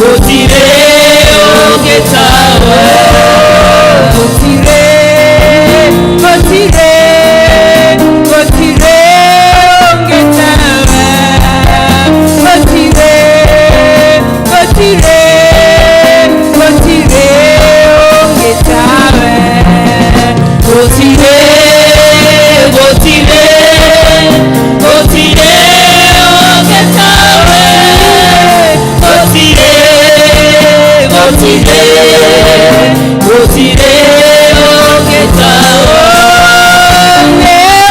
Gũtirĩ ũngĩ tawe. Gũtirĩ, gũtirĩ, gũtirĩ ũngĩ tawe. Gũtirĩ, gũtirĩ, gũtirĩ ũngĩ tawe. Gũtirĩ, gũtirĩ, gũtirĩ ũngĩ tawe. Gũtirĩ, gũtirĩ, gũtirĩ ũngĩ tawe. Nĩwe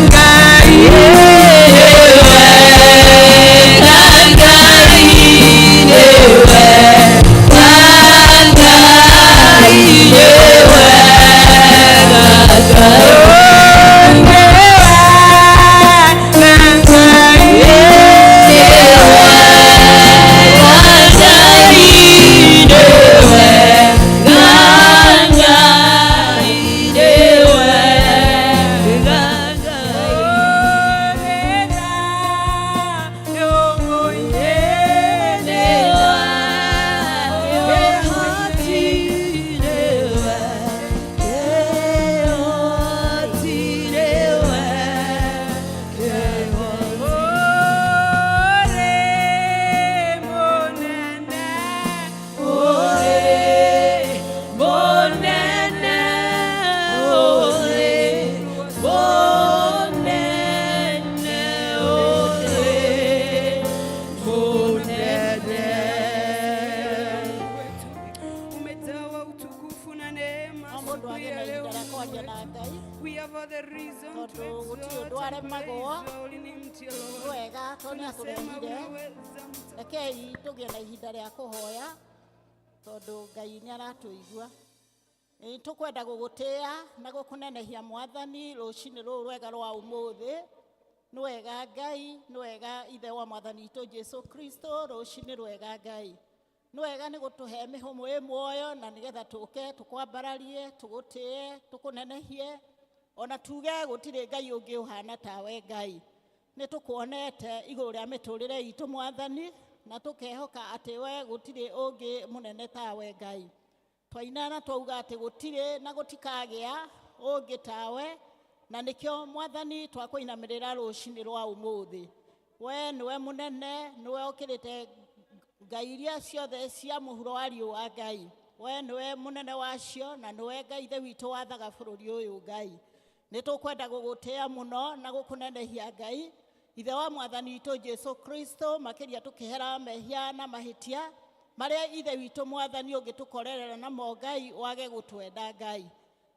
Ngai. Nĩwe Ngai, nĩwe Ngai, nĩwe Ngai. Nĩwe Ngai. Nĩwe Ngai, nĩwe Ngai, nĩwe Ngai. Umejawa utukufu na neema No mũndũ siku agĩe ya na leo. ihinda rĩa kwaria na Ngai. We have all the reason to Tondũ gũtirĩ exalt ũndũ and praise aremagwo. your holy name, dear Nĩ Lord. wega tondũ nĩ Tunasema atũrehire. unaweza mtakatifu. Rekei tũgĩe na ihinda rĩa kũhoya tondũ Ngai nĩ aratũigua. Nĩ tũkwenda gũgũtĩa na gũkũnenehia Mwathani rũcinĩ rũrũ rwega rwa ũmũthĩ. Nĩ wega Ngai, nĩ wega Ithe wa Mwathani witũ Jesu Kristo, rũcinĩ rwega Ngai. Nĩ wega nĩ gũtũhe mĩhũmũ ĩ muoyo na nĩgetha tũke tũkwambararie, tũgũtĩe, tũkũnenehie, ona tuge gũtirĩ Ngai ũngĩ ũhana tawe Ngai. Nĩ tũkuonete igũrũ rĩa mĩtũrĩre itũ Mwathani, na tũkehoka atĩ we gũtirĩ ũngĩ mũnene tawe Ngai. Twaina na twauga atĩ gũtirĩ na gũtikagĩa ũngĩ tawe, na nĩkĩo Mwathani twakũinamĩrĩra rũcinĩ rwa ũmũthĩ. We nĩwe mũnene, nĩwe ũkĩrĩte ngai iria ciothe cia mũhuro wa riũa Ngai. We nĩwe mũnene wacio na nĩwe Ngai Ithe witũ wathaga bũrũri ũyũ Ngai. Nĩ tũkwenda gũgũtĩa mũno na gũkũnenehia Ngai, Ithe wa Mwathani witũ Jesu Kristo, makĩria tũkĩhera mehia na mahĩtia marĩa Ithe witũ Mwathani ũngĩtũkorerera namo Ngai wage gũtwenda Ngai.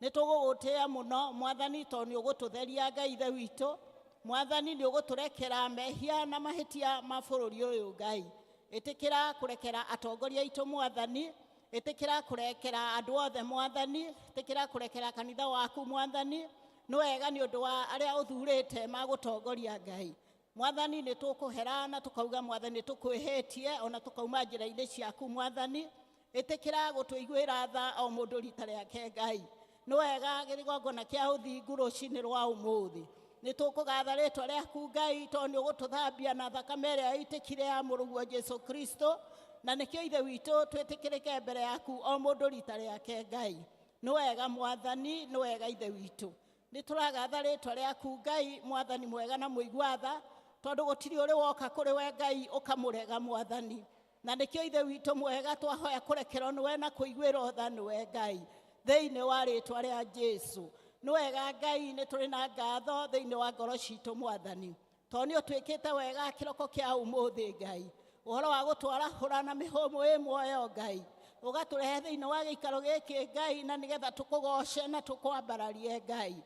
Nĩ tũgũgũtĩa mũno Mwathani tondũ nĩ ũgũtũtheria Ngai Ithe witũ. Mwathani nĩ ũgũtũrekera mehia na mahĩtia ma bũrũri ũyũ Ngai. Ĩtĩkĩra kũrekera atongoria aitũ Mwathani, ĩtĩkĩra kũrekera andũ othe Mwathani, ĩtĩkĩra kũrekera kanitha waku Mwathani. Nĩ wega nĩ ũndũ wa arĩa ũthurĩte magũtongoria Ngai. Mwathani nĩ tũkũhera na tũkauga Mwathani tũkwĩhĩtie ona tũkauma njĩra-inĩ ciaku Mwathani. Ĩtĩkĩra gũtũiguĩra tha o mũndũ rita rĩake Ngai. Nĩ wega gĩgongona kĩa ũthingu rũcinĩ rwa ũmũthĩ. Nĩ tũkũgatha rĩtwa rĩaku Ngai tondũ nĩ ũgũtũthambia na thakame ĩrĩa ĩitĩkire ya mũrũguo Jesu Kristo, na nĩkĩo Ithe witũ twĩtĩkĩrĩke mbere yaku o mũndũ rita rĩake Ngai. Nĩ wega Mwathani, nĩ wega Ithe witũ. Nĩ tũragatha rĩtwa rĩaku Ngai, Mwathani mwega na mũigua tha, tondũ gũtirĩ ũrĩ woka kũrĩ we Ngai ũkamũrega Mwathani. Na nĩkĩo Ithe witũ mwega twahoya kũrekerwo nĩwe na kũiguĩrwo tha nĩwe Ngai, thĩinĩ wa rĩtwa rĩa Jesu. Nĩ wega Ngai, nĩ tũrĩ na ngatho thĩinĩ wa ngoro citũ Mwathani, tondũ nĩ ũtwĩkĩte wega kĩroko kĩa ũmũthĩ Ngai. Ũhoro wa gũtwarahũra na mĩhũmũ ĩ muoyo Ngai, ũgatũrehe thĩinĩ wa gĩikaro gĩkĩ Ngai, na nĩgetha tũkũgoce na tũkwambararie Ngai,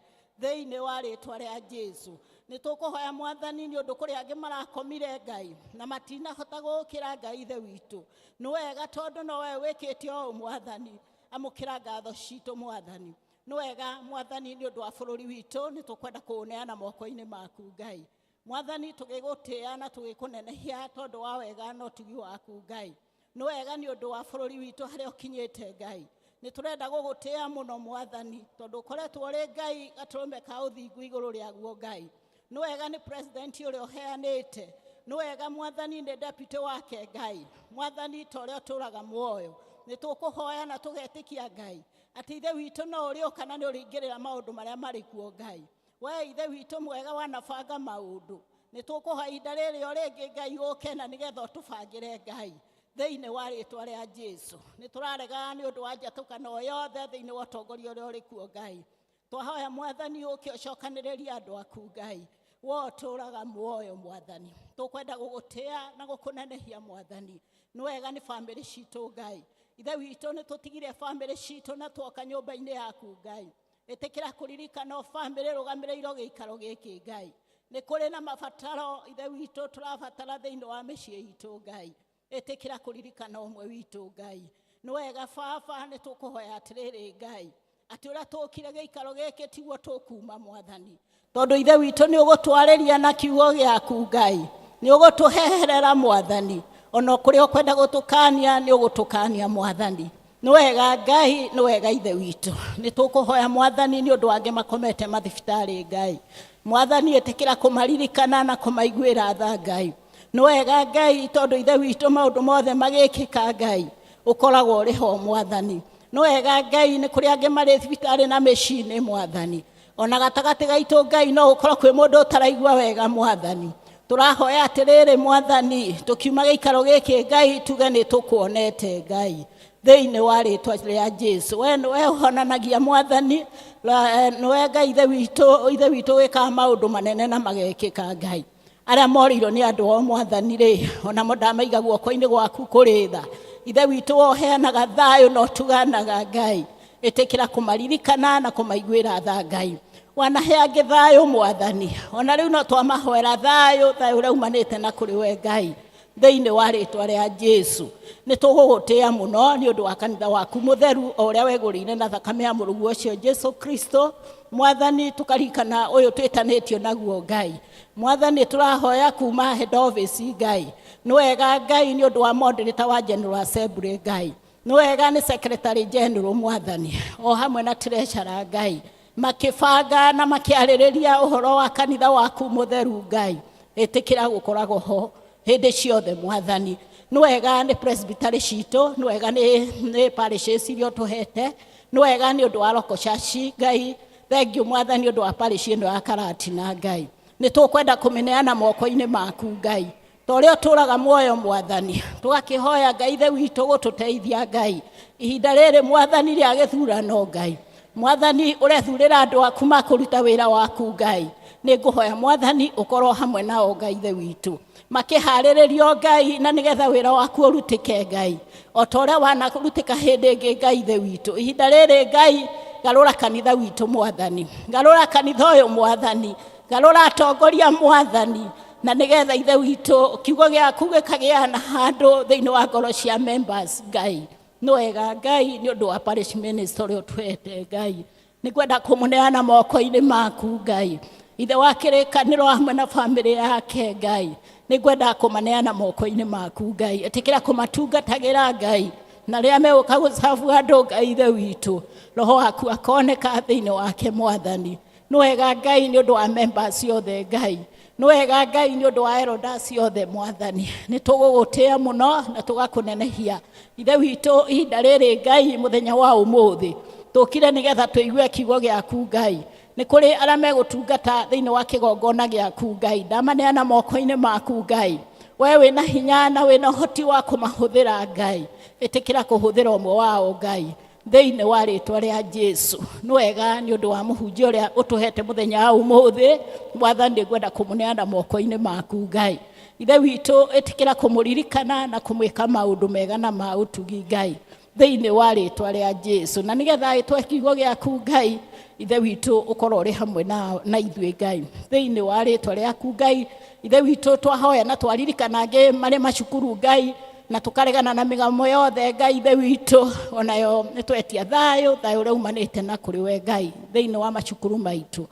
thĩinĩ wa rĩtwa rĩa Jesu. Nĩ tũkũhoya Mwathani nĩ ũndũ kũrĩ angĩ marakomire Ngai na matinahota gũkĩra Ngai Ithe witũ. Nĩ wega tondũ no we wĩkĩte ũũ Mwathani, amũkĩra ngatho citũ Mwathani. Nĩ wega Mwathani nĩ ũndũ wa bũrũri witũ, nĩ tũkwenda kũũneana moko-inĩ maku Ngai. Mwathani tũgĩgũtĩa na tũgĩkũnenehia tondũ wa wega na ũtugi waku Ngai. Nĩ wega nĩ ũndũ wa bũrũri witũ harĩa ũkinyĩte Ngai. Nĩ tũrenda gũgũtĩa mũno Mwathani tondũ ũkoretwo ũrĩ Ngai gatũrũme ka ũthingu igũrũ rĩaguo Ngai. Nĩ wega nĩ president ũrĩa ũheanĩte. Nĩ wega Mwathani nĩ deputy wake Ngai. Mwathani, ta ũrĩa ũtũũraga muoyo, nĩ tũkũhoya na tũgetĩkia Ngai atĩ Ithe witũ no ũrĩũka na nĩ ũrĩingĩrĩra maũndũ marĩa marĩ kuo Ngai. We Ithe witũ mwega wanabanga maũndũ, nĩ tũkũhoya ihinda rĩrĩ o rĩngĩ Ngai ũke na nĩgetha ũtũbangĩre Ngai, thĩinĩ wa rĩtwa rĩa Jesu. Nĩ tũraregana nĩ ũndũ wa njatũkano o yothe thĩinĩ wa ũtongoria ũrĩa ũrĩ kuo Ngai. Twahoya Mwathani ũke ũcokanĩrĩrie andũ aku Ngai. We ũtũũraga muoyo Mwathani, tũkwenda gũgũtĩa na gũkũnenehia Mwathani. Nĩ wega nĩ bamĩrĩ citũ Ngai. Ithe witũ, nĩ tũtigire bamĩrĩ citũ na twoka nyũmba-inĩ yaku Ngai. Ĩtĩkĩra kũririkana o bamĩrĩ rũgamĩrĩirwo gĩikaro gĩkĩ Ngai. Nĩ kũrĩ na mabataro Ithe witũ tũrabatara thĩinĩ wa mĩciĩ itũ Ngai. Ĩtĩkĩra kũririkana ũmwe witũ Ngai. Nĩ wega Baba, nĩ tũkũhoya atĩrĩrĩ Ngai, atĩ ũrĩa tũkire gĩikaro gĩkĩ tiguo tũkuma Mwathani, tondũ Ithe witũ nĩ ũgũtwarĩria na kiugo gĩaku Ngai, nĩ ũgũtũheherera Mwathani, ona kũrĩa ũkwenda gũtũkania nĩ ũgũtũkania Mwathani. Nĩ wega Ngai, nĩ wega Ithe witũ. Nĩ tũkũhoya Mwathani nĩ ũndũ angĩ makomete mathibitarĩ Ngai. Mwathani, ĩtĩkĩra kũmaririkana na kũmaiguĩra tha Ngai. Nĩ wega Ngai, tondũ Ithe witũ maũndũ mothe magĩkĩka Ngai, ũkoragwo ũrĩ ho Mwathani. Nĩ wega Ngai, nĩ kũrĩ angĩ marĩ thibitarĩ na mĩciĩ-inĩ Mwathani. Ona gatagatĩ gaitũ Ngai no gũkorwo kwĩ mũndũ ũtaraigua wega Mwathani. Tũrahoya atĩrĩrĩ Mwathani, tũkiuma gĩikaro gĩkĩ Ngai, tuge nĩ tũkuonete Ngai, thĩinĩ wa rĩtwa rĩa Jesu. We nĩwe ũhonanagia Mwathani, nĩwe Ngai Ithe witũ, Ithe witũ wĩkaga maũndũ manene na magekĩka Ngai. Arĩa morĩirwo nĩ andũ ao Mwathani rĩ, onamo ndamaiga guoko-inĩ gwaku kũrĩ tha. Ithe witũ, we ũheanaga thayũ na ũtuganaga Ngai, ĩtĩkĩra kũmaririkana na kũmaiguĩra tha Ngai. Wanahe angĩ thayũ Mwathani, ona rĩu no twamahoera thayũ, thayũ ũrĩa umanĩte na kũrĩ we Ngai, thĩinĩ wa rĩtwa rĩa Jesu. Nĩ tũgũgũtĩa mũno nĩ ũndũ wa kanitha waku mũtheru o ũrĩa wegũrĩire na thakame ya mũrũguo ũcio Jesu Kristo Mwathani. Tũkaririkana ũyũ twĩtanĩtio naguo Ngai. Mwathani, tũrahoya kuma head office Ngai. Nĩ wega Ngai nĩ ũndũ wa moderator wa General Assembly Ngai. Nĩ wega nĩ secretary general Mwathani, o hamwe na treasurer Ngai, makĩbanga na makĩarĩrĩria ũhoro wa kanitha waku mũtheru Ngai. Ĩtĩkĩra gũkoragwo ho hĩndĩ ciothe Mwathani. Nĩ wega nĩ presbytery citũ, nĩ wega nĩ parishes iria ũtũhete, nĩ wega nĩ ũndũ wa local church Ngai. Thank you Mwathani ũndũ wa parish ĩno ya Karatina Ngai. Nĩ tũkwenda kũmĩneana moko-inĩ maku Ngai, ta ũrĩa ũtũũraga muoyo Mwathani. Tũgakĩhoya Ngai Ithe witũ gũtũteithia Ngai ihinda rĩrĩ Mwathani rĩa gĩthurano Ngai. Mwathani, ũrethurĩra andũ aku makũruta wĩra waku Ngai. Nĩ ngũhoya Mwathani ũkorwo hamwe nao Ngai Ithe witũ, makĩharĩrĩrio Ngai, na nĩgetha wĩra waku ũrutĩke Ngai, o ta ũrĩa wanarutĩka hĩndĩ ĩngĩ Ngai Ithe witũ. Ihinda rĩrĩ Ngai, garũra kanitha witũ Mwathani, garũra kanitha ũyũ Mwathani, garũra atongoria Mwathani, na nĩgetha Ithe witũ kiugo gĩaku gĩkagĩa na handũ thĩinĩ wa ngoro cia members Ngai. Nĩ wega Ngai nĩ ũndũ wa parish minister ũrĩa ũtũhete Ngai. Nĩ ngwenda kũmũneana moko-inĩ maku Ngai. Ithe wa kĩrĩkanĩro hamwe na bamĩrĩ yake Ngai, nĩ ngwenda kũmaneana moko-inĩ maku Ngai. Ĩtĩkĩra kũmatungatagĩra Ngai, na rĩrĩa megũka gũcabu andũ Ngai Ithe witũ, roho waku akoneka thĩinĩ wake Mwathani. Nĩ wega Ngai nĩ ũndũ wa members othe Ngai. Nĩ wega Ngai nĩ ũndũ wa elders othe Mwathani. Nĩ tũgũgũtĩa mũno na tũgakũnenehia Ithe witũ ihinda rĩrĩ Ngai. Mũthenya wa ũmũthĩ tũkire nĩgetha tũigue kiugo gĩaku Ngai. Nĩ kũrĩ arĩa megũtungata thĩinĩ wa kĩgongona gĩaku Ngai, ndamaneana moko-inĩ maku Ngai. We wĩna hinya na wĩna ũhoti wa kũmahũthĩra Ngai. Ĩtĩkĩra kũhũthĩra ũmwe wao Ngai, thĩinĩ wa rĩtwa rĩa Jesu. Nĩ wega nĩ ũndũ wa mũhunjia ũrĩa ũtũhete mũthenya wa ũmũthĩ Mwathani, ngwenda kũmũneana moko-inĩ maku Ngai. Ithe witũ, ĩtĩkĩra kũmũririkana na kũmwĩka maũndũ mega na ma ũtugi Ngai, thĩinĩ wa rĩtwa rĩa Jesu, na nĩgetha ĩtwe kiugo gĩaku Ngai. Ithe witũ, ũkorwo ũrĩ hamwe na ithuĩ Ngai, thĩinĩ wa rĩtwa rĩaku Ngai. Ithe witũ, twahoya na twaririkana angĩ marĩ macukuru Ngai, na tũkaregana na mĩgamo yothe Ngai Ithe witũ, onayo nĩ twetia thayũ, thayũ ũrĩa umanĩte na kũrĩ we Ngai, thĩinĩ wa macukuru maitũ,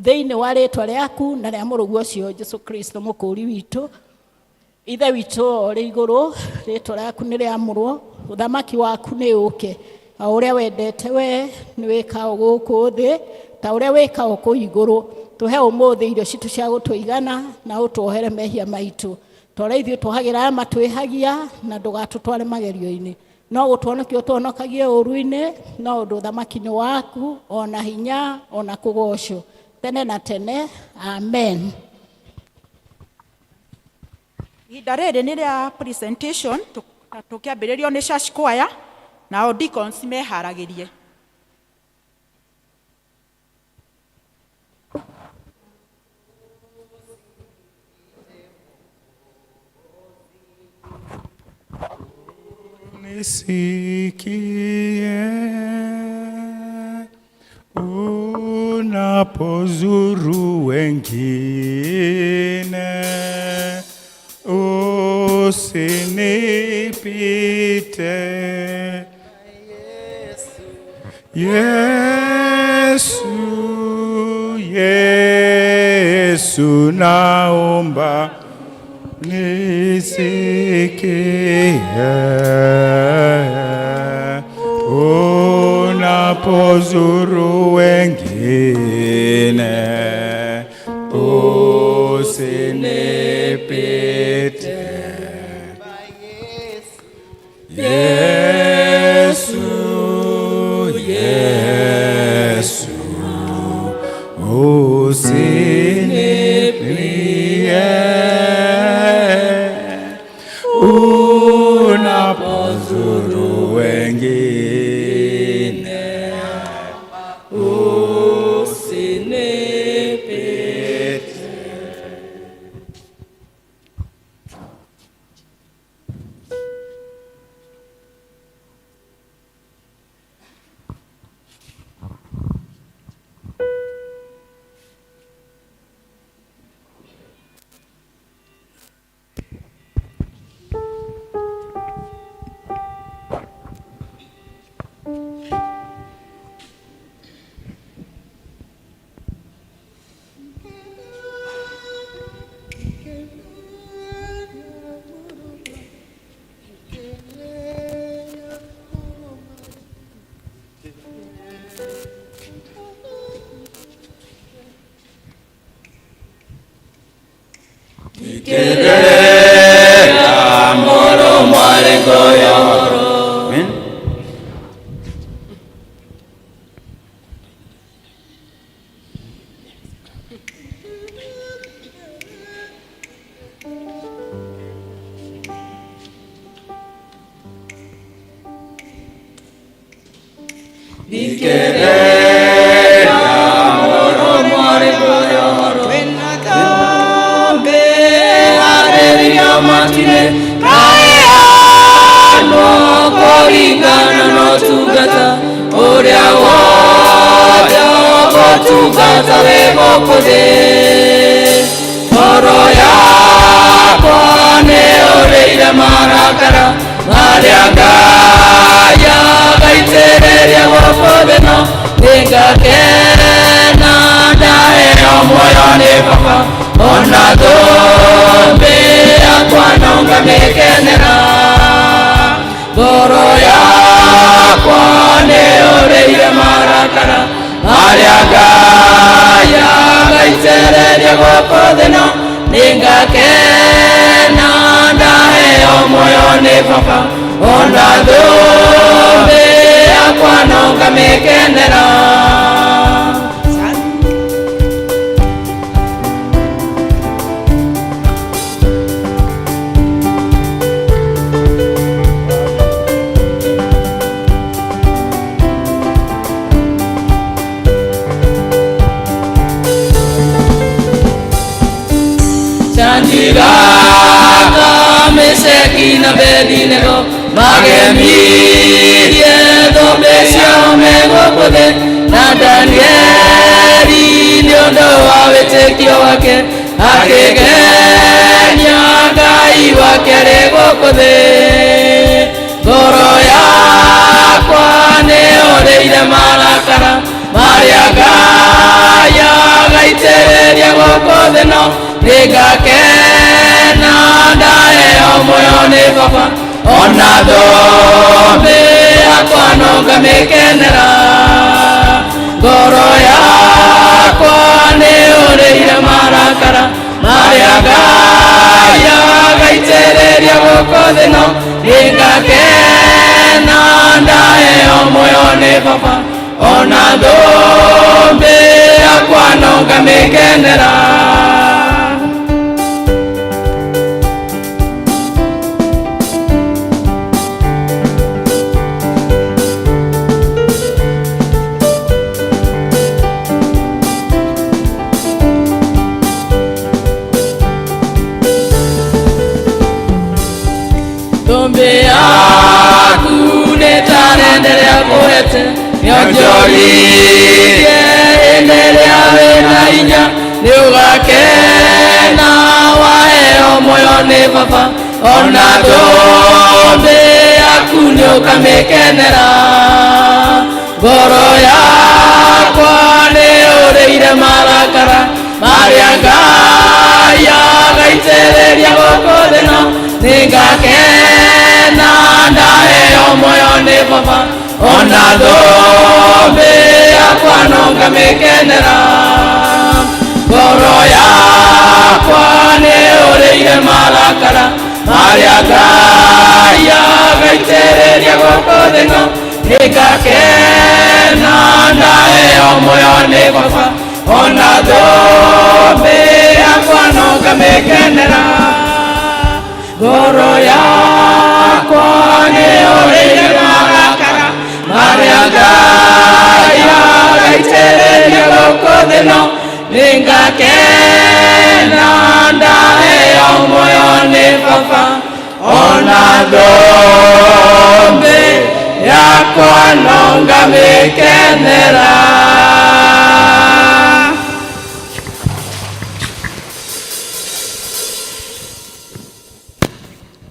thĩinĩ wa rĩtwa rĩaku na rĩa mũrũguo ũcio Jesu Kristo mũkũũri witũ. Ithe witũ ũrĩ igũrũ, rĩtwa rĩaku nĩ rĩamũrwo, ũthamaki waku nĩ ũke, o ũrĩa wendete we nĩ wĩkao gũkũ thĩ ta ũrĩa wĩkao kũu igũrũ. Tũhe ũmũthĩ irio citũ cia gũtũigana, na ũtuohere mehia maitũ. Ta ũrĩa ithuĩ twohagĩra arĩa matwĩhagia, na ndũgatũtware magerio-inĩ, no gũtũhonokia ũtũhonokagie ũũru-inĩ, no ũndũ ũthamaki nĩ waku, ona hinya, ona kũgocwo tene na tene. Amen. Ihinda rĩrĩ nĩ rĩa presentation, tũkĩambĩrĩrio nĩ church choir, nao deacons meharagĩrie. Nisikie unapozuru wengine, usinipite. Yesu, Yesu, naomba nisikie unapozuru wengine, usinipite. Yesu, Yesu, usinipie unapozuru wengine, usinipite. Amen. Kũringana na ũtungata ũrĩa wothe ũgũtungata wĩ gũkũ thĩ, ngoro yakwa nĩ ũrĩire marakara marĩa Ngai agaitĩrĩria gũkũ thĩ, no nĩngakena ndaheo muoyo nĩ Baba, ona thũmbĩ yakwa no ngamĩkenera. Ngoro yakwa nĩ ũrĩire marakara marĩa Ngai agaitĩrĩria gũkũ thĩ, no nĩngakena ndaheo muoyo nĩ Baba, ona thũmbĩ yakwa no ngamĩkenera. Shadraka, Meshaki na Abednego magemirie thũmbĩ ciao me gũkũ thĩ, na Danieli nĩ ũndũ wa wĩtĩkio wake akĩgenia Ngai wake arĩ gũkũ thĩ. Ngoro yakwa nĩ ũrĩire marakara marĩa Ngai agaitĩrĩria gũkũ thĩ, no nĩngakena ndaheo muoyo nĩ Baba, ona thũmbĩ yakwa no ngamĩkenera. Ngoro yakwa nĩ ũrĩire marakara marĩa Ngai agaitĩrĩria gũkũ thĩ no nĩngakena ndaheo muoyo nĩ baba ona thũmbĩ yakwa no ngamĩkenera. Thũmbĩ yaku nĩ tarenda ĩrĩa ngũhete nĩonjoririe hĩndĩ ĩrĩa wĩna hinya nĩũgakena waheo muoyo nĩ baba ona thũmbĩ yaku nĩũkamĩkenera. Ngoro yakwa nĩyũrĩire marakara marĩa Ngai agaitĩrĩria gũkũ thĩ no nĩngakena ndaheo muoyo nĩ baba ona thũmbĩ yakwa no ngamĩkenera. Ngoro yakwa nĩyũrĩire marakara marĩa Ngai agaitĩrĩria gũkũ thĩ no nĩngakena ndaheo muoyo nĩ baba ona thũmbĩ yakwa no ngamĩkenera. Ngoro yakwa nĩyũrĩire marakara marĩa Ngai agaitĩrĩria gũkũ thĩ no nĩngakena ndaheo muoyo nĩ baba ona thũmbĩ yakwa no ngamĩkenera.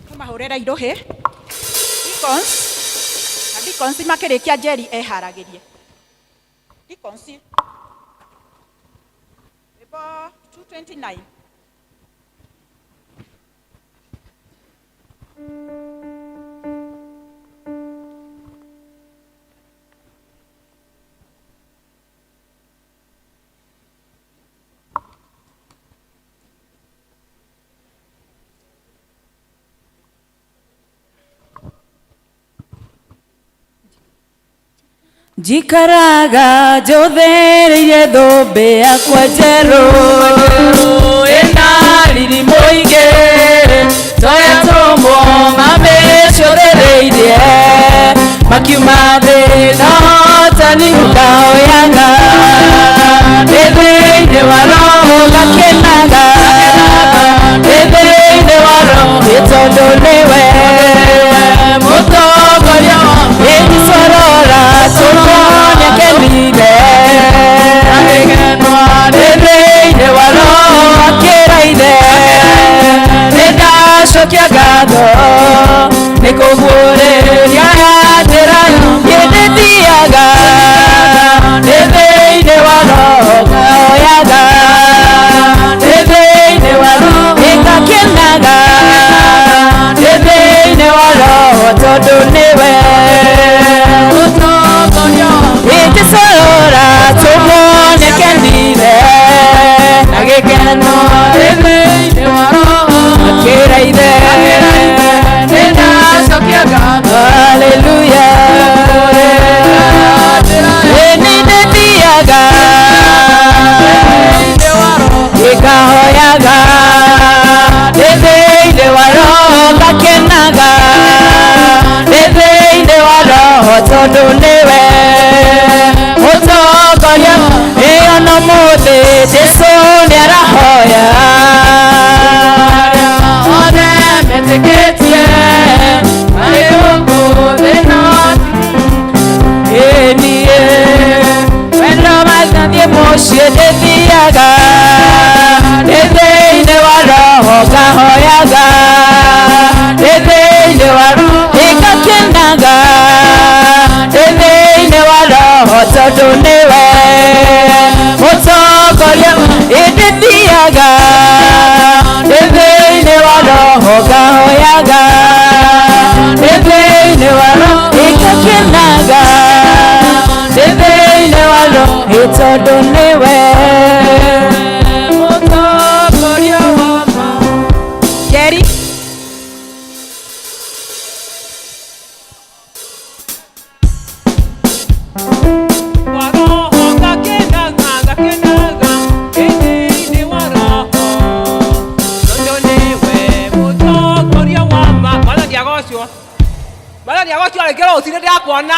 Tũmahũrĩre irohĩ deacons na deacons makĩrĩkia Njeri eharagĩrie. Deacons rwĩmbo 229. Njikaraga njũthĩrĩirie thũmbĩ yakwa njerũ ĩna riri mũingĩ twetũmwo mamĩcũthĩrĩirie makiuma thĩ no hotani ngaoyaga ndĩ thĩinĩ wa roho ngakenaga ndĩ thĩinĩ wa roho nĩ tondũ nĩwe mũtongoria ĩndicorora tũkonyekenire ndĩ thĩinĩ wa roho akĩraithe nĩndacokia ngatho nĩ kũguũrĩria njĩra ĩndĩthiaga ndĩ thĩinĩ wa roho ngaoyaga ndĩ thĩinĩ wa roho ĩngakenaga ndĩ thĩinĩ wa roho tondũ nĩwe ĩndicorora tũmonyekenire na gĩkeno ndĩ thĩinĩ wa roho akĩraithe nĩndacokia ngatho haleluya ĩnindĩthiaga ĩkahoyaga ndĩ thĩinĩ wa roho ngakenaga ndĩ thĩinĩ wa roho tondũ nĩwe mũtongoria ĩyo no mũthĩ Jesũ nĩarahoya othe metĩkĩtie marĩ gũkũ thĩ no ĩniĩ wendo mathiĩ mũciĩ ndĩthiaga ndĩ thĩinĩ wa roho ngahoyaga ndĩ thĩinĩ wa roho ĩngakenaga ndĩ thĩinĩ wa roho tondũ nĩwe mũtongoria ĩndĩthiaga ndĩ thĩinĩ wa roho ngahoyaga ndĩ thĩinĩ wa roho ĩngakenaga ndĩ thĩinĩ wa roho ĩ tondũ nĩwe mũtongoria wakwa. Njeri Agocwo. Mwathani agocwo rĩngĩ rũcinĩ ndĩrakuona.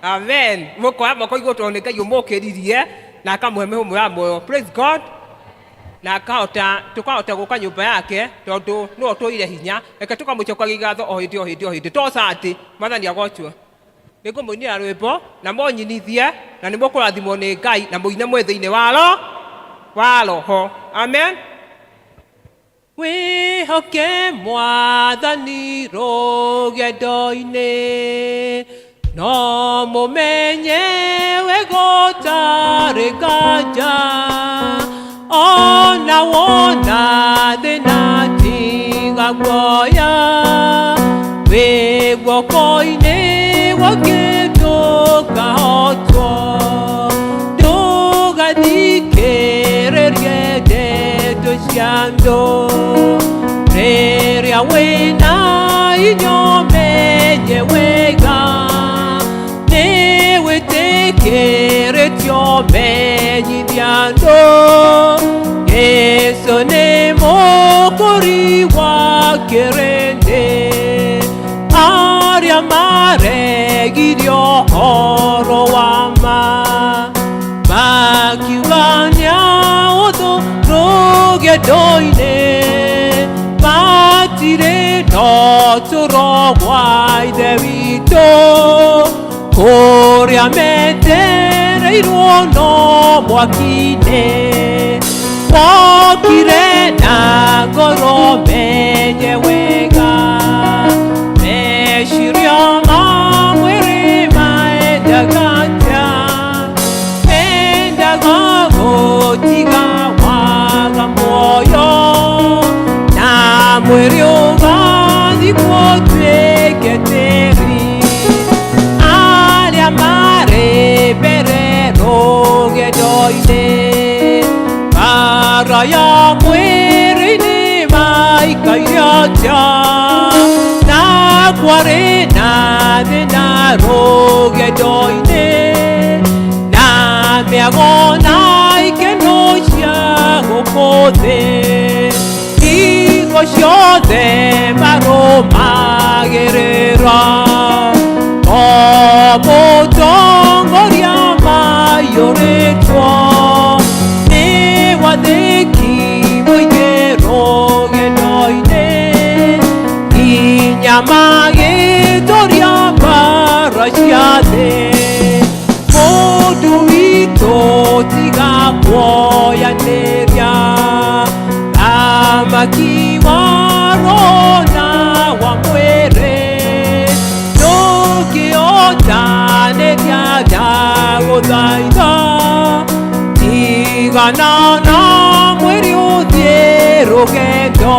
Amen. Mũkoya moko igũrũ tondũ nĩ Ngai ũmũkĩririe na akamũhe mĩhũmũ ya muoyo. Praise God. Na akahota tũkahota gũka nyũmba yake tondũ nĩwe ũtũire hinya. Reke tũkamũcokagia ngatho o hĩndĩ o hĩndĩ o hĩndĩ. To Sunday, Mwathani agocwo. Nĩngũmũinĩra rwĩmbo na mũnyinithie na nĩ mũkũrathimwo nĩ Ngai na mũine mwĩ thĩinĩ wa roho. Amen. Wĩhoke Mwathani rũgendo-inĩ no mũmenye wega ũtarĩ nganja ona wona thĩna tiga guoya wĩ guoko-inĩ gwake ndũkahotwo ndũgathikĩrĩrie ndeto cia andũ rĩrĩa wĩna inya ũmenye wega nĩwĩtĩkĩrĩtio menyithia andũ Jesũ nĩ mũkũri wa kĩrĩndĩ arĩa maregirie ũhoro wa ma makiuga nĩaũthũ rũgendo-inĩ matirĩ na ũtũũro wa Ithe witũ kũrĩa metereirwo no mwaki-inĩ wokire na ngoro menye wega meciria ma mwĩrĩ maendaga atĩa mendaga gũtiga waga muoyo na mwĩrĩ ũgathikwo ũtuĩke tĩri arĩa marĩ mbere rũgendo-inĩ bara ya mwĩrĩ-inĩ maikaire atĩa na kwarĩ na thĩna rũgendo-inĩ na mĩago na ikeno cia gũkũ thĩ hingo ciothe marũmagĩrĩra o mũtongoria maiyũrĩtwo nĩ wathĩki mũingĩ rũgendo-inĩ nginya magĩtũria mbara cia thĩ mũndũ witũ tiga kuoyanĩria thamaki wa roho na wa mwĩrĩ ndũngĩotanĩria ndagũthaitha tigana na mwĩrĩ ũthiĩ rũgendo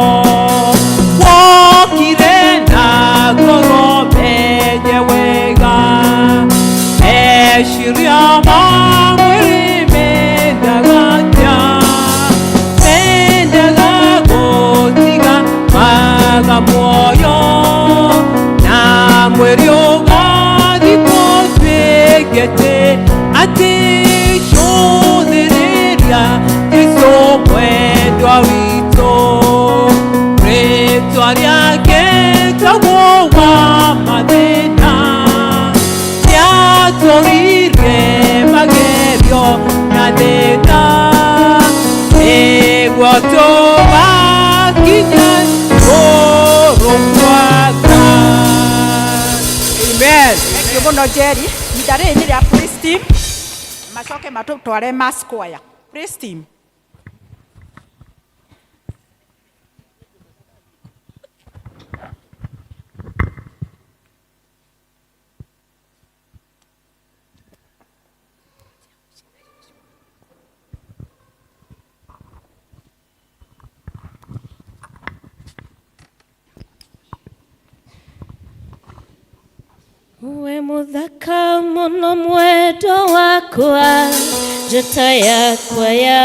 wokire na ngoro menye wega meciria ma mwĩrĩ mendaga atĩa mendaga gũtiga maga muoyo na mwĩrĩ ũgathikwo ũtuĩke atĩ cũthĩrĩria Jesũ mwendwa witũ rĩtwa rĩake tagwo wa mathĩna nĩatũririe magerio na thĩna nĩguo tũgakinya igũrũ kwa Ngai. Amen. Thank you mũno Jerry. Ihinda rĩrĩ nĩ rĩa praise team macoke matũtware mass choir. Praise team. We muthaka muno mwendo wakwa njata yakwa ya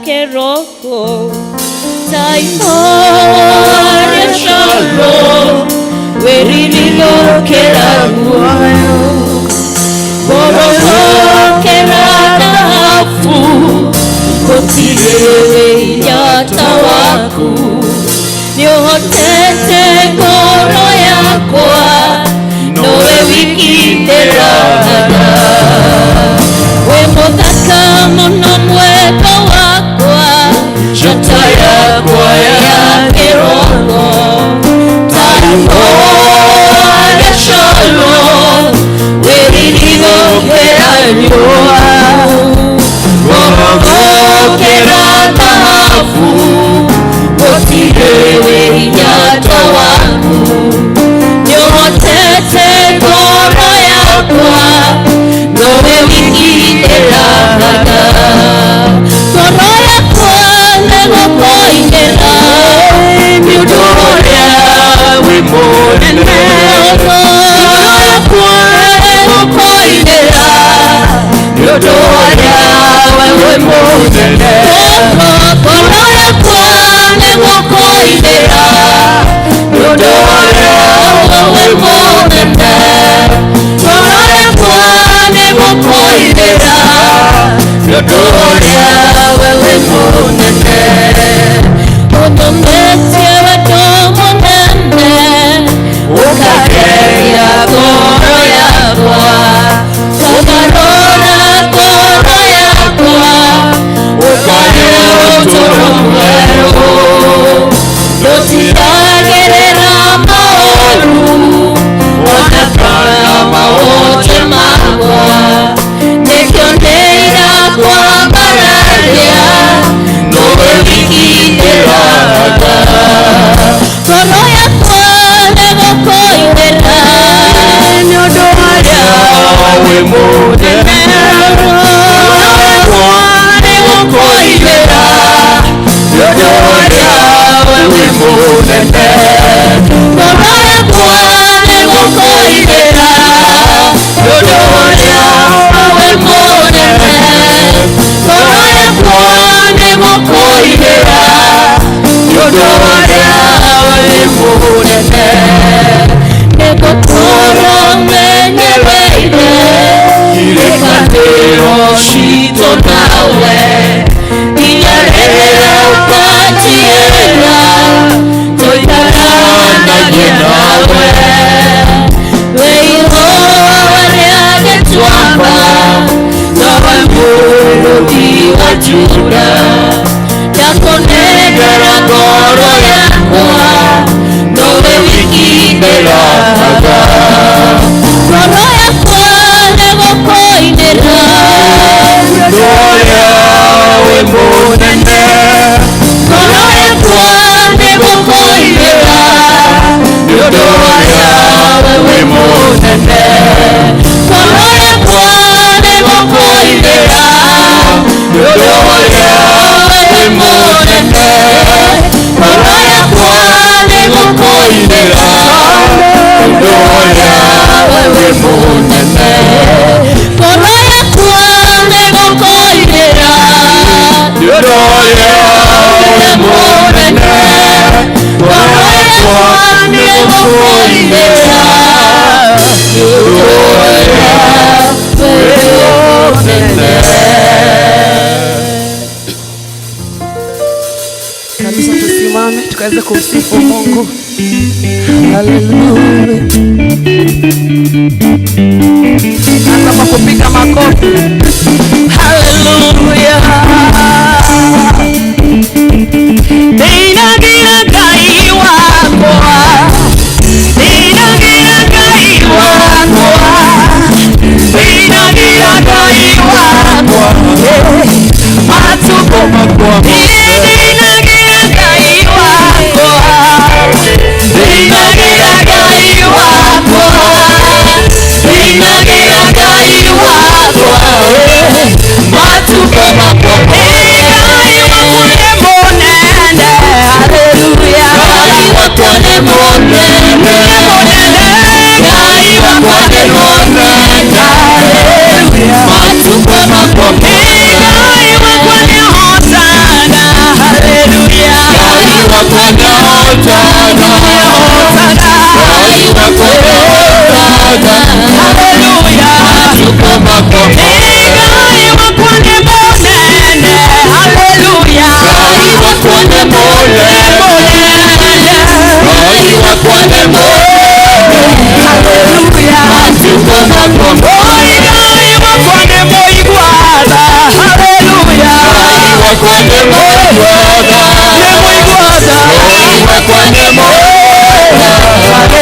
kĩroko taimore coro wĩririgũkĩra muoyo gũrũgũkĩra thahabu gũtirĩ wĩinya ta waku nĩũhotete ngoro. Kanisa, tusimame tukaweze kumsifu Mungu. Haleluya. Anza kwa kupiga makofi. Haleluya. Ninagira Ngai wakwa. Ninagira Ngai wakwa. Ninagira Ngai wakwa. Matuko makwa. Ninagira Ngai wakwa. Ninagira Ngai wakwa. Ninagira Ngai wakwa. Matuko makwa. Ngai wakwa nĩ mũnene. Haleluya. Ngai wakwa nĩ mũnene. Ngai wakwa nĩ mũnene. Haleluya. Matuko makwa. Ngai wakwa nĩ hosana. Haleluya. Ngai wakwa nĩ hosana. Ngai wakwa nĩ hosana. Haleluya. Matuko makwa. Ngai wakwa nĩ mũnene. Haleluya. Ngai wakwa nĩ mũnene. Ngai wakwa nĩ mũnene. Haleluya. Matuko makwa. Ngai wakwa nĩ mũiguaga. Haleluya. Ngai wakwa nĩ mũiguaga. Nĩ mũiguaga. Ngai wakwa nĩ mũiguaga.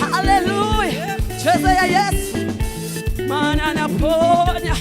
Haleluya, cheza ya Yesu, maana anaponya.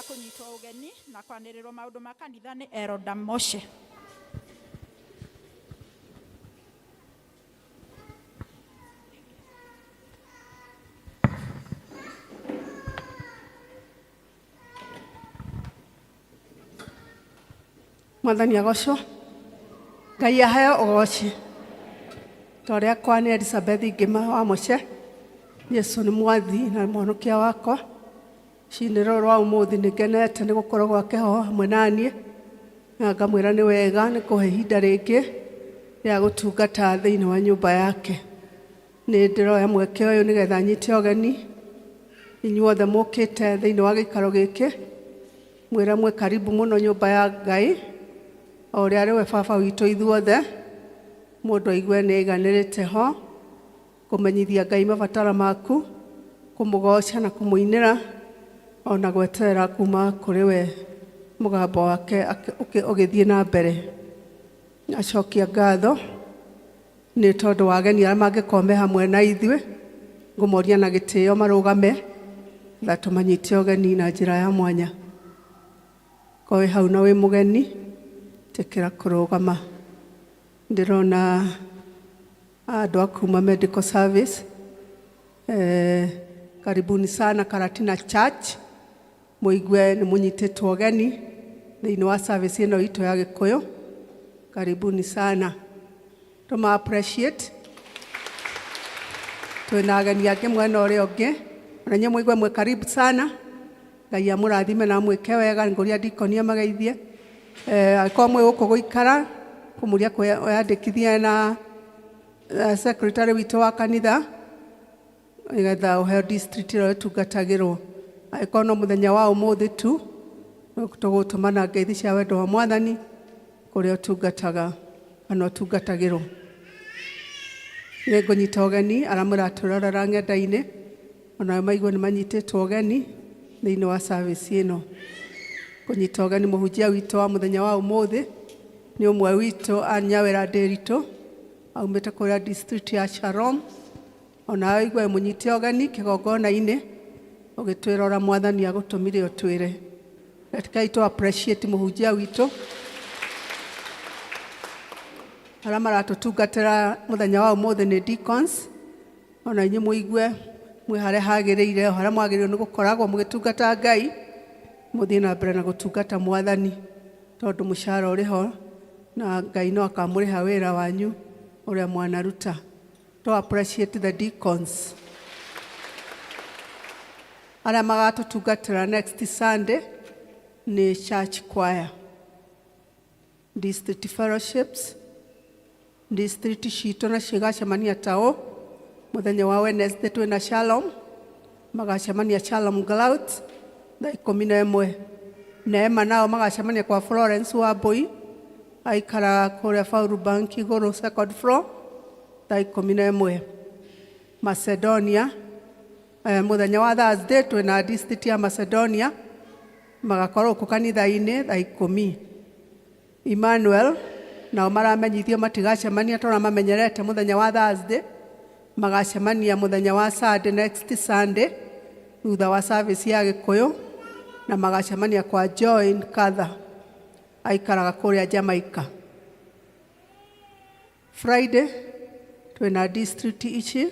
Kunyitwo ugeni na kwanĩrĩrwo maũndũ ma kanitha nĩ Elda Moshe. Mwathani agocwo. Ngai aheo ũgoci. Ta ũrĩa kwa nĩ Elizabeth Ngĩma wa Mũce. Yesu nĩ mwathi na mhonokia wakwa. Rũcinĩ rũrũ rwa ũmũthĩ nĩ ngenete nĩ gũkorwo gwake ho hamwe na niĩ. Na ngamwĩra nĩ wega nĩ kũhe ihinda rĩngĩ rĩa gũtungata thĩinĩ wa nyũmba yake. Nĩ ndĩroya mweke ũyũ nĩgetha nyite ũgeni inyuothe mũkĩte thĩinĩ wa gĩikaro gĩkĩ. Mwĩre mwĩ karibu mũno nyũmba ya Ngai, o ũrĩa arĩ we baba witũ ithuothe. Mũndũ aigue nĩ aiganĩrĩte ho, kũmenyithia Ngai mabataro maku, kũmũgoca na kũmũinĩra, ona gweterera kuma kũrĩ we mũgambo wake ũgĩthiĩ na mbere. Acokia ngatho nĩ tondũ wa ageni arĩa mangĩkorwo me hamwe na ithuĩ, ngũmoria na gĩtĩo marũgame na tũmanyite ũgeni na njĩra ya mwanya. Korwo wĩ hau na wĩ mũgeni, ĩtĩkĩra kũrũgama. Ndĩrona andũ a kuma medical service. Karibuni sana Karatina Church. Mũigue nĩ mũnyitĩtwo ũgeni thĩinĩ wa service ĩno itũ ya Gĩkũyũ. Karibuni sana. Tũma appreciate. Twĩna ageni angĩ mwena ũrĩa ũngĩ. Ona inyuĩ mũigue mwĩ karibu sana. Ngai amũrathime na amwĩke wega. Ngũria dikoni amageithie. Angĩkorwo mwĩ gũkũ gũikara, kũmũria kwĩyandĩkithia na secretary witũ wa kanitha nĩgetha ũheo district ĩrĩa ĩtungatagĩrwo. Angĩkorwo no mũthenya wa ũmũthĩ tu, tũgũtũmana ngeithi cia wendo wa Mwathani kũrĩa ũtungataga kana ũtungatagĩrwo. Nĩ ngũnyita ũgeni arĩa mũratũrorera ng'enda-inĩ, onao maigue nĩ manyitĩtwo ũgeni thĩinĩ wa service ĩno. Kũnyita ũgeni mũhunjia witũ wa mũthenya wa ũmũthĩ nĩ ũmwe witũ Ann Nyawĩra Ndĩritũ, aumĩte kũrĩa district ya Shalom. Onawe igue mũnyite ũgeni kĩgongona-inĩ ũgĩtwĩra ũrĩa Mwathani agũtũmire ũtwĩre. Rekei tũ appreciate mũhunjia witũ arĩa maratũtungatĩra mũthenya wa ũmũthĩ nĩ deacons. Ona inyuĩ mũigue mwĩ harĩa hagĩrĩire, o harĩa mwagĩrĩirwo nĩ gũkoragwo mũgĩtungata Ngai, mũthiĩ na mbere na gũtungata Mwathani tondũ mũcara ũrĩ ho na Ngai no akamũrĩha wĩra wanyu ũrĩa mwanaruta. To appreciate the deacons. Arĩa magatũtungatĩra next Sunday nĩ church choir, district fellowships, district citũ nacio igacemania taũ mũthenya wa Wednesday twĩna Shalom, magacemania Shalom Clouds thaa 11. Neema nao magacemania kwa Florence Wambui, aikaraga kũrĩa Faulu Bank igũrũ second floor thaa 11. Macedonia, mũthenya wa Thursday twĩna district ya Macedonia, magakorwo gũkũ kanitha-inĩ thaa 10. Emmanuel nao maramenyithio matigacemania tondũ mamenyerete mũthenya wa Thursday, magacemania mũthenya wa Sunday, next Sunday, thutha wa service ya Gĩkũyũ, na magacemania kwa Join Katha, aikaraga kũrĩa Jamaica. Friday twĩna district ici: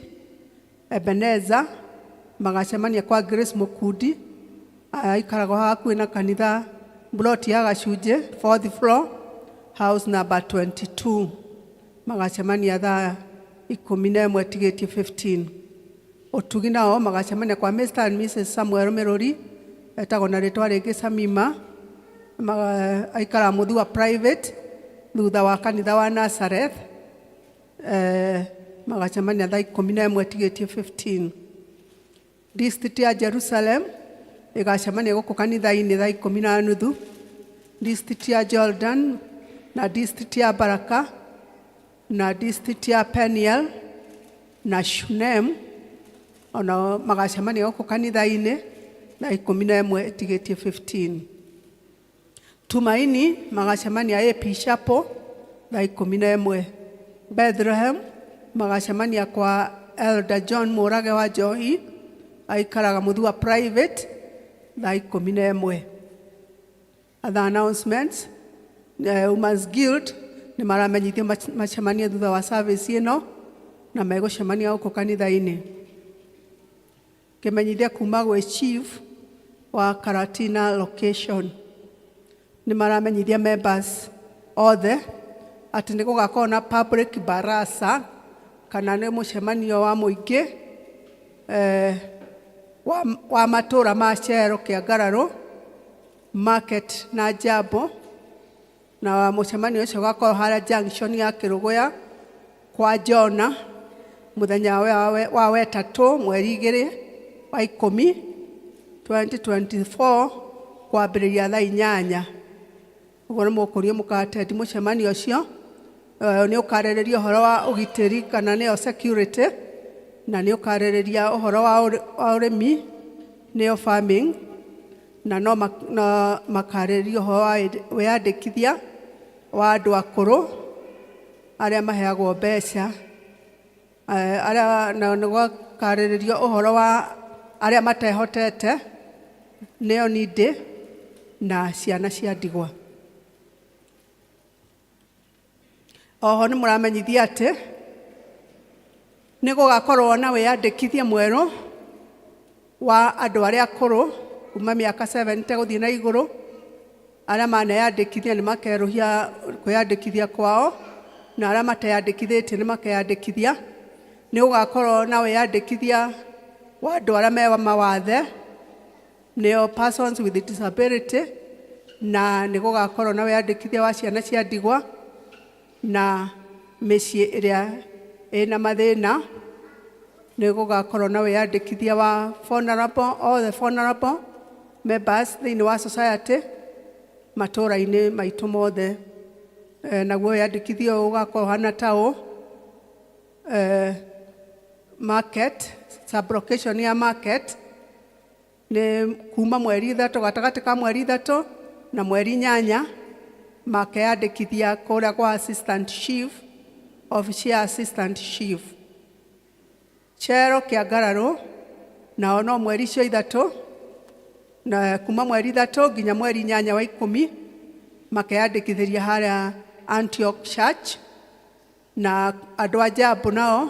Ebenezer magacemania kwa Grace Mukundi, aikaraga hakuhĩ na kanitha, plot ya Gacunjĩ, fourth floor, house number 22, magacemania thaa 11 tigĩtie 15. Ũtugi nao magacemania kwa Mr and Mrs Samuel Mĩrũri, etagwo na rĩtwa rĩngĩ Samima, aikaraga Mũthua private thutha wa kanitha wa Nazareth, magacemania thaa 11 tigĩtie 15. District ya Jerusalem ĩgacemania gũkũ kanitha-inĩ thaa 10:30. District ya Jordan na district ya Baraka na district ya Peniel na Shunem ona magacemania gũkũ kanitha-inĩ thaa 11 ĩtigĩtie 15. Tumaini magacemania AP Chapel thaa 11. Bethlehem magacemania kwa Elder John Mũrage wa Njohi, aikaraga Mũthua private thaa 11. Other announcements, Women's Guild nĩ maramenyithio macemanie thutha wa service ĩno na megũcemania gũkũ kanitha-inĩ. Kĩmenyithia kuma gwĩ chief wa Karatina location, nĩ maramenyithia members othe atĩ nĩ gũgakorwo na public barasa kana nĩ mũcemanio wa mũingĩ wa matũra ma Cero, Kĩangararũ, Market na Jambo, na mũcemanio ũcio ũgakorwo harĩa junction ya Kĩrũgũya kwa Jona mũthenya wa wetatũ mweri 2 wa 10 2024 kwambĩrĩria thaa 8. Ũguo nĩ mũkũrio mũka-attend mũcemanio ũcio. Nĩ ũkarĩrĩria ũhoro wa ũgitĩri kana nĩyo security, na nĩ ũkarĩrĩria ũhoro wa ũrĩmi, nĩyo farming, na no makarĩrĩria ũhoro wa wĩyandĩkithia wa andũ akũrũ arĩa maheagwo mbeca, arĩa na nĩ gũkarĩrĩrio ũhoro wa arĩa matehotete, nĩyo needy, na ciana cia ndigwa. Oho nĩ mũramenyithia atĩ nĩ gũgakorwo na wĩyandĩkithia mwerũ wa andũ arĩa akũrũ kuma mĩaka 70 gũthiĩ na igũrũ. Arĩa maneyandĩkithia nĩ makerũhia kwĩyandĩkithia kwao, na arĩa mateyandĩkithĩtie nĩ makeyandĩkithia. Nĩ gũgakorwo na wĩyandĩkithia wa andũ arĩa me mawathe, nĩo persons with disability, na nĩ gũgakorwo na wĩyandĩkithia wa ciana cia ndigwa na mĩciĩ ĩrĩa ĩna mathĩna. Nĩ gũgakorwo na wĩyandĩkithia wa vulnerable, all the vulnerable members thĩinĩ wa society matũũra-inĩ maitũ mothe. Naguo wĩyandĩkithia ũyũ ũgakorwo ũhana ta ũũ: Market, sublocation ya Market, nĩ kuma mweri 3, gatagatĩ ka mweri 3 na mweri 8, makeyandĩkithia kũrĩa kwa assistant chief, office ya assistant chief. Cero Kĩangararũ nao no mweri icio 3, na kuma mweri 3 nginya mweri 8 wa 10 makeyandĩkithĩria harĩa Antioch Church. Na andũ a Jambo nao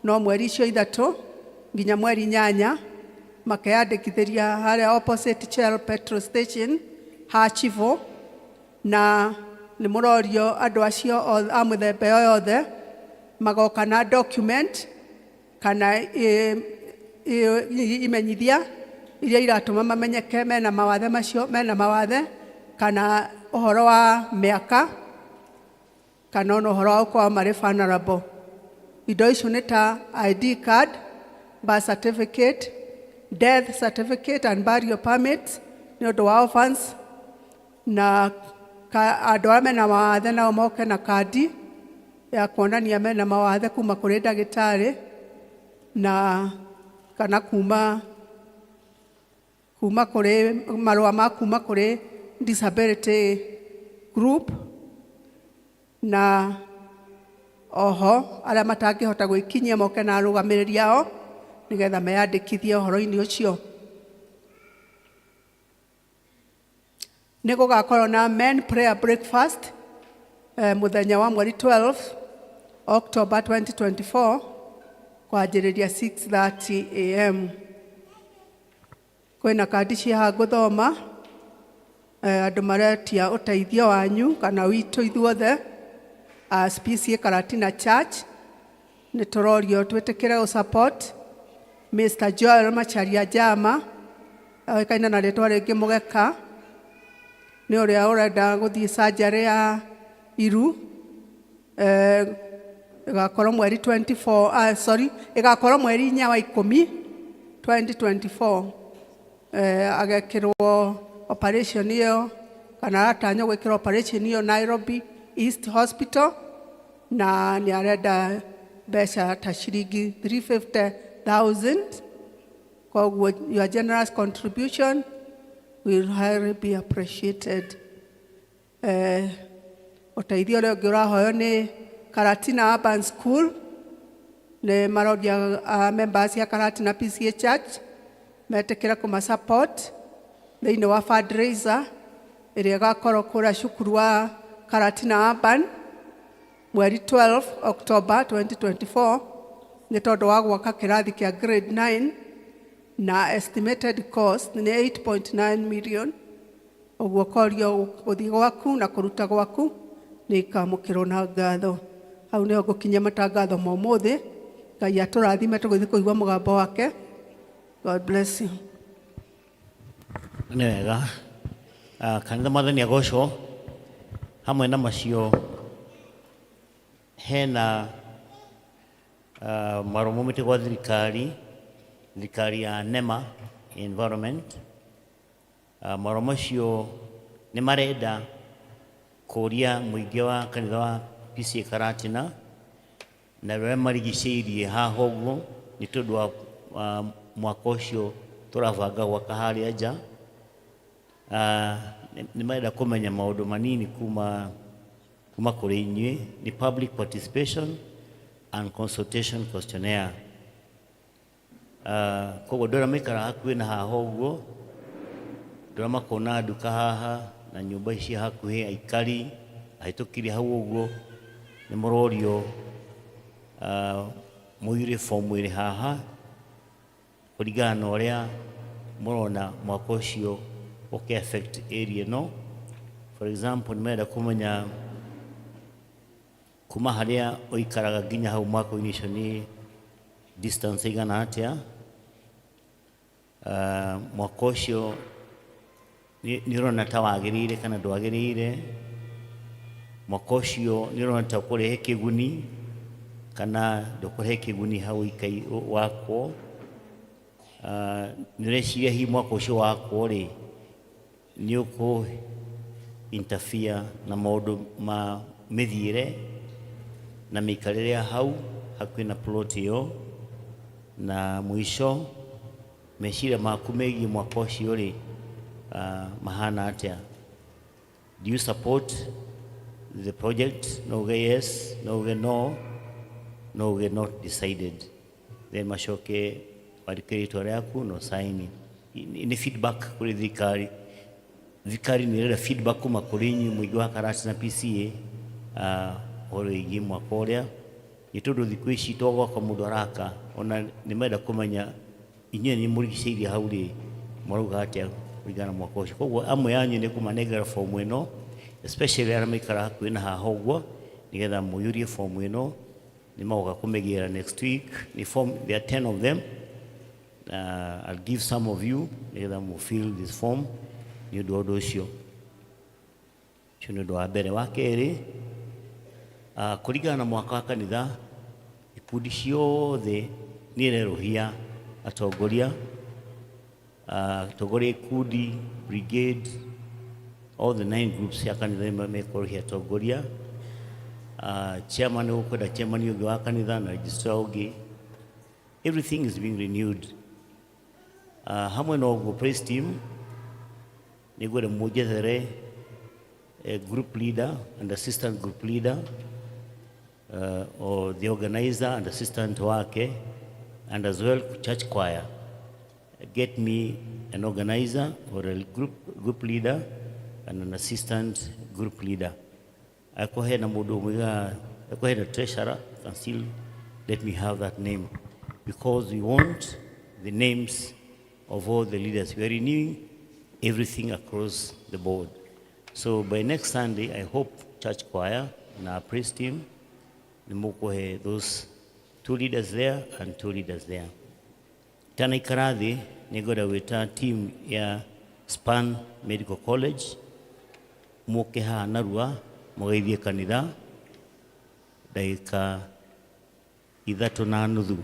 no mweri icio 3 nginya mweri 8 makeyandĩkithĩria harĩa opposite Shell petrol station ha Chivo. Na nĩ mũrorio andũ acio a mũthemba ĩyo yothe magoka na document kana imenyithia iria iratũma mamenyeke mena mawathe macio, mena mawathe kana ũhoro wa mĩaka kana ona ũhoro wa gũkorwo marĩ vulnerable. Indo icio nĩ ta ID card, birth certificate, death certificate and burial permit nĩ ũndũ wa orphans, na andũ arĩa mena mawathe nao moke na kandi ya kuonania mena mawathe kuma kũrĩ ndagĩtarĩ na kana kuma kũrĩ marũa ma kuma kũrĩ disability group. Na oho arĩa matangĩhota gwĩkinyia moke na arũgamĩrĩri ao nĩgetha meyandĩkithie ũhoro-inĩ ũcio. Nĩ gũgakorwo na men prayer breakfast mũthenya wa mweri 12 October 2024 kwanjĩrĩria 6:30 am. Kwĩna kandi cia haha ngũthoma. Andũ maretia ũteithio wanyu kana witũ ithuothe as PCEA Karatina Church. Nĩ tũrorio twĩtĩkĩre gũ support Mr. Joel Macharia Jama, oĩkaine na rĩtwa rĩngĩ Mũgeka, nĩ ũrĩa ũrenda gũthiĩ surgery ya iru. Ĩgakorwo mweri 24, ah, sorry, ĩgakorwo mweri 4 wa 10 2024. Agekĩrwo operation ĩyo kana aratanywo gwĩkĩrwo operation ĩyo Nairobi East Hospital, na nĩ arenda mbeca ta ciringi 350,000. Koguo your generous contribution will highly be appreciated. Ũteithio ũrĩa ũngĩ ũrahoywo nĩ Karatina Urban School. Nĩ maroria members ya Karatina PCEA Church metĩkĩre kũma support thĩinĩ wa fundraiser ĩrĩa ĩgakorwo kũrĩa cukuru wa Karatina Urban mweri 12 October 2024 nĩ tondũ wa gwaka kĩrathi kĩa grade 9, na estimated cost nĩ 8.9 million. Ũguo korio gũthiĩ gwaku na kũruta gwaku. Nĩ ikamũkĩrwo na ngatho. Hau nĩho ngũkinyia matangatho ma ũmũthĩ. Ngai atũrathime tũgĩthiĩ kũigua mũgambo wake. God bless you. Nĩ wega. Ah, kanitha, Mwathani agocwo. Hamwe na macio hena marũa maumĩte gwa thirikari, thirikari ya NEMA environment. Marũa macio nĩ marenda kũria mũingĩ wa kanitha wa PCEA Karatina na arĩa marigicĩirie haha ũguo, nĩ tondũ wa mwaka ũcio tũrabanga gwaka harĩa nja. Nĩ marenda kũmenya maũndũ manini kuma kũrĩ inyuĩ. Nĩ public participation and consultation questionnaire. Koguo andũ arĩa maikaraga hakuhĩ na haha ũguo, andũ arĩa makona nduka haha na nyũmba ici hakuhĩ, aikari ahĩtũkiri hau ũguo, nĩ mũrorio mũiyũrie fomu ĩrĩ haha kũringana na ũrĩa mũrona mwaka ũcio ũkĩ affect area ĩno. For example, nĩ marenda kũmenya kuma harĩa ũikaraga nginya hau mwako-inĩ ũcio nĩ distance ĩigana atĩa. Mwaka ũcio nĩ ũrona ta wagĩrĩire kana ndwagĩrĩire. Mwaka ũcio nĩ ũrona ta ũkũrehe kĩguni kana ndũkũrehe kĩguni hau ikai wakwo. Nĩ ũreciria hihi mwaka ũcio wakwo rĩ, nĩ ũkũ interfere na maũndũ ma mĩthiĩre na mĩikarĩre ya hau hakuhĩ na plot ĩyo. Na mũico, meciria maku megiĩ mwaka ũcio rĩ, mahana atĩa? Do you support the project? No uge yes, no uge no, no uge not decided. Then macoke wandĩke rĩtwa rĩaku no sign. Nĩ feedback kũrĩ thirikari. Thirikari nĩ ĩrenda feedback kuma kũrĩ inyuĩ mũingĩ wa Karatina PCEA ũhoro wĩgiĩ mwaka ũrĩa, nĩ tondũ thikũ ici to gwaka mũndũ araka, ona nĩ marenda kũmenya inyuĩ nĩ mũrigicĩirie hau rĩ, mũrauga atĩa kũringana na mwaka ũcio. Koguo amwe anyu nĩ kũmanengera fomu ĩno, especially arĩa maikaraga hakuhĩ na haha ũguo, nĩgetha mũiyũrie fomu ĩno. Nĩ magoka kũmĩgĩra next week. Nĩ form, there are 10 of them. I'll give some of you nĩgetha mũ fill this form. Nĩ ũndũ wa ũndũ ũcio. Ũcio nĩ ũndũ wa mbere. Wa kerĩ, kũringana na mwaka wa kanitha, ikundi ciothe nĩ irerũhia atongoria, atongoria ikundi, brigade, all the nine groups cia kanitha nĩ mekũrũhia atongoria. Chairman, ũkwenda chairman ũngĩ wa kanitha na registrar ũngĩ. Everything is being renewed. Hamwe na ũguo, praise team, nĩ ngwenda mũnjethere a group leader and assistant group leader, or the organizer and assistant wake, and as well church choir. Get me an organizer or a group leader and an assistant group leader. Akorwo hena mũndũ ũmwe, akorwo hena treasurer, can still let me have that name, because we want the names of all the leaders. We are renewing everything across the board. So by next Sunday, I hope church choir and our praise team, nĩ mũkũhe those two leaders there and two leaders there. Tanaikara thĩ, nĩ ngwenda gwĩta team ya Span Medical College mũke haha narua mũgeithie kanitha ndagĩka 3.5,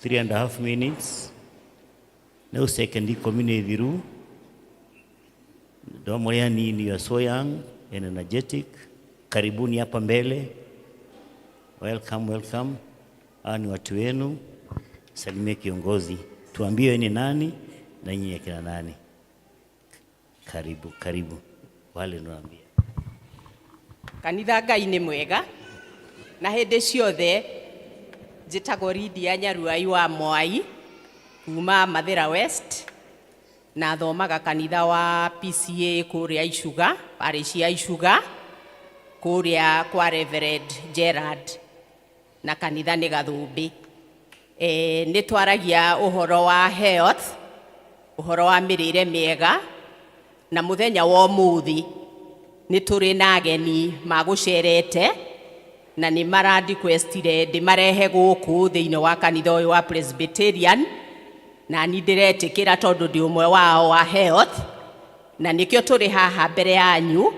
3.5 minutes. Rĩu second 10 nĩ thiru. Ndo mũrĩ anini, you are so young and energetic. Karibuni hapa mbele. Welcome, welcome. Hawa ni watu wenu. Salimie kiongozi, tuambie ni nani na nyinyi akina nani. Karibu, karibu. Wale niwaambie. Kanitha, Ngai nĩ mwega na hĩndĩ ciothe. Njĩtagwo Lydia Nyaruai wa Mwai kuma Mathĩra West, na thomaga kanitha wa PCEA kũrĩa Icuga, parish ya Icuga, kũrĩa kwa Reverend Gerard, na kanitha nĩ Gathũmbĩ. Nĩ twaragia ũhoro wa health, ũhoro wa mĩrĩre mĩega, na mũthenya wa ũmũthĩ Nĩ tũrĩ na ageni magũcerete na nĩ marandikwestire ndĩmarehe gũkũ thĩinĩ wa kanitha ũyũ wa Presbyterian, na ni ndĩretĩkĩra tondũ ndĩ ũmwe wao wa health, na nĩkĩo tũrĩ haha mbere yanyu.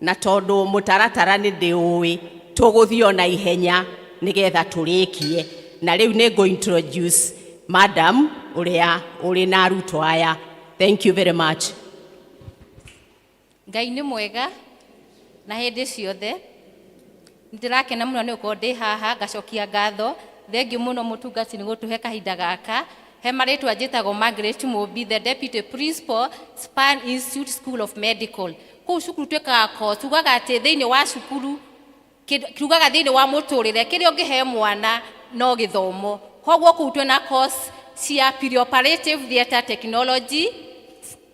Na tondũ mũtaratara nĩ ndĩũĩ, tũgũthiĩ o na ihenya nĩgetha tũrĩkie. Na rĩu nĩ ngũ introduce madam ũrĩa ũrĩ na arutwo aya. Thank you very much. Ngai nĩ mwega na hĩndĩ ciothe. Nĩndĩrakena mũno nĩ gũkorwo ndĩ haha. Ngacokia ngatho, thengiũ mũno mũtungati nĩ gũtũhe kahinda gaka. He marĩtwa, njĩtagwo Margaret Mũmbi, the deputy principal, Span Institute School of Medical. Kũu cukuru twĩkaga course, tugaga atĩ thĩinĩ wa cukuru, tugaga thĩinĩ wa mũtũrĩre kĩrĩa ũngĩhe mwana no gĩthomo. Koguo kũu twĩna course cia perioperative theatre technology,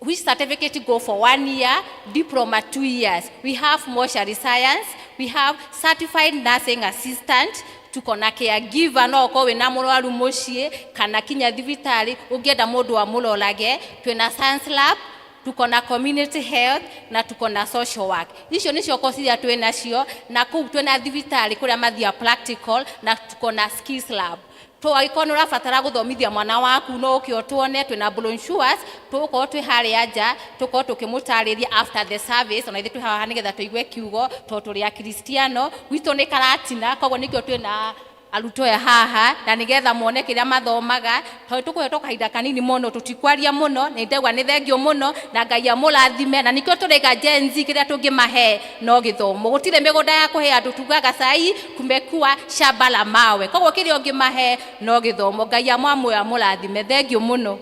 which certificate go for 1 year, diploma 2 years. We have mortuary science, we have certified nursing assistant, tuko na caregiver, no ũkorwo wĩna mũrwaru mũciĩ kana kinya thibitarĩ ũngĩenda mũndũ amũrorage. Twĩna science lab, tuko na community health na tuko na social work. Icio nĩcio course iria twĩ nacio, na kũu twĩna thibitarĩ kũrĩa mathiaga practical, na tuko na skills lab. Angĩkorwo nĩ ũrabatara gũthomithia mwana waku, no ũke ũtuone. Twĩna brochures, tũgũkorwo twĩ harĩa nja, tũkorwo tũkĩmũtarĩria after the service. Ona ithuĩ twĩ haha nĩgetha tũigue kiugo, tondũ tũrĩ akristiano. Gwitũ nĩ Karatina, koguo nĩkĩo twĩna arutwo aya haha, na nĩgetha mone kĩrĩa mathomaga. Tondũ tũkũhetwo kahinda kanini mũno, tũtikwaria mũno. Nĩ ndauga nĩ thengio mũno na Ngai amũrathime. Na nĩkĩo tũraiga Gen Z kĩrĩa tũngĩmahe no gĩthomo. Gũtirĩ mĩgũnda ya kũhe andũ, tugaga sai kumekuwa shamba la mawe. Koguo kĩrĩa ũngĩmahe no gĩthomo. Ngai amwamũyo amũrathime. Thengio mũno.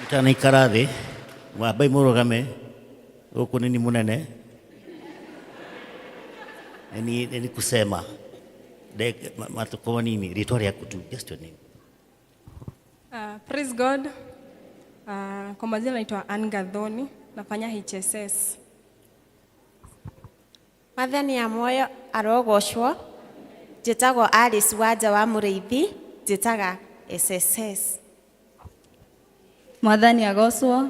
Mũtanaikara thĩ, wambai mũrũgame gũkũ. Nĩ ni mũnene nĩ kusema matukũ manini, rĩtwa rĩaku tu, just your name. Praise God. Kwa majina naitwa Ann Gathoni, nafanya HSS. Mwathani ya muoyo arogocwo. Njĩtagwo Alice Wanja wa Mũrĩithi, njĩtaga SSS. Mwathani agocwo.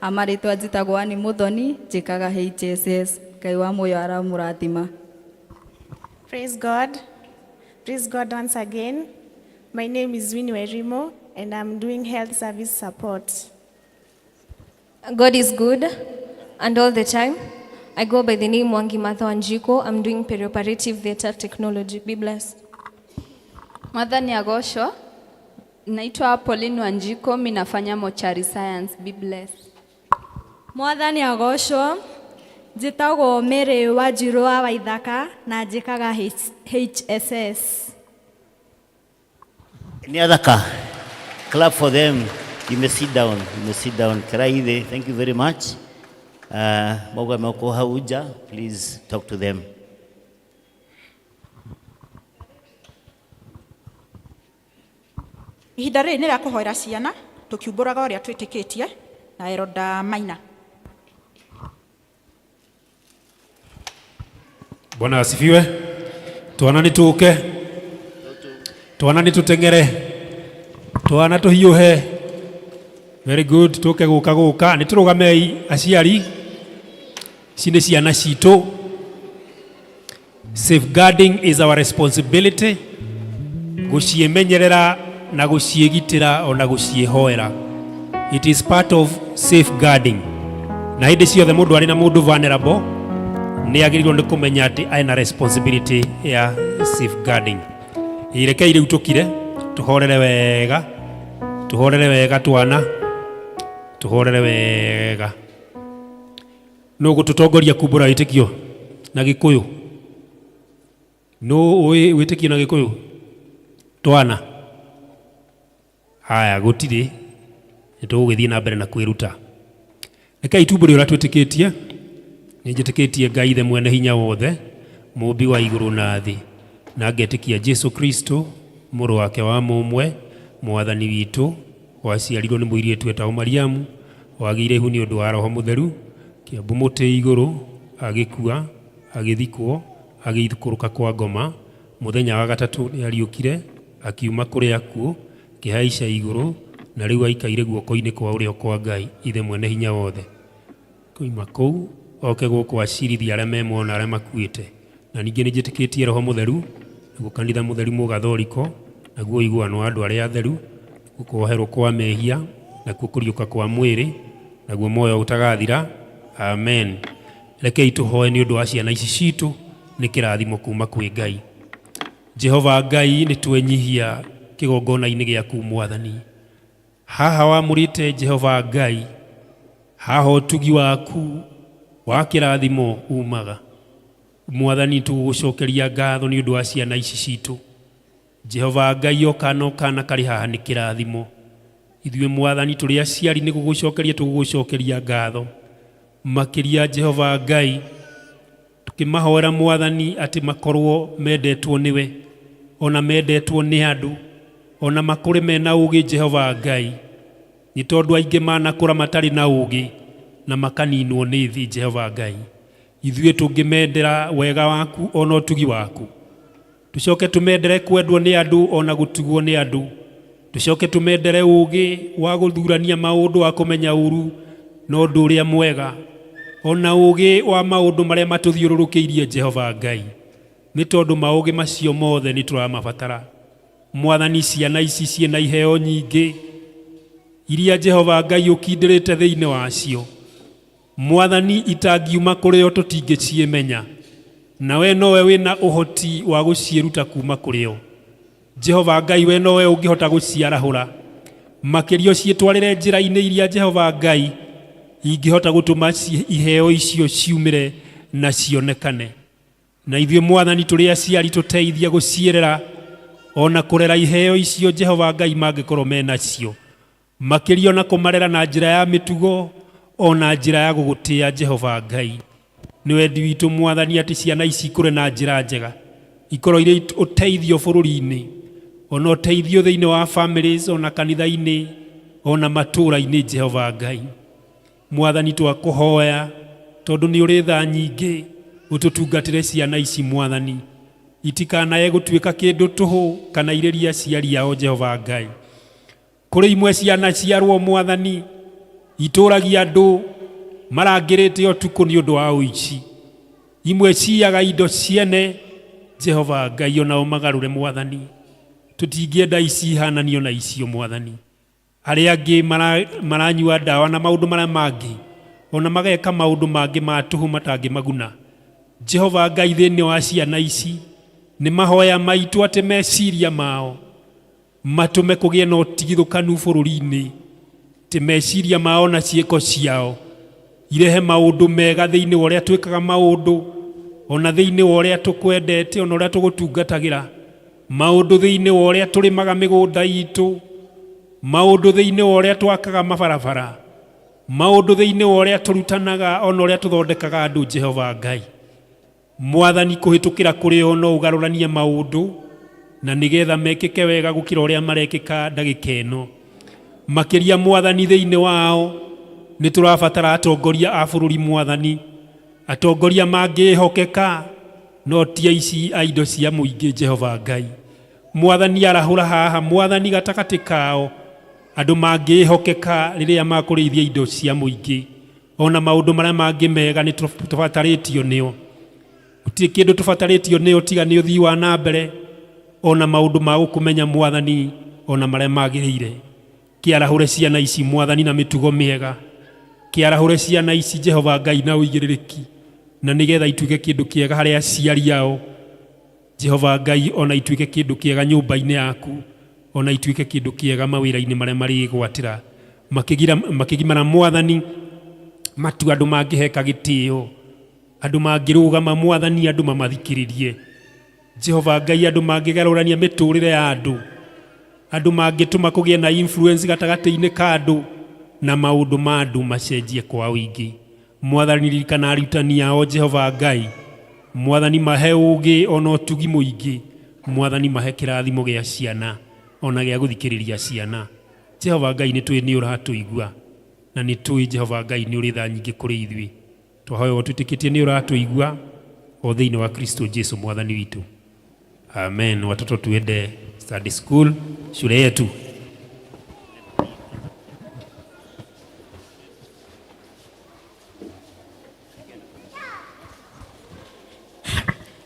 Amarĩtwa njĩtagwo Ani Mũthoni, njĩkaga HSS. Ngai wa muoyo aramũrathima. Praise God. Praise God once again. My name is Winnie Werimo and I'm doing health service support. God is good and all the time. I go by the name Mwangi Martha Wanjiko. I'm doing perioperative theatre technology. Be blessed. Mwathani agocwo. Naitwa Pauline Wanjiko, mi nafanya mortuary science. Be blessed. Mwathani agocwo. Njĩtagwo Mary Wanjirũ wa Waithaka na njĩkaga HSS. Nĩ athaka. Clap for them. You may sit down. You may sit down. Karaithe, thank you very much. Mauga meko hau nja, please talk to them. Ihinda rĩrĩ nĩ rĩa kũhoera ciana, tũkiumbũraga ũrĩa twĩtĩkĩtie na Elder Maina. Bwana asifiwe. Twana nĩ tũke, twana nĩ tũteng'ere, twana tũhiũhe. Very good. Tũke gũka gũka nĩ tũrũgamei aciari. Ici nĩ ciana citũ. Safeguarding is our responsibility, gũciĩmenyerera na gũciĩgitĩra ona gũciĩhoera. It is part of safeguarding. Na hĩndĩ ciothe mũndũ arĩ na mũndũ vulnerable, nĩ agĩrĩirwo nĩ kũmenya atĩ ena responsibility ya safeguarding. Rekei rĩu tũkire, tũhorere wega, tũhorere wega twana, tũhorere wega. Nũ gũtũtongoria kumbũra wĩtĩkio na Gĩkũyũ? Nũ ũĩ wĩtĩkio na Gĩkũyũ? Twana haya gũtirĩ, nĩ tũgũgĩthiĩ na mbere na kwĩruta. Rekei tumbũre ũrĩa twĩtĩkĩtie. Nĩ njĩtĩkĩtie Ngai Ithe mwene hinya wothe, mũmbi wa igũrũ na thĩ, na ngetĩkia Jesu Kristo, mũrũ wake wa mũmwe, mwathani witũ, waciarirwo nĩ mũirĩtu wetagwo Mariamu, wagĩire ihu nĩ ũndũ wa Roho Mũtheru, kĩambu mũtĩ igũrũ, agĩkua, agĩthikwo, agĩikũrũka kwa ngoma. Mũthenya wa gatatũ nĩ ariũkire akiuma kũrĩ akuũ, akĩhaica igũrũ, na rĩu aikaire guoko-inĩ kwa ũrĩo kwa Ngai Ithe mwene hinya wothe. Koima kũu oke gũkũ acirithie arĩa me muoyo na arĩa makuĩte. Na ningĩ nĩ njĩtĩkĩtie Roho Mũtheru, naguo kanitha mũtheru mũgathoriko, naguo ũiguano wa andũ arĩa atheru, nakuo kuoherwo kwa mehia, nakuo kũriũka kwa mwĩrĩ, naguo muoyo ũtagathira. Amen. Rekei tũhoe nĩ ũndũ wa ciana ici citũ, nĩ kĩrathimo kuma kwĩ Ngai. Jehova Ngai, nĩ twenyihia kĩgongona-inĩ gĩaku Mwathani. Haha wamũrĩte Jehova Ngai, haha ũtugi waku wa kĩrathimo umaga. Mwathani tũgũgũcokeria ngatho nĩ ũndũ wa ciana ici citũ. Jehova Ngai o kana o kana karĩ haha nĩ kĩrathimo. Ithuĩ Mwathani tũrĩ aciari nĩ gũgũcokeria tũgũgũcokeria ngatho. Makĩria Jehova Ngai tũkĩmahoera Mwathani atĩ makorwo mendetwo nĩwe ona mendetwo nĩ andũ ona makũre mena ũgĩ Jehova Ngai nĩ tondũ aingĩ manakũra matarĩ na ũgĩ na makaninwo nĩ thĩ Jehova Ngai. Ithuĩ tũngĩmendera wega waku ona ũtugi waku tũcoke tũmendere kwendwo nĩ andũ ona gũtugwo nĩ andũ tũcoke tũmendere ũgĩ wa gũthurania maũndũ wa kũmenya ũru na ũndũ ũrĩa mwega ona ũgĩ wa maũndũ marĩa matũthiũrũrũkĩirie Jehova Ngai nĩ tondũ maũgĩ macio mothe nĩ tũramabatara. Mwathani ciana ici ciĩna iheo nyingĩ iria Jehova Ngai ũkindĩrĩte thĩinĩ wacio. Mwathani itangiuma kũrĩ o tũtingĩciĩmenya na we nowe wĩna ũhoti wa gũciĩruta kuma kũrĩ o. Jehova Ngai we nowe ũngĩhota gũciarahũra makĩria ũciĩtwarĩre njĩra-inĩ iria Jehova Ngai ingĩhota gũtũma iheo icio ciumĩre na cionekane. Na ithuĩ Mwathani tũrĩ aciari tũteithie gũciĩrera ona kũrera iheo icio Jehova Ngai mangĩkorwo menacio makĩria ona kũmarera na njĩra ya mĩtugo ona njĩra ya gũgũtĩa Jehova Ngai. Nĩ wendi witũ Mwathani atĩ ciana ici ikũre na njĩra njega ikorwo irĩ ũteithio bũrũri-inĩ ona ũteithio thĩinĩ wa families ona kanitha-inĩ ona matũũra-inĩ Jehova Ngai. Mwathani twakũhoya tondũ nĩ ũrĩ tha nyingĩ ũtũtungatĩre ciana ici Mwathani itikanae gũtuĩka kĩndũ tũhũ kana irĩrie aciari ao Jehova Ngai. Kũrĩ imwe ciana ciarwo Mwathani itũragia andũ marangĩrĩte ũtukũ nĩ ũndũ wa ũici. Imwe ciyaga indo ciene Jehova Ngai onao magarũre Mwathani. Tũtingĩenda ici ihananio na icio Mwathani. Arĩa angĩ maranyua ndawa na maũndũ marĩa mangĩ ona mageka maũndũ mangĩ ma tũhũ matangĩmaguna. Jehova Ngai thĩinĩ wa ciana ici nĩ mahoya maitũ atĩ meciria mao matũme kũgĩe na ũtigithũkanu bũrũri-inĩ atĩ meciria mao na ciĩko ciao irehe maũndũ mega thĩinĩ wa ũrĩa twĩkaga maũndũ ona thĩinĩ wa ũrĩa tũkwendete ona ũrĩa tũgũtungatagĩra maũndũ thĩinĩ wa ũrĩa tũrĩmaga mĩgũnda itũ maũndũ thĩinĩ wa ũrĩa twakaga mabarabara maũndũ thĩinĩ wa ũrĩa tũrutanaga ona ũrĩa tũthondekaga andũ Jehova Ngai. Mwathani kũhĩtũkĩra kũrĩ o no ũgarũranie maũndũ na nĩgetha mekĩke wega gũkĩra ũrĩa marekĩka ndagĩka ĩno. Makĩria Mwathani thĩinĩ wao nĩ tũrabatara atongoria a bũrũri Mwathani, atongoria mangĩhokeka no ti aici a indo cia mũingĩ Jehova Ngai. Mwathani arahũra haha Mwathani gatagatĩ kao andũ mangĩhokeka rĩrĩa makũrĩithia indo cia mũingĩ ona maũndũ marĩa mangĩ mega nĩ tũbatarĩtio nĩo. Gũtirĩ kĩndũ tũbatarĩtio nĩo tiga nĩ ũthii wa na mbere ona maũndũ ma gũkũmenya Mwathani ona marĩa magĩrĩire. Kĩarahũre ciana ici Mwathani na mĩtugo mĩega. Kĩarahũre ciana ici Jehova Ngai na ũigĩrĩrĩki na nĩgetha ituĩke kĩndũ kĩega harĩ aciari ao Jehova Ngai ona ituĩke kĩndũ kĩega nyũmba-inĩ yaku ona ituĩke kĩndũ kĩega mawĩra-inĩ marĩa marĩgwatĩra makĩgimara Mwathani matua andũ mangĩheka gĩtĩo andũ mangĩrũgama Mwathani andũ mamathikĩrĩrie Jehova Ngai andũ mangĩgarũrania mĩtũrĩre ya andũ andũ mangĩtũma kũgĩe na influence gatagatĩ-inĩ ka andũ na maũndũ ma andũ macenjie kwa ũingĩ. Mwathani ririkana arutani ao Jehova Ngai. Mwathani mahe ũgĩ ona ũtugi mũingĩ. Mwathani mahe kĩrathimo gĩa ciana ona gĩa gũthikĩrĩria ciana. Jehova Ngai nĩ tũĩ nĩ ũratũigua na nĩ tũĩ Jehova Ngai nĩ ũrĩ tha nyingĩ kũrĩ ithuĩ. Twahoya ũtwĩtĩkĩtie nĩ ũratũigua o thĩinĩ wa Kristo Jesu Mwathani witũ. Amen. Watoto tuende Sunday school, shule yetu.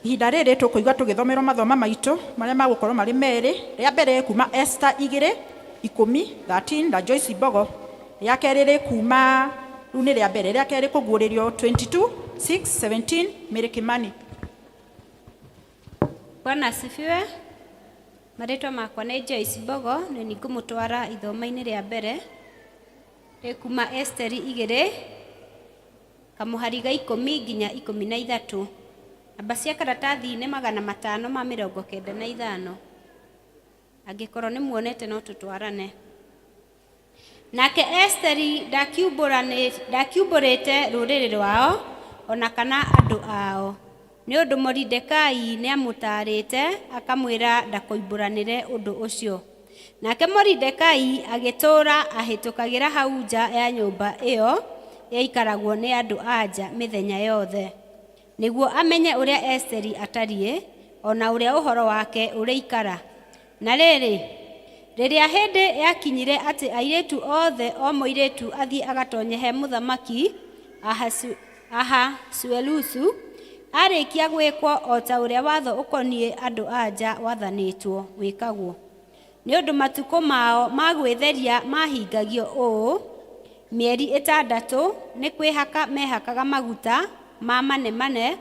Ihinda rĩrĩ tũkũigua tũgĩthomerwo mathoma maitũ marĩa magũkorwo marĩ merĩ. Rĩa mbere kuma Esther igĩrĩ ikũmi 13 na Joyce Mbogo. Rĩa kerĩ rĩ kuma rĩu nĩ rĩa mbere, rĩa kerĩ kũguũrĩrio 22 6 17 Mary Kimani. Bwana asifiwe. Marĩtwa makwa nĩ Joyce Mbogo na nĩ ngũmũtwara ithoma-inĩ rĩa mbere rĩ kuma Esteri igĩrĩ kamũhari ga 10 nginya 13. Namba cia karatathi nĩ 595. Angĩkorwo nĩ muonete no tũtwarane. Nake Esteri ndakiumbũrĩte rũrĩrĩ rwao ona kana andũ ao, nĩ ũndũ Moridekai nĩamũtaarĩte akamwĩra ndakoimbũranĩre ũndũ ũcio. Nake Moridekai agĩtũũra ahĩtũkagĩra hau nja ya nyũmba ĩyo yaikaragwo nĩ andũ a nja mĩthenya yothe, nĩguo amenye ũrĩa Esteri atariĩ ona ũrĩa ũhoro wake ũrĩikara. Na rĩrĩ, rĩrĩa hĩndĩ yakinyire atĩ airĩtu othe o mũirĩtu athiĩ agatonye he mũthamaki Ahasuerusu, arĩkia gwĩkwo o ta ũrĩa watho ũkoniĩ andũ a nja wathanĩtwo wĩkagwo, nĩ ũndũ matukũ mao ma gwĩtheria mahingagio ũũ: mĩeri 6 nĩ kwĩhaka mehakaga maguta ma manemane,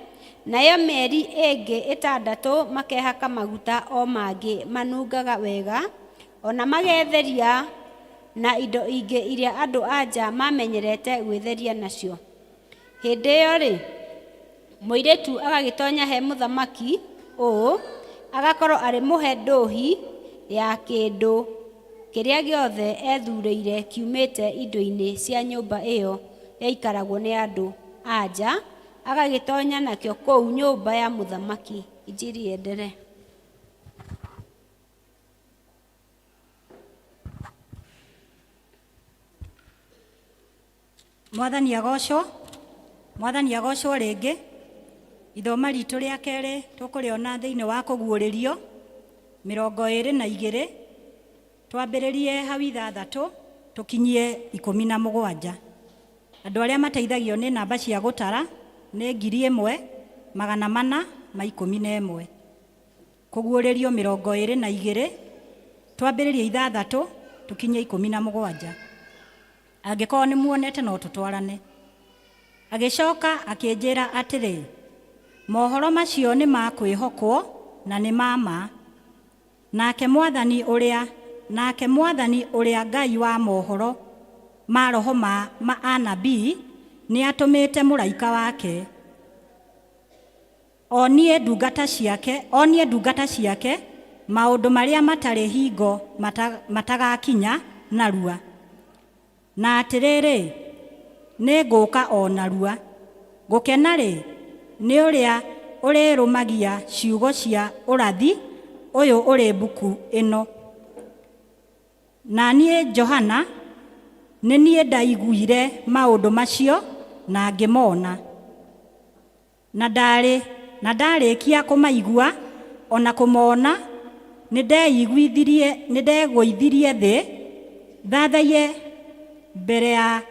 nayo mĩeri ĩngĩ 6 makehaka maguta o mangĩ manungaga wega, ona magetheria na indo ingĩ iria andũ a nja mamenyerete gwĩtheria nacio. Hĩndĩ ĩyo rĩ, mũirĩtu agagĩtonya he mũthamaki ũũ, agakorwo arĩ mũhe ndũhi ya kĩndũ kĩrĩa gĩothe ethurĩire kiumĩte indo-inĩ cia nyũmba ĩyo yaikaragwo nĩ andũ a nja, agagĩtonya nakĩo kũu nyũmba ya mũthamaki. Injiri ĩenderee. Mwathani agocwo, Mwathani agocwo rĩngĩ. Ithoma ritũ rĩa kerĩ tũkũrĩona thĩinĩ wa kũguũrĩrio 22, twambĩrĩrie hau 6 tũkinyie 17. Andũ arĩa mateithagio nĩ namba cia gũtara nĩ 1411. Kũguũrĩrio 22, twambĩrĩrie 6 tũkinyie 17. Angĩkorwo nĩ muonete no tũtwarane. Agĩcoka akĩnjĩra atĩrĩ, mohoro macio nĩ ma kwĩhokwo na nĩ ma ma. Nake Mwathani ũrĩa Ngai wa mohoro ma roho ma anabii nĩatũmĩte mũraika wake onie ndungata ciake maũndũ marĩa matarĩ hingo matagakinya narua. Na atĩrĩrĩ, nĩngũka o narua. Gũkena-rĩ, nĩ ũrĩa ũrĩrũmagia ciugo cia ũrathi ũyũ ũrĩ mbuku ĩno. Na niĩ Johana, nĩ niĩ ndaiguire maũndũ macio na ngĩmona. Na ndarĩkia kũmaigua ona kũmona, nĩndegũithirie thĩ thathaiye mbere ya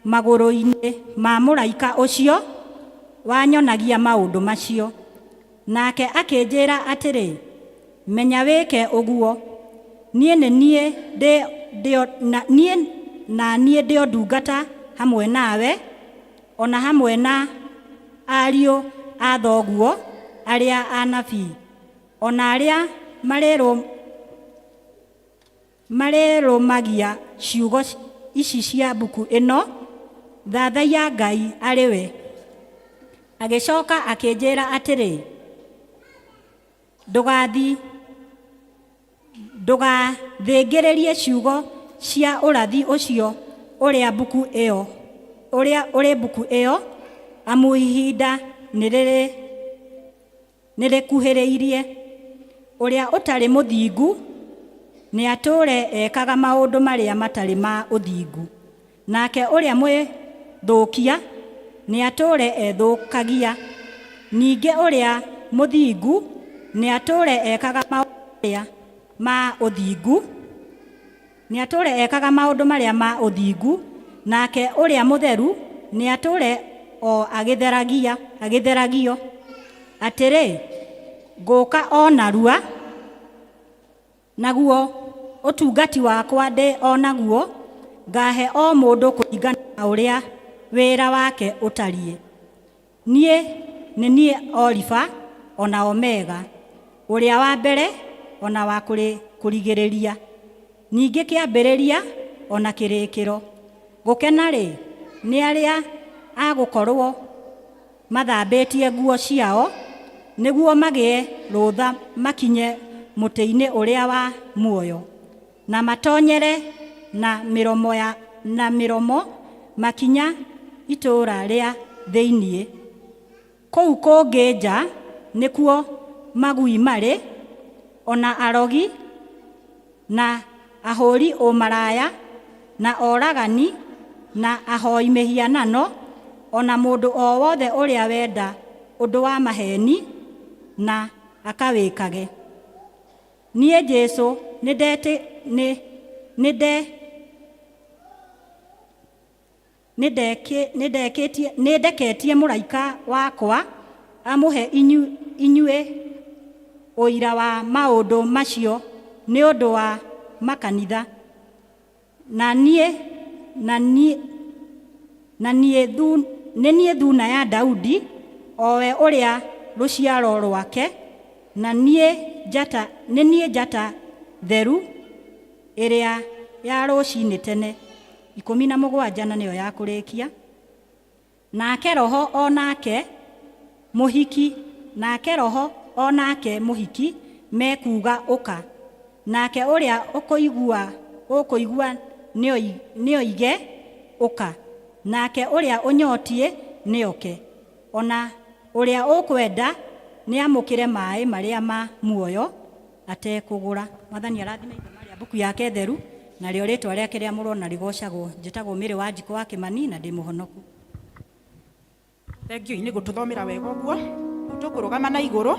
magũrũ-inĩ ma mũraika ũcio wanyonagia maũndũ macio. Nake akĩnjĩra atĩrĩ, menya wĩke ũguo, niĩ nĩ niĩ ndĩ o ndungata hamwe nawe, ona hamwe na ariũ a thoguo arĩa anabii, ona arĩa marĩrũmagia ciugo ici cia mbuku ĩno, thathaiya Ngai arĩ we. Agĩcoka akĩnjĩra atĩrĩ, ndũgathingĩrĩrie ciugo cia ũrathi ũcio ũrĩa ũrĩ mbuku ĩyo, amu ihinda nĩrĩkuhĩrĩirie. Ũrĩa ũtarĩ mũthingu nĩatũũre ekaga maũndũ marĩa matarĩ ma ũthingu, nake ũrĩa mwĩthũkia nĩatũũre ethũkagia, ningĩ ũrĩa mũthingu nĩatũũre ekaga maũndũ marĩa ma ũthingu, nĩatũũre ekaga maũndũ marĩa ma ũthingu, nake ũrĩa mũtheru nĩatũũre o agĩtheragio. Atĩrĩ, Ngũka o narua, naguo ũtungati wakwa ndĩ o naguo, ngahe o mũndũ kũringana na ũrĩa wĩra wake ũtariĩ. Niĩ nĩ niĩ Alifa o na Omega, ũrĩa wa mbere o na wa kũrigĩrĩria, ningĩ kĩambĩrĩria o na kĩrĩkĩro. Gũkena-rĩ, nĩ arĩa a gũkorwo mathambĩtie nguo ciao, nĩguo magĩe rũtha makinye mũtĩ-inĩ ũrĩa wa muoyo, na matonyere na mĩromo, ya, na mĩromo makinya itũũra rĩa thĩinĩ. Kũu kũngĩ nja nĩkuo magui marĩ, ona arogi, na ahũri ũmaraya, na oragani, na ahoi mĩhianano, ona mũndũ o wothe ũrĩa wenda ũndũ wa maheni na akawĩkage. Niĩ Jesũ nĩndeketie mũraika wakwa amũhe inyuĩ ũira wa maũndũ macio nĩ ũndũ wa makanitha. Na niĩ nĩ niĩ thuna ya Daudi, o we ũrĩa rũciaro rwake, na nĩ niĩ njata theru ĩrĩa ya rũcinĩ tene. 17 na nĩyo ya kũrĩkia. Nake Roho o nake mũhiki, nake Roho o nake mũhiki mekuuga ũka. Nake ũrĩa ũkũigua nĩoige ũka. Nake ũrĩa ũnyotiĩ nĩoke. Ona ũrĩa ũkwenda nĩamũkĩre maĩ marĩa ma muoyo atekũgũra. Mwathani arathime ithoma rĩa mbuku yake theru, narĩo rĩtwa rĩake rĩamũrwo na rĩgocagwo. Njĩtagwo Mary wa Njikũ wa Kĩmani na ndĩ mũhonoku. Thengiũ nĩ gũtũthomera wega ũguo. Tũkũrũgama na igũrũ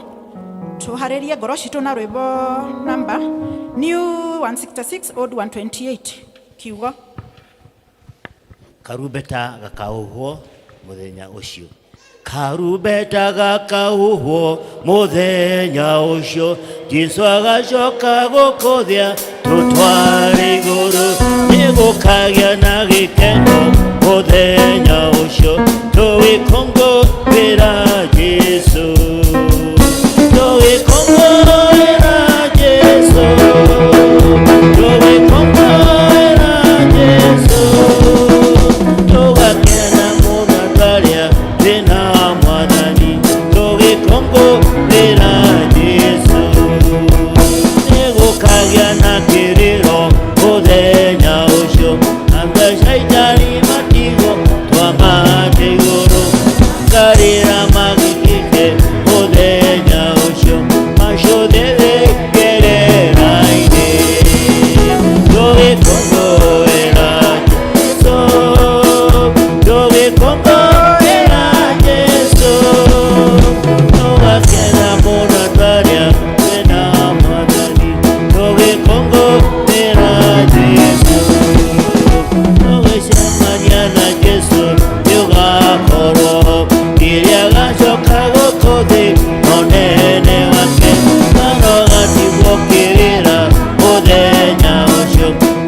tũharĩrie ngoro citũ na rwĩmbo namba new 166 old 128 kiugo. Karumbeta gakahuhwo mũthenya ũcio. Karumbeta gakahuhwo mũthenya ũcio, Jesũ agacoka gũkũthĩa tũtware igũrũ, nĩgũkagĩa na gĩkeno mũthenya ũcio, tũgĩkũngũĩra Jesũ. Tũgĩkũngũĩra Jesũ. Tũgĩkũngũĩra Jesũ. Tũgakena mũno twarĩa twĩna Mwathani, tũgĩkũngũĩra Jesũ. Nĩgũkagĩa na kĩrĩro mũthenya ũcio, andũ a Shaitani matigwo twambate igũrũ, makarĩra magĩkĩte mũthenya ũcio, macũthĩrĩkerera-inĩ. Tũgĩkũngũĩra Jesũ, tũgĩkũngũĩra Jesũ, tũgakena mũno twarĩa twĩna Mwathani, tũgĩkũngũĩra Jesũ. Tũgĩcemania na Jesũ nĩũgakorwo, rĩrĩa agacoka gũkũ thĩ mũnene wake, marogatigwo kĩrĩra mũthenya ũcio,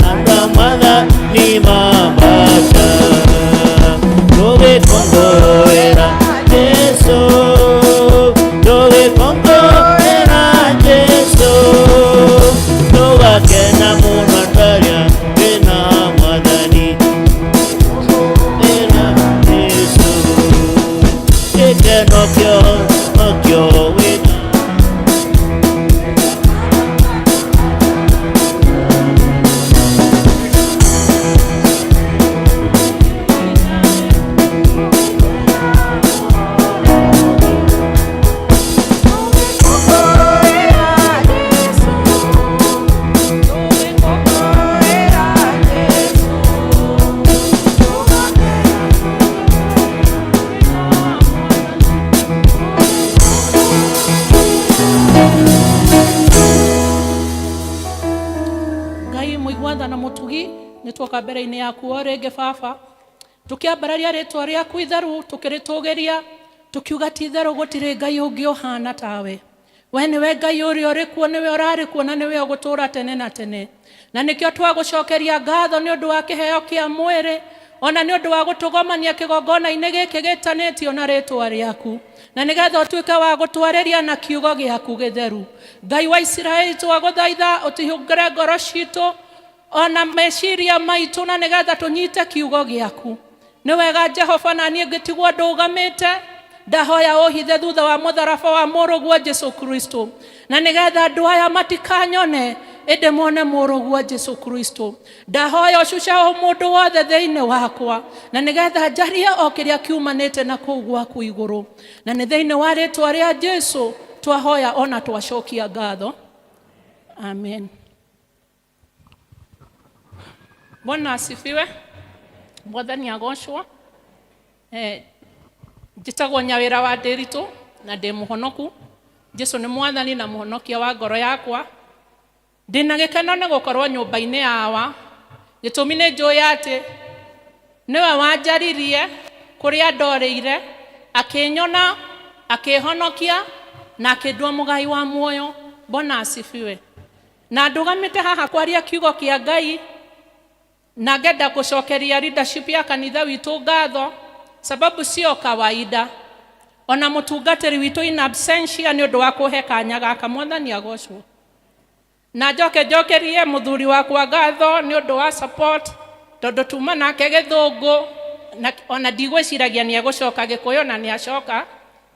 andũ a Mwathani mambata. Tũgĩkũngũĩra Jesũ, tũgĩkũngũĩra Jesũ, tũgakena mũno twarĩa twĩna Mwathani, twĩna Jesũ. Gĩkeno kĩo wĩna Ngai mũigua tha na mũtugi, nĩ tuoka mbere-inĩ yaku o rĩngĩ baba, tũkĩambararia rĩtwa rĩaku itheru, tũkĩrĩtũgĩria, tũkiuga ti itherũ gũtirĩ Ngai ũngĩ ũhana tawe. We nĩwe Ngai ũrĩa ũrĩ kuo, nĩwe ũrarĩ kuo na nĩwe ũgũtũũra tene na tene. Na nĩkĩo twagũcokeria ngatho nĩ ũndũ wa kĩheo kĩa mwĩrĩ, ona nĩ ũndũ wa gũtũgomania kĩgongona-inĩ gĩkĩ gĩtanĩtio na rĩtwa rĩaku, na nĩgetha ũtuĩke wa gũtwarĩria na kiugo gĩaku gĩtheru. Ngai wa Isiraeli, twagũthaitha ũtihingũre ngoro citũ ona meciria maitũ, na nĩgetha tũnyite kiugo gĩaku. Nĩ wega Jehova, na niĩ ngĩtigwo ndũgamĩte, ndahoya ũhithe thutha wa mũtharaba wa mũrũguo Jesu Kristo, na nĩgetha andũ aya matikanyone ĩndĩ mone mũrũguo Jesu Kristo. Ndahoya ũcuce o mũndũ wothe thĩinĩ wakwa, na nĩgetha njarie o kĩrĩa kiumanĩte na kũu gwaku igũrũ, na nĩ thĩinĩ wa rĩtwa rĩa Jesu twahoya ona twacokia ngatho, amen. Bwana asifiwe. Mwathani agocwo. Njĩtagwo Nyawĩra wa Ndĩritũ na ndĩ mũhonoku. Jesu nĩ mwathani na mũhonokia wa ngoro yakwa. Ndĩna gĩkeno nĩ gũkorwo nyũmba-inĩ ya Awa. Gĩtũmi nĩ njũĩ atĩ nĩwe wanjaririe kũrĩa ndorĩire, akĩnyona, akĩhonokia na akĩndua mũgai wa muoyo. Bwana asifiwe. Na ndũgamĩte haha kwaria kiugo kĩa Ngai, na ngenda gũcokeria leadership ya kanitha witũ ngatho, sababu sio kawaida ona mũtungatĩri witũ in absentia nĩ ũndũ wa kũhe kanya gaka. Mwathani agocwo. Na njoke njokerie mũthuri wakwa ngatho nĩ ũndũ wa support, tondũ tuma nake gĩthũngũ na ona ndigwĩciragia nĩ egũcoka gĩkũyũ, na nĩ acoka.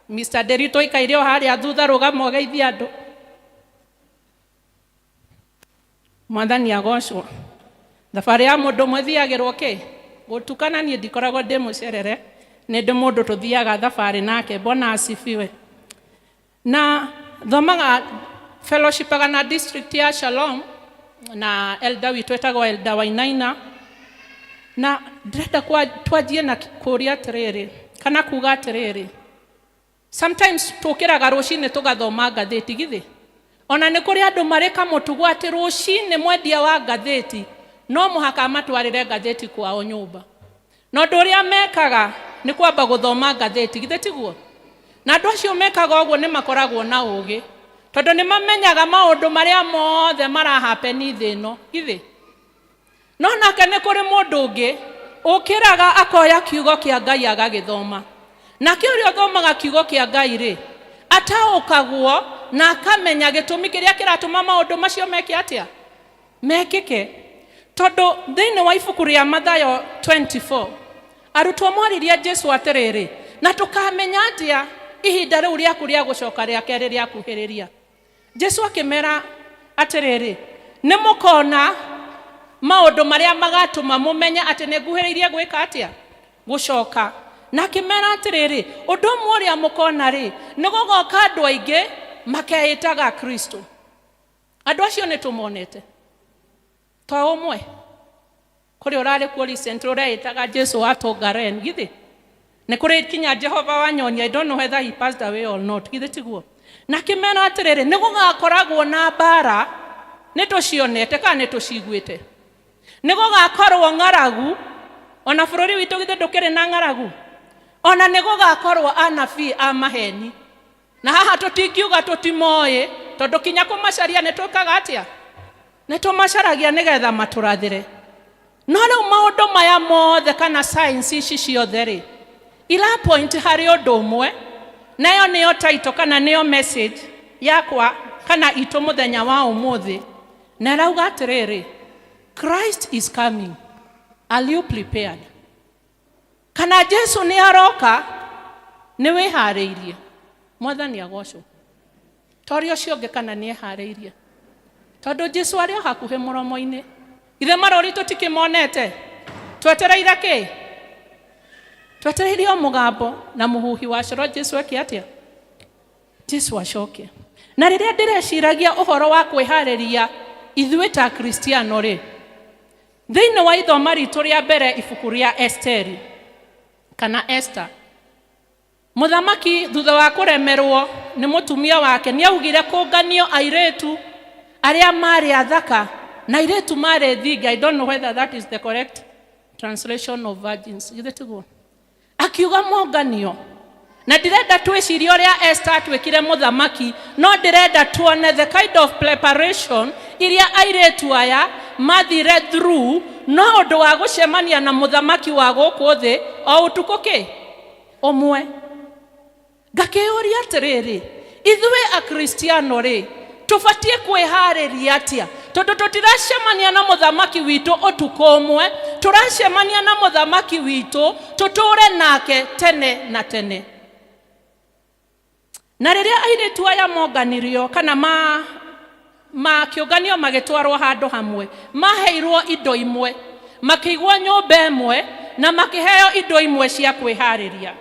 Mr. Nderitu aikaire o harĩa thutha, rũgama ũgeithie andũ. Mwathani agocwo. Thabarĩ ya mũndũ ũmwe ĩthiagĩrwo kĩ gũtukana, niĩ ndikoragwo ndĩ mũcerere, nĩ ndĩ mũndũ tũthiaga thabarĩ nake. Bwana asifiwe. Na thomaga fellowshipaga na district ya Shalom na elder witũ etagwo Elder Wainaina, na ndĩrenda twanjie na kũria atĩrĩrĩ, kana kuga atĩrĩrĩ, sometimes tũkĩraga rũcinĩ tũgathoma ngathĩti, githĩ ona nĩ kũrĩ andũ marĩ kamũtugo atĩ rũcinĩ mwendia wa ngathĩti no mũhaka amatwarĩre ngathĩti kwao nyũmba, na ũndũ ũrĩa mekaga nĩ kwamba gũthoma ngathĩti, githĩ tiguo? Na andũ acio mekaga ũguo nĩ makoragwo na ũgĩ, tondũ nĩ mamenyaga maũndũ marĩa mothe marahapeni thĩ ĩno, githĩ? No nake nĩ kũrĩ mũndũ ũngĩ ũkĩraga akoya kiugo kĩa Ngai agagĩthoma. Nake ũrĩa ũthomaga kiugo kĩa Ngai rĩ, ataũkagwo na akamenya gĩtũmi kĩrĩa kĩratũma maũndũ macio meke atĩa? Mekĩke. Tondũ thĩinĩ wa ibuku rĩa Mathayo 24, arutwo moririe Jesu atĩrĩrĩ, na tũkamenya atĩa ihinda rĩu rĩaku rĩa gũcoka rĩa kerĩ rĩakuhĩrĩria? Jesu akĩmera atĩrĩrĩ, nĩ mũkona maũndũ marĩa magatũma mũmenye atĩ nĩ nguhĩrĩirie gwĩka atĩa? Gũcoka. Na akĩmera atĩrĩrĩ, ũndũ ũmwe ũrĩa mũkona rĩ, nĩ gũgoka andũ aingĩ makeĩtaga Kristo. Andũ acio nĩ tũmonete. To ũmwe. Kũrĩ ũrarĩ kuo recently ũreĩtaga Jesu wa Tongaren, githĩ? Nĩ kũrĩ kinya Jehova wa Nyonia, I don't know whether he passed away or not, githĩ tiguo? Na akĩmera atĩrĩrĩ, nĩ gũgakoragwo na mbara, nĩ tũcionete kana nĩ tũciguĩte? Nĩ gũgakorwo ng'aragu, ona bũrũri witũ githĩ ndũkĩrĩ na ng'aragu? Ona nĩ gũgakorwo anabii a maheni. Na haha tũtingiuga tũtimoĩ, tondũ kinya kũmacaria nĩ twĩkaga atĩa? Nĩ tũmacaragia nĩgetha matũrathĩre. No rĩu maũndũ maya mothe kana science ici ciothe rĩ, ira point harĩ ũndũ ũmwe, nayo nĩyo title kana nĩyo message yakwa kana itũ mũthenya wa ũmũthĩ, na ĩrauga atĩrĩrĩ, Christ is coming, are you prepared? Kana Jesu nĩ aroka, nĩ wĩharĩirie? Mwathani agocwo. Toria ũcio ũngĩ kana nĩ eharĩirie, tondũ Jesu arĩ o hakuhĩ mũromo-inĩ. Ithe marũri tũtikĩmonete, twetereire kĩ? Twetereire o mũgambo na mũhuhi wa coro. Jesu eke atĩa? Jesu acoke. Na rĩrĩa ndĩreciragia ũhoro wa kwĩharĩria ithuĩ ta Akristiano rĩ, thĩinĩ wa ithoma ritũ rĩa mbere ibuku rĩa Esteri kana Esther, mũthamaki thutha wa kũremerwo nĩ mũtumia wake nĩ augire kũnganio airĩtu arĩa marĩ athaka na airĩtu marĩ thingi. I don't know whether that is the correct translation of virgins, githĩ tiguo? Akiuga monganio. Na ndirenda twĩcirie ũrĩa Esther atuĩkire mũthamaki, no ndĩrenda tuone the kind of preparation iria airĩtu aya mathire through no ũndũ wa gũcemania na mũthamaki wa gũkũ thĩ o ũtukũ kĩ ũmwe. Ngakĩyũria atĩrĩrĩ, ithuĩ Akristiano rĩ, tũbatiĩ kwĩharĩria atĩa? Tondũ tũtiracemania na mũthamaki witũ ũtukũ ũmwe, tũracemania na mũthamaki witũ tũtũũre nake tene na tene. Na rĩrĩa airĩtu aya monganirio kana ma makĩũnganio magĩtwarwo handũ hamwe, maheirwo indo imwe, makĩigwo nyũmba ĩmwe na makĩheo indo imwe cia kwĩharĩria.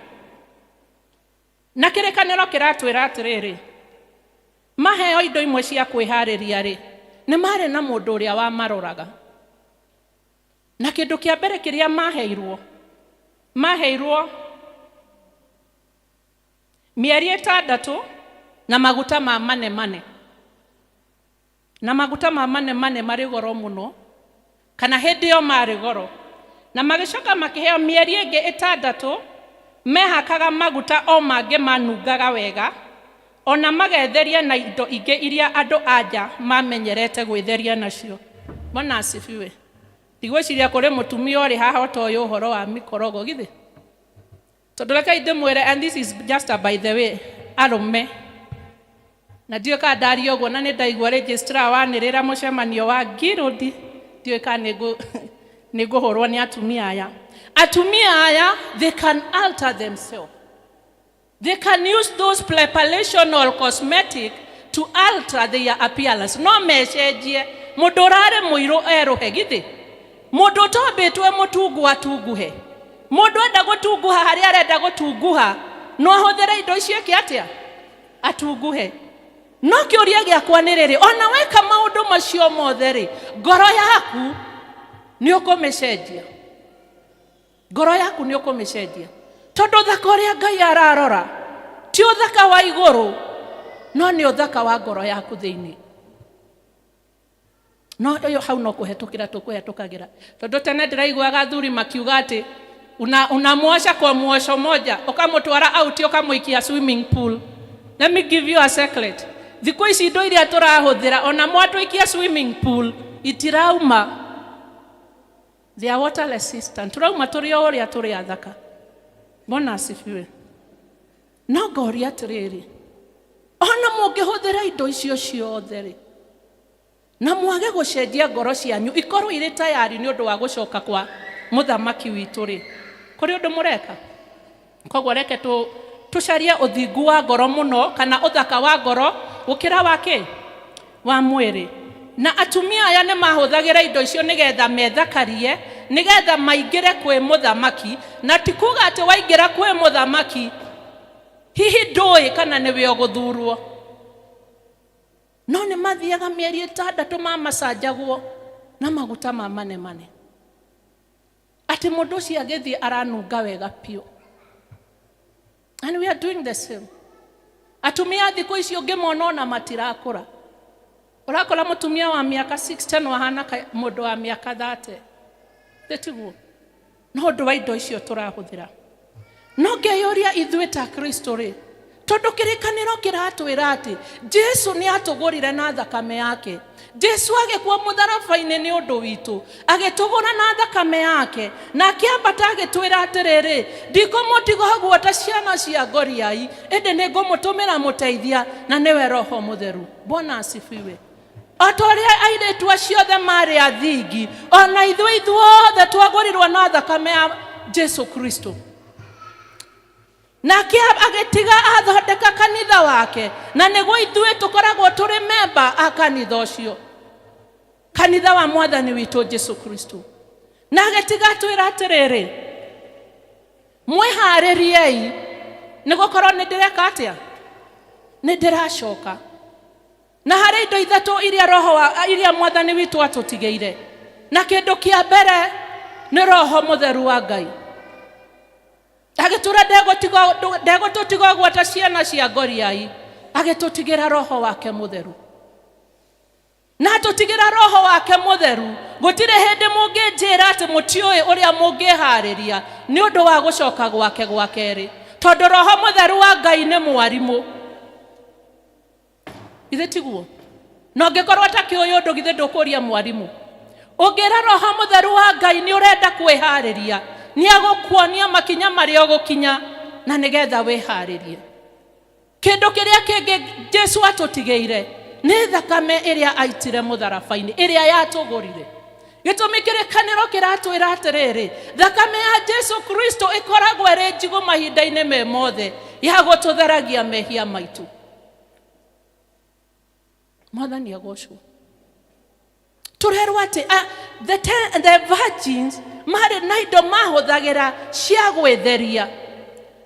Na kĩrĩkanĩro kĩratwĩra atĩrĩrĩ, maheo indo imwe cia kwĩharĩria rĩ, nĩ marĩ na mũndũ ũrĩa wamaroraga. Na kĩndũ kĩa mbere kĩrĩa maheirwo, maheirwo mĩeri 6 na maguta ma manemane. Na maguta ma manemane marĩ goro mũno, kana hĩndĩ ĩyo marĩ goro. Na magĩcoka makĩheo mĩeri ĩngĩ 6 mehakaga maguta o mangĩ manungaga wega, o na magetheria na indo ingĩ iria andũ a nja mamenyerete gwĩtheria nacio. Bwana asifiwe. Ndigwĩciria kũrĩ mũtumia ũrĩ haha ũtoĩ ũhoro wa mĩkorogo, githĩ? Tondũ rekei ndĩmwĩre, and this is just a by the way, arũme na ndiũĩ kana ndaria ũguo, na nĩ ndaigua registrar wanĩrĩra mũcemanio wa ngirũndi, ndiũĩ kana nĩ ngũhũrwo nĩ atumia aya. Atumia aya, they can alter themselves, they can use those preparational cosmetic to alter their appearance. No mecenjie, mũndũ ũrarĩ mũirũ erũhe, githĩ? Mũndũ ũtombĩtwo e mũtungu atunguhe. Mũndũ enda gũtunguha harĩa arenda gũtunguha, no ahũthĩre indo icio eke atĩa? Atunguhe. No kĩũria gĩakwa nĩ rĩrĩ, ona weka maũndũ macio mothe rĩ, ngoro yaku nĩ ũkũmĩcenjia? Ngoro yaku nĩ ũkũmĩcenjia? Tondũ ũthaka ũrĩa Ngai ararora ti ũthaka wa igũrũ, no nĩ ũthaka wa ngoro yaku thĩinĩ. No ũyũ hau no kũhetũkĩra tũkũhetũkagĩra, tondũ tene ndĩraiguaga athuri makiuga atĩ unamwosha kwa muosho moja, ũkamũtwara out, ũkamũikia swimming pool. Let me give you a secret. Thikũ ici indo iria tũrahũthĩra, ona mwatũikia swimming pool itirauma. They are water resistant. Tũrauma tũrĩ o ũrĩa tũrĩ athaka. Bwana asifiwe. No ngoria atĩrĩrĩ, ona mũngĩhũthĩra indo icio ciothe rĩ, na mwage gũcenjia ngoro cianyu ikorwo irĩ tayari nĩ ũndũ wa gũcoka kwa mũthamaki witũ rĩ, kũrĩ ũndũ mũreka? Koguo reke tũcarie ũthingu wa ngoro mũno, kana ũthaka wa ngoro gũkĩra wa kĩ wa mwĩrĩ. Na atumia aya nĩ mahũthagĩra indo icio nĩgetha methakarie, nĩgetha maingĩre kwĩ mũthamaki. Na ti kuga atĩ waingĩra kwĩ mũthamaki hihi ndũĩ kana nĩwe ũgũthurwo, no nĩ mathiaga mĩeri 6 mamacanjagwo na maguta ma manemane, atĩ mũndũ ũcio agĩthiĩ aranunga wega biũ. And we are doing the same. Atumia thikũ ici ũngĩmona ona matirakũra, ũrakora mũtumia wa mĩaka 60 no ahana mũndũ wa mĩaka 30. Tiguo? No ũndũ wa indo icio tũrahũthĩra. No ngeyũria ithuĩ ta Kristo rĩ, tondũ kĩrĩkanĩro kĩratwĩra atĩ Jesu nĩ atũgũrire na thakame yake. Jesu agĩkua mũtharaba-inĩ nĩ ũndũ witũ, agĩtũgũra na thakame yake, na akĩambata agĩtwĩra atĩrĩrĩ, ndikũmũtiga ũguo ta ciana cia ngoriai, ĩndĩ nĩ ngũmũtũmĩra mũteithia, na nĩwe Roho Mũtheru. Bwana asifiwe. O ta ũrĩa airĩtu acio othe marĩ athingi, ona ithuĩ ithuothe twagũrirwo na thakame ya Jesu Kristo. Nake agĩtiga athondeka kanitha wake, na nĩguo ithuĩ tũkoragwo tũrĩ memba a kanitha ũcio, kanitha wa mwathani witũ Jesu Kristo. Na agĩtiga atwĩra atĩrĩrĩ, mwĩharĩriei nĩ gũkorwo nĩ ndĩreka atĩa? Nĩ ndĩracoka. Na harĩ indo ithatũ iria roho wa, iria mwathani witũ atũtigĩire, na kĩndũ kĩa mbere nĩ Roho Mũtheru wa Ngai. Agĩtũra ndegũtũtiga ũguo ta ciana cia ngoriai, agĩtũtigĩra Roho wake Mũtheru. Na atũtigĩra Roho wake Mũtheru, gũtirĩ hĩndĩ mũngĩnjĩra atĩ mũtiũĩ ũrĩa mũngĩharĩria nĩ ũndũ wa gũcoka gwake gwa kerĩ. Tondũ Roho Mũtheru wa Ngai nĩ mwarimũ. Githĩ tiguo? Na ũngĩkorwo ũtakĩũĩ ũndũ githĩ ndũkũria mwarimũ? Ũngĩra Roho Mũtheru wa Ngai nĩ ũrenda kwĩharĩria, nĩ agũkuonia makinya marĩa ũgũkinya na nĩgetha wĩharĩrie. Kĩndũ kĩrĩa kĩngĩ Jesu atũtigĩire nĩ thakame ĩrĩa aitire mũtharaba-inĩ, ĩrĩa yatũgũrire. Gĩtũmi kĩrĩkanĩro kĩratwĩra atĩrĩrĩ, thakame ya Jesu Kristo ĩkoragwo ĩrĩ njigũ mahinda-inĩ me mothe ya gũtũtheragia mehia maitũ. Mwathani agocwo. Tũrerwo atĩ the, ten, the virgins marĩ na indo mahũthagĩra cia gwĩtheria.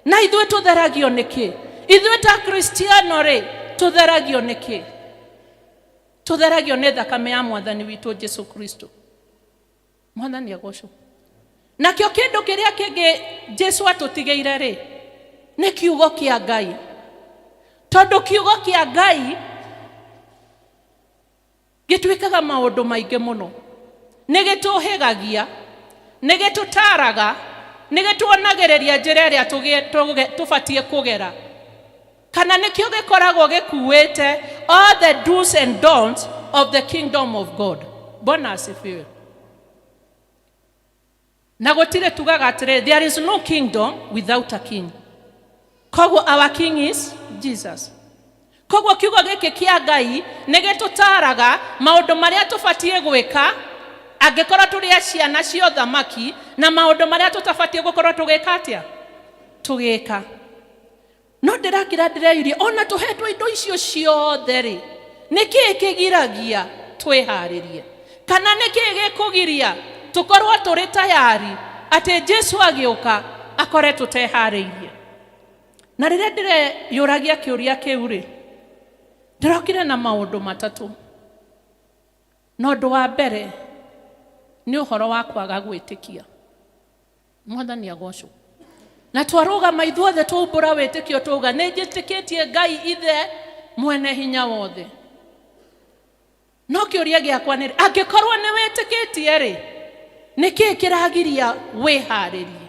Na ithuĩ tũtheragio nĩkĩ? Ithuĩ ta Kristiano rĩ, tũtheragio nĩkĩ? Tũtheragio nĩ thakame ya Mwathani witũ Jesu Kristo. Mwathani agocwo. Nakĩo kĩndũ kĩrĩa kĩngĩ Jesu atũtigĩire rĩ, nĩ kiugo kĩa Ngai. Tondũ kiugo kĩa Ngai gĩtwĩkaga maũndũ maingĩ mũno. Nĩ gĩtũhĩgagia, nĩ gĩtũtaaraga, nĩ gĩtuonagĩrĩria njĩra ĩrĩa tũbatiĩ kũgera. Kana nĩkĩo gĩkoragwo gĩkuĩte all the do's and don'ts of the kingdom of God. Bwana asifiwe. Na gũtirĩ tugaga atĩrĩ, there is no kingdom without a king. Koguo our king is Jesus. Koguo kiugo gĩkĩ kĩa Ngai nĩ gĩtũtaaraga maũndũ marĩa tũbatiĩ gwĩka angĩkorwo tũrĩ a ciana cia ũthamaki, na maũndũ marĩa tũtabatiĩ gũkorwo tũgĩka atĩa? Tũgĩka. No ndĩrakira ndĩreyũria, ona tũhetwo indo icio ciothe rĩ, nĩ kĩĩ kĩgiragia twĩharĩrie? Kana nĩ kĩĩ gĩkũgiria tũkorwo tũrĩ tayari atĩ Jesu agĩũka akore tũteharĩirie? Na rĩrĩa ndĩreyũragia kĩũria kĩu rĩ, ndĩrokire na maũndũ matatũ. Na ũndũ wa mbere nĩ ũhoro wa kwaga gwĩtĩkia. Mwathani agocwo. Na twarũgama ithuothe twaumbũra wĩtĩkio twauga nĩ njĩtĩkĩtie Ngai Ithe mwene hinya wothe. No kĩũria gĩakwa nĩ, angĩkorwo nĩ wĩtĩkĩtie rĩ, nĩ kĩĩ kĩragiria wĩharĩrie?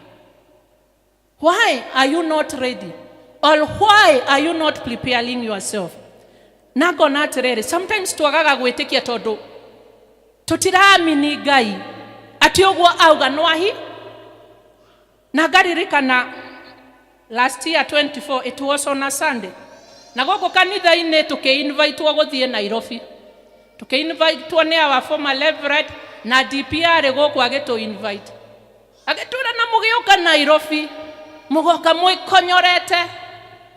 Why are you not ready? Or why are you not preparing yourself? Na ngona atĩrĩrĩ, sometimes twagaga gwĩtĩkia tondũ tũtiraamini Ngai atĩ ũguo auga no ahi. Na ngaririkana last year 24, it was on a Sunday. Na gũkũ kanitha-inĩ tũkĩ-invitwo gũthiĩ Nairobi. Tũkĩ-invitwo nĩ our former reverend na DP arĩ gũkũ agĩtũ-invite. Agĩtwĩra na mũgĩũka Nairobi mũgoka mwĩkonyorete,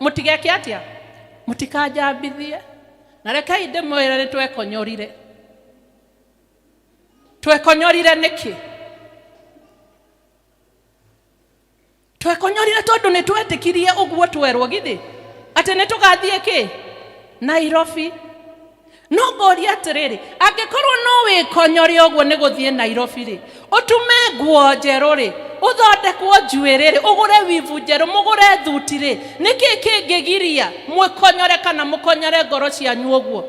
mũtigeke atĩa? Mũtikanjambithie. Na rekei ndĩmwĩre nĩ twekonyorire. Twekonyorire nĩkĩ? Twekonyorire tondũ nĩ twetĩkirie ũguo twerwo githĩ atĩ nĩ tũgathiĩ kĩ? Nairobi. No ngoria atĩrĩrĩ, angĩkorwo no wĩkonyore ũguo nĩ gũthiĩ Nairobi rĩ, ũtume nguo njerũ rĩ, ũthondekwo njuĩrĩ rĩ, ũgũre wivu njerũ, mũgũre thuti rĩ, nĩkĩ kĩngĩgiria mwĩkonyore kana mũkonyore ngoro cianyu ũguo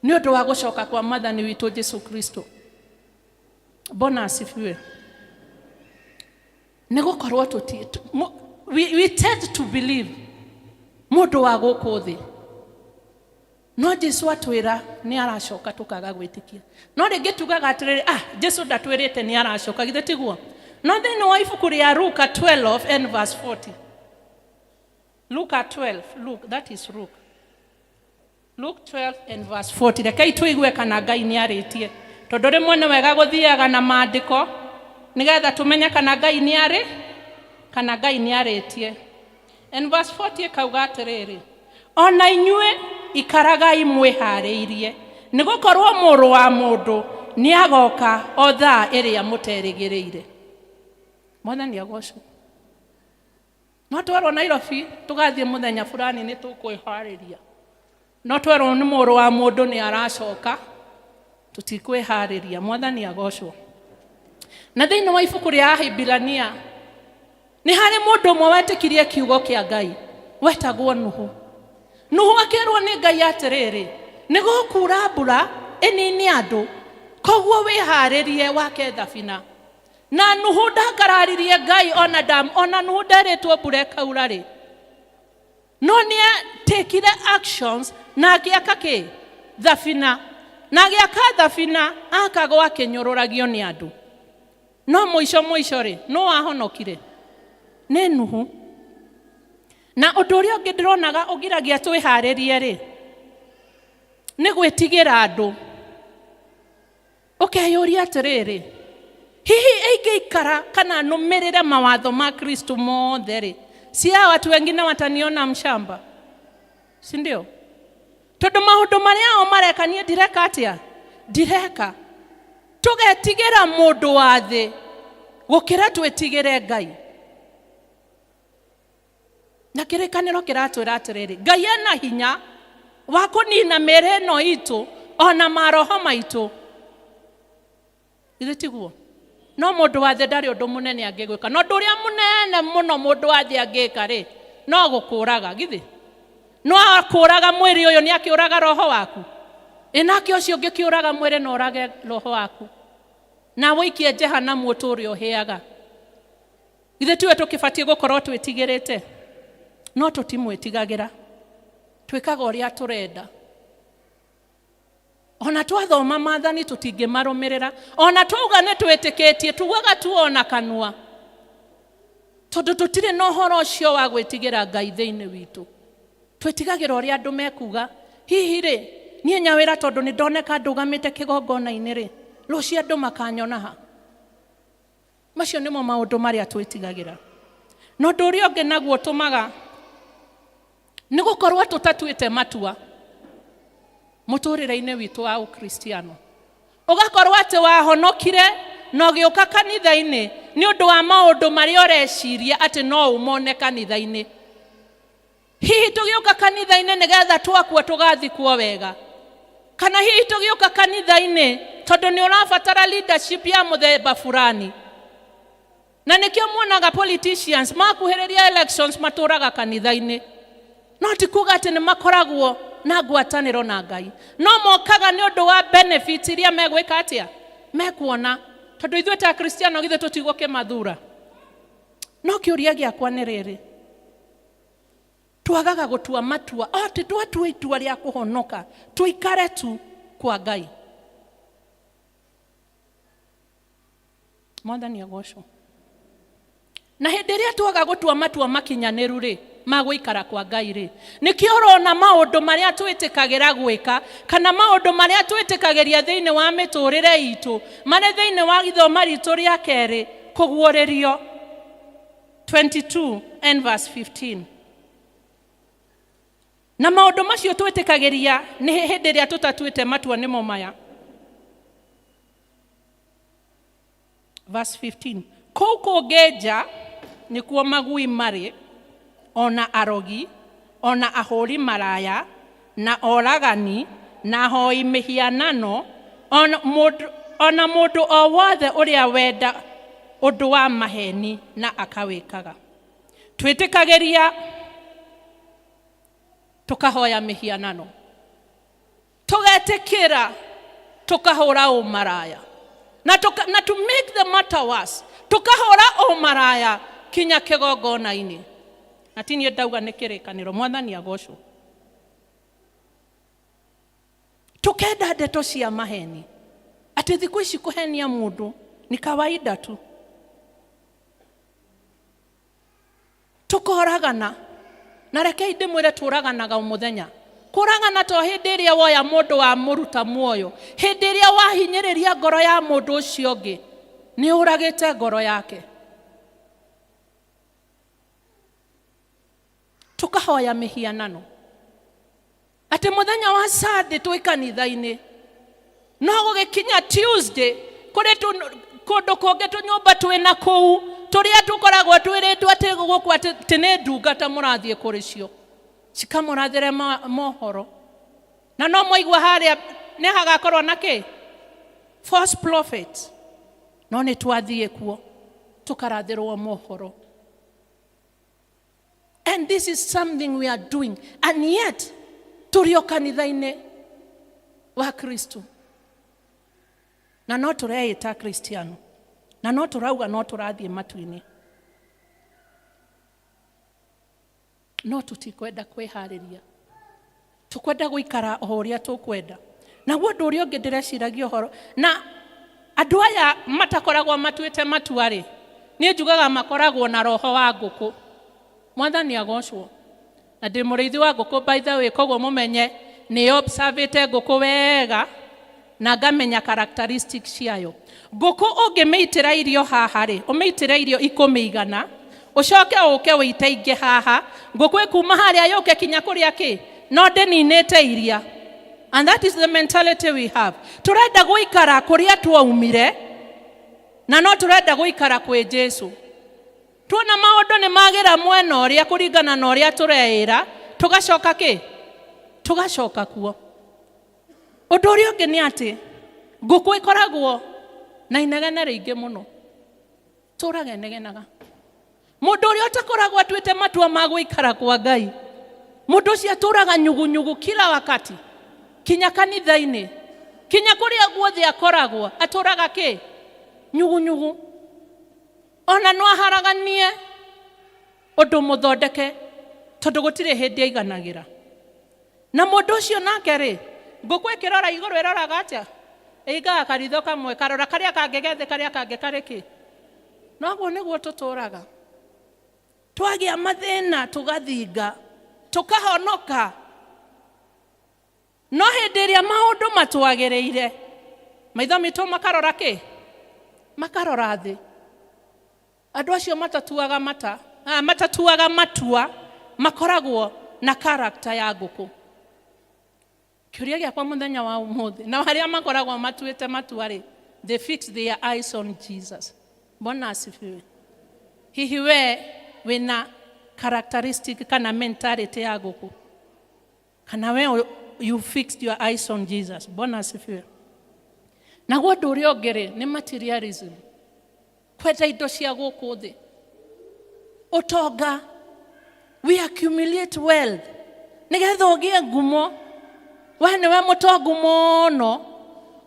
nĩ ũndũ wa gũcoka kwa Mwathani witũ Jesu Kristo? Bwana asifiwe. Nĩ gũkorwo tũti, we tend to believe mũndũ wa gũkũ thĩ. No Jesu atwĩra nĩ aracoka tũkaga gwĩtĩkia. No rĩngĩ tugaga atĩrĩrĩ, ah, Jesu ndatwĩrĩte nĩ aracoka, githĩ tiguo? No thĩinĩ wa ibuku rĩa Luka 12 and verse 40. Luka 12, Luke, that is Luke. Luke 12 and verse 40. Rekei tũigue kana Ngai nĩ arĩtie. Tondũ rĩmwe nĩ wega gũthiaga na maandĩko nĩgetha tũmenye kana Ngai nĩ arĩ kana Ngai nĩ arĩtie. And verse 40 ĩkauga atĩrĩrĩ, o na inyuĩ ikaragai mwĩharĩirie, nĩ gũkorwo mũrũ wa mũndũ nĩ agoka o thaa ĩrĩa mũterĩgĩrĩire. Mwathani agocwo. No twerwo Nairobi tũgathiĩ mũthenya fulani nĩ tũkwĩharĩria. No twerwo nĩ mũrũ wa mũndũ nĩ aracoka, tũtikwĩharĩria. Mwathani agocwo. Na thĩinĩ wa ibuku rĩa Ahibirania nĩ harĩ mũndũ ũmwe wetĩkirie kiugo kĩa Ngai wetagwo Nuhu. Nuhu akĩrwo nĩ Ngai atĩrĩrĩ, nĩ gũkura mbura ĩnine andũ, koguo wĩharĩrie wake thabina. Na Nuhu ndakararirie Ngai ona ndam ona Nuhu nderĩtwo mbura ĩkaura rĩ. No nĩ tekire actions na agĩaka kĩ thabina na agĩaka thabina akagwo akĩnyũrũragio nĩ andũ. No mũico mũico rĩ nũ wahonokire? Nĩ Nuhu. Na ũndũ ũrĩa ũngĩ ndĩronaga ũgiragia twĩharĩrie rĩ nĩ gwĩtigĩra andũ. Ũkeyũria atĩrĩrĩ, hihi ingĩikara kana nũmĩrĩre mawatho ma Kristo mothe rĩ, si hawa watu wengine wataniona mshamba, si ndio? Tondũ maũndũ marĩa o mareka niĩ ndireka atĩa? Ndireka. Tũgetigĩra mũndũ wa thĩ gũkĩra twĩtigĩre Ngai. Na kĩrĩkanĩro kĩratwĩra atĩrĩrĩ, Ngai ena hinya wa kũnina mĩĩrĩ ĩno itũ ona maroho maitũ. Githĩ tiguo? No mũndũ wa thĩ ndarĩ ũndũ mũnene angĩgwĩka. Na ũndũ ũrĩa mũnene mũno mũndũ wa thĩ angĩka rĩ, no gũkũraga. Githĩ? No akũraga mwĩrĩ ũyũ nĩ akĩũraga roho waku? Ĩ nake ũcio ũngĩkĩũraga mwĩrĩ na ũrage roho waku? Na ũikie jehanamu ũtũũre ũhĩaga. Githĩ tiwe tũkĩbatiĩ gũkorwo twĩtigĩrĩte? No tũtimwĩtigagĩra. Twĩkaga ũrĩa tũrenda. Ona twathoma maathani tũtingĩmarũmĩrĩra. Ona twauga nĩ twĩtĩkĩtie, tugaga tu ona kanua. Tondũ tũtirĩ na ũhoro ũcio wa gwĩtigĩra Ngai thĩinĩ witũ. Twĩtigagĩra ũrĩa andũ mekuga. Hihi rĩ, niĩ nyawĩra tondũ nĩ ndoneka ndũgamĩte kĩgongona-inĩ rĩ, rũciũ andũ makanyona ha? Macio nĩmo maũndũ marĩa twĩtigagĩra. Na ũndũ ũrĩa ũngĩ naguo ũtũmaga nĩ gũkorwo tũtatuĩte matua mũtũrĩre-inĩ witũ wa Ũkristiano. Ũgakorwo atĩ wahonokire na ũgĩũka kanitha-inĩ nĩ ũndũ wa maũndũ marĩa ũreciria atĩ no ũmone kanitha-inĩ. Hihi tũgĩũka kanitha-inĩ nĩgetha twakua tũgathikwo wega? Kana hihi tũgĩũka kanitha-inĩ tondũ nĩ ũrabatara leadership ya mũthemba fulani? Na nĩkĩo muonaga politicians makuhĩrĩria elections matũraga kanitha-inĩ. No ti kuga atĩ nĩ makoragwo na ngwatanĩro na Ngai. No mokaga nĩ ũndũ wa benefits iria megwĩka atĩa? Mekuona. Tondũ ithuĩ ta Akristiano githĩ tũtigũkĩmathura? No kĩũria gĩakwa nĩ rĩrĩ, twagaga gũtua matua atĩ twatua itua rĩa kũhonoka tũikare tu kwa Ngai. Mwathani agocwo. Na hĩndĩ ĩrĩa twaga gũtua matua makinyanĩru rĩ, ma gũikara kwa Ngai rĩ, nĩkĩo ũrona maũndũ marĩa twĩtĩkagĩra gwĩka kana maũndũ marĩa twĩtĩkagĩria thĩinĩ wa mĩtũrĩre itũ marĩ thĩinĩ wa ithoma ritũ rĩa kerĩ kũguũrĩrio 22 and verse 15. Na maũndũ macio twĩtĩkagĩria nĩ hĩndĩ ĩrĩa tũtatuĩte matua nĩmo maya. Verse 15. Kũu kũngĩ nja nĩkuo magui marĩ, ona arogi, ona ahũri maraya, na oragani, na ahoi mĩhianano, ona mũndũ, ona mũndũ o wothe ũrĩa wenda ũndũ wa maheni na akawĩkaga. Twĩtĩkagĩria tũkahoya mĩhianano. Tũgetĩkĩra tũkahũra ũmaraya. Na, tuka, na to make the matter worse, tũkahũra ũmaraya kinya kĩgongona-inĩ. Na ti niĩ ndauga nĩ kĩrĩkanĩro, Mwathani agocwo. Tũkenda ndeto cia maheni. Atĩ thikũ ici kũhenia mũndũ ni kawaida tu. Tũkoragana. Na rekei ndĩmwĩre tũraganaga o mũthenya. Kũragana to hĩndĩ ĩrĩa woya mũndũ wamũruta muoyo. Hĩndĩ ĩrĩa wahinyĩrĩria ngoro ya mũndũ ũcio ũngĩ, nĩ ũragĩte ngoro yake. Tũkahoya mĩhianano. Atĩ mũthenya wa Sunday twĩ kanitha-inĩ, no gũgĩkinya Tuesday kũrĩ kũndũ kũngĩ tũnyũmba twĩ na kũu tũrĩa tũkoragwo twĩrĩtwo atĩ gũkũ atĩ nĩ ndungata mũrathiĩ kũrĩ cio cikamũrathĩre mohoro. Na no mwaigua harĩa nĩ hagakorwo na kĩ? False prophet. No nĩ twathiĩ kuo tũkarathĩrwo mohoro. And this is something we are doing. And yet, tũrĩ o kanitha-inĩ wa Kristo. Na no tũreĩta Kristiano. Na no tũrauga no tũrathiĩ matu-inĩ, no tũtikwenda kwĩharĩria, tũkwenda gũikara o ũrĩa tũkwenda. Naguo ũndũ ũrĩa ũngĩ ndĩreciragia ũhoro na andũ aya matakoragwo matuĩte matua rĩ, niĩ njugaga makoragwo na roho wa ngũkũ. Mwathani agocwo. Na ndĩ mũrĩithi wa ngũkũ, by the way, koguo mũmenye nĩ observĩte ngũkũ wega na ngamenya characteristics ciayo. Ngũkũ ũngĩmĩitĩra irio haha rĩ, ũmĩitĩre irio 100, ũcoke ũke ũite ingĩ haha, ngũkũ ĩkuma harĩa yũke kinya kũrĩa kĩ no ndĩninĩte iria. And that is the mentality we have. Tũrenda gũikara kũrĩa twaumire na no tũrenda gũikara kwĩ Jesu. Tuona maũndũ nĩ magĩra mwena ũrĩa kũringana na ũrĩa tũreĩra, tũgacoka kĩ? Tũgacoka kuo. Ũndũ ũrĩa ũngĩ nĩ atĩ ngũkũ ĩkoragwo na inegene rĩingĩ mũno, tũraga ĩnegenaga. Mũndũ ũrĩa ũtakoragwo atuĩte matua ma gũikara kwa Ngai, mũndũ ũcio atũraga nyugunyugu kila wakati, kinya kanitha-inĩ, kinya kũrĩa guothe akoragwo, atũraga kĩ? Nyugunyugu. Ona no aharaganie ũndũ mũthondeke, tondũ gũtirĩ hĩndĩ aiganagĩra. Na mũndũ ũcio nake rĩ, ngũkũ ĩkĩrora igũrũ ĩroraga atĩa? Ĩingaga karitho kamwe, karora karĩa kangĩ gethĩ, karĩa kangĩ karĩ kĩ? Noguo nĩguo tũtũraga. Twagĩa mathĩna tũgathinga, tũkahonoka. No hĩndĩ ĩrĩa maũndũ matwagĩrĩire, maitho mitũ makarora kĩ? Makarora thĩ. Andũ acio matatuaga mata, ah, matatuaga matua makoragwo na character ya ngũkũ. Kĩũria gĩakwa mũthenya wa ũmũthĩ, na arĩa makoragwo matuĩte matua rĩ, they fix their eyes on Jesus. Bwana asifiwe. Hihi we wĩna characteristic kana mentality ya ngũkũ? Kana we you fixed your eyes on Jesus? Bwana asifiwe. Naguo ũndũ ũrĩa ũngĩ rĩ, nĩ materialism, kwenda indo cia gũkũ thĩ, ũtonga. We accumulate wealth nĩgetha ũgĩe ngumo, we nĩwe mũtongu mũno,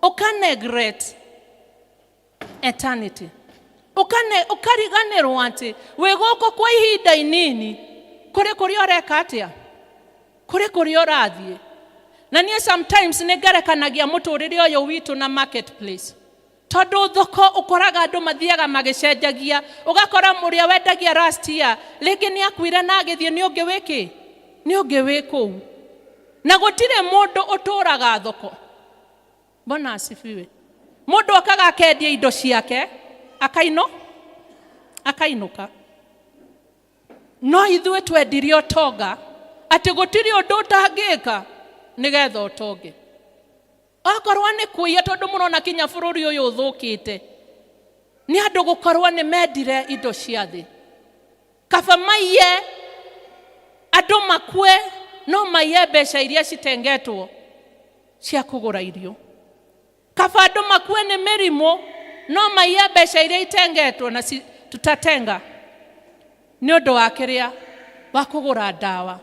ũka neglect eternity, ũkane ũkariganĩrwo atĩ wĩ gũkũ kwa ihinda inini, kũrĩ kũrĩa ũreka atĩa, kũrĩ kũrĩa ũrathiĩ. Na niĩ sometimes nĩ ngerekanagia mũtũrĩre ũyũ witũ na marketplace, tondũ thoko ũkoraga andũ mathiaga magĩcenjagia, ũgakora ũrĩa wendagia last year rĩngĩ nĩ akuire na agĩthiĩ, nĩ ũngĩ wĩkĩ, nĩ ũngĩ wĩ kũu, na gũtirĩ mũndũ ũtũraga thoko. Bwana asifiwe. Mũndũ okaga akendia indo ciake akaino akainũka. No ithuĩ twendirie ũtonga atĩ gũtirĩ ũndũ ũtangĩka nĩgetha ũtonge, okorwo nĩ kũiya, tondũ mũrona kinya bũrũri ũyũ ũthũkĩte nĩ andũ gũkorwo nĩ mendire indo cia thĩ. Kaba maiye andũ makue, no maiye mbeca iria citengetwo cia kũgũra irio. Kaba andũ makue nĩ mĩrimũ, no maiye mbeca iria itengetwo na tutatenga nĩ ũndũ wa kĩrĩa wa kũgũra ndawa.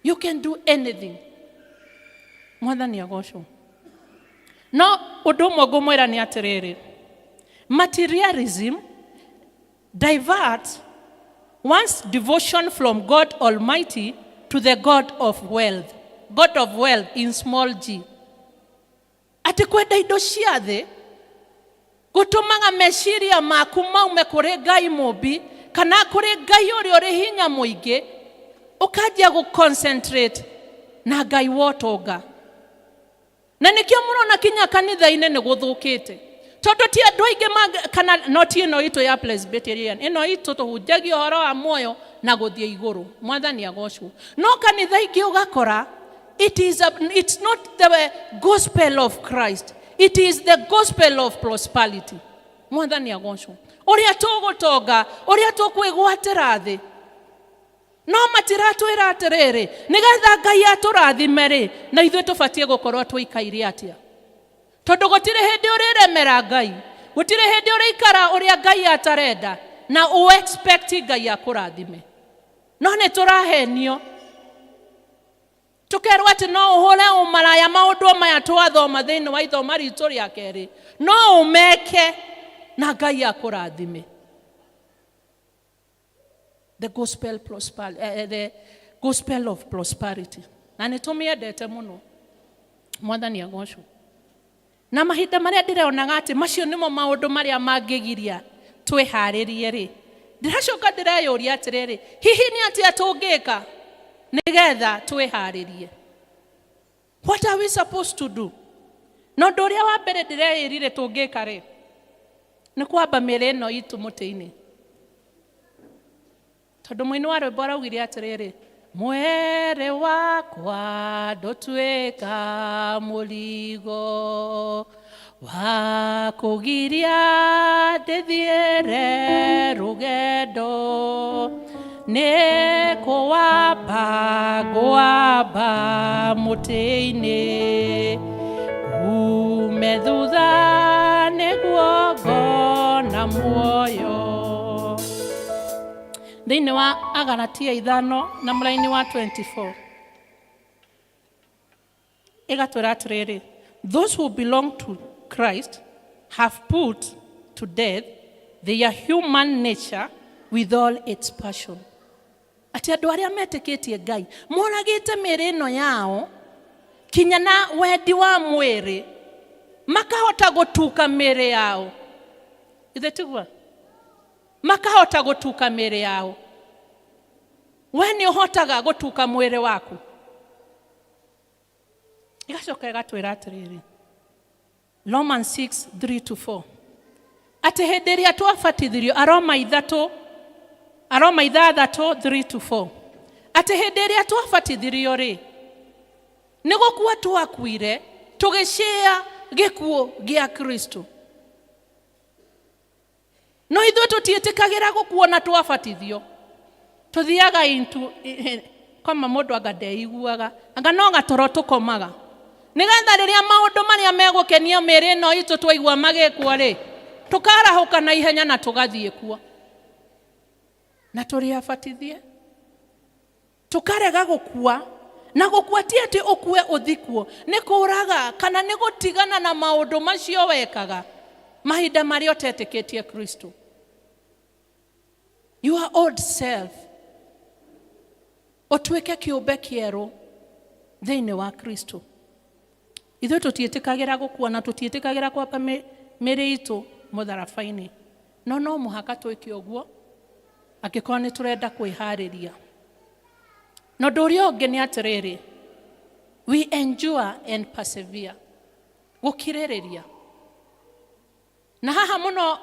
You can do anything. Mwathani agocwo. No ũndũ ũmwe ngũmwĩra nĩ atĩrĩrĩ, materialism diverts one's devotion from God Almighty to the God of wealth. God of wealth in small g. Atĩ kwenda indo cia thĩ gũtũmaga meciria maku maume kũrĩ Ngai mũmbi kana kũrĩ Ngai ũrĩa ũrĩ hinya mũingĩ, ũkanjia gũ concentrate na Ngai wa ũtonga. Na nĩkĩo mũrona kinya kanitha-inĩ nĩ gũthũkĩte, tondũ ti andũ aingĩ kana no ti ĩno itũ ya Presbyterian, ĩno itũ tũhunjagia ũhoro wa muoyo na gũthiĩ igũrũ. Mwathani agocwo. No kanitha ingĩ ũgakora it's not the gospel of Christ, it is the gospel of prosperity. Mwathani agocwo. Ũrĩa tũgũtonga, ũrĩa tũkwĩgwatĩra thĩ. No matiratwĩra atĩrĩrĩ, nĩgetha Ngai atũrathime rĩ, na ithuĩ tũbatiĩ gũkorwo tũikaire atĩa, tondũ gũtirĩ hĩndĩ ũrĩremera Ngai, gũtirĩ hĩndĩ ũrĩikara ũrĩa Ngai atarenda na ũ expect Ngai akũrathime. No nĩ tũrahenio tũkerwo atĩ no ũhũre ũmaraya, maũndũ maya twathoma thĩinĩ wa ithoma ritũ rĩa kerĩ, no ũmeke. Na Ngai akũrathime. The gospel, prosper, the gospel of prosperity, na nĩ tũmĩendete mũno. Mwathani agocwo. Na mahinda marĩa ndĩronaga atĩ macio nĩmo maũndũ marĩa mangĩgiria twĩharĩrie rĩ, ndĩracoka ndĩreyũria atĩrĩrĩ, hihi nĩ atĩa tũngĩka nĩgetha twĩharĩrie? What are we supposed to do? Na ũndũ ũrĩa wa mbere ndĩreĩrire tũngĩka rĩ, nĩ kwamba mĩĩrĩ ĩno itũ mũtĩ-inĩ, tondũ mũini wa rwĩmbo araugire atĩrĩrĩ, mwĩrĩ wakwa ndũtuĩka mũrigo wa kũgiria ndĩthiĩre rũgendo, nĩ kũwamba ngũwamba mũtĩ-inĩ, ume thutha nĩguo ngona muoyo. Thĩinĩ wa Agalatia 5 na mũraini wa 24 ĩgatwĩra atĩrĩrĩ, those who belong to Christ have put to death their human nature with all its passion. Atĩ andũ arĩa metĩkĩtie Ngai moragĩte mĩĩrĩ ĩno yao kinya na wendi wa mwĩrĩ, makahota gũtuka mĩĩrĩ yao. Ithe tiguo makahota gũtuka mĩĩrĩ yao? We nĩ ũhotaga gũtuka mwĩrĩ waku? Igacoka ĩgatwĩra atĩrĩrĩ, Romans 6 3 to 4, atĩ hĩndĩ ĩrĩa twabatithirio, Aroma 3, Aroma 6 3 to 4, atĩ hĩndĩ ĩrĩa twabatithirio rĩ, nĩ gũkua twakuire tũgĩcĩa gĩkuũ gĩa Kristo. No ithuĩ tũtiĩtĩkagĩra gũkuona twabatithio, tũthiaga into koma. Mũndũ anga ndeiguaga, anga no gatoro tũkomaga, nĩgetha rĩrĩa maũndũ marĩa megũkenia mĩĩrĩ ĩno itũ twaigua magĩkwo rĩ, tũkarahũka na ihenya na tũgathiĩ kuo. Na tũrĩ abatithie tũkarega gũkua. Na gũkua ti atĩ ũkue ũthikwo, nĩ kũraga kana nĩ gũtigana na maũndũ macio wekaga mahinda marĩa ũtetĩkĩtie Kristo. Your old self, ũtuĩke kĩũmbe kĩerũ thĩinĩ wa Kristo. Ithuĩ tũtiĩtĩkagĩra gũkua na tũtiĩtĩkagĩra kwamba mĩĩrĩ itũ mũtharaba-inĩ, no no mũhaka twĩke ũguo angĩkorwo nĩ tũrenda kwĩharĩria. Na ũndũ ũrĩa ũngĩ nĩ atĩrĩrĩ, we endure and persevere, gũkirĩrĩria. Na haha mũno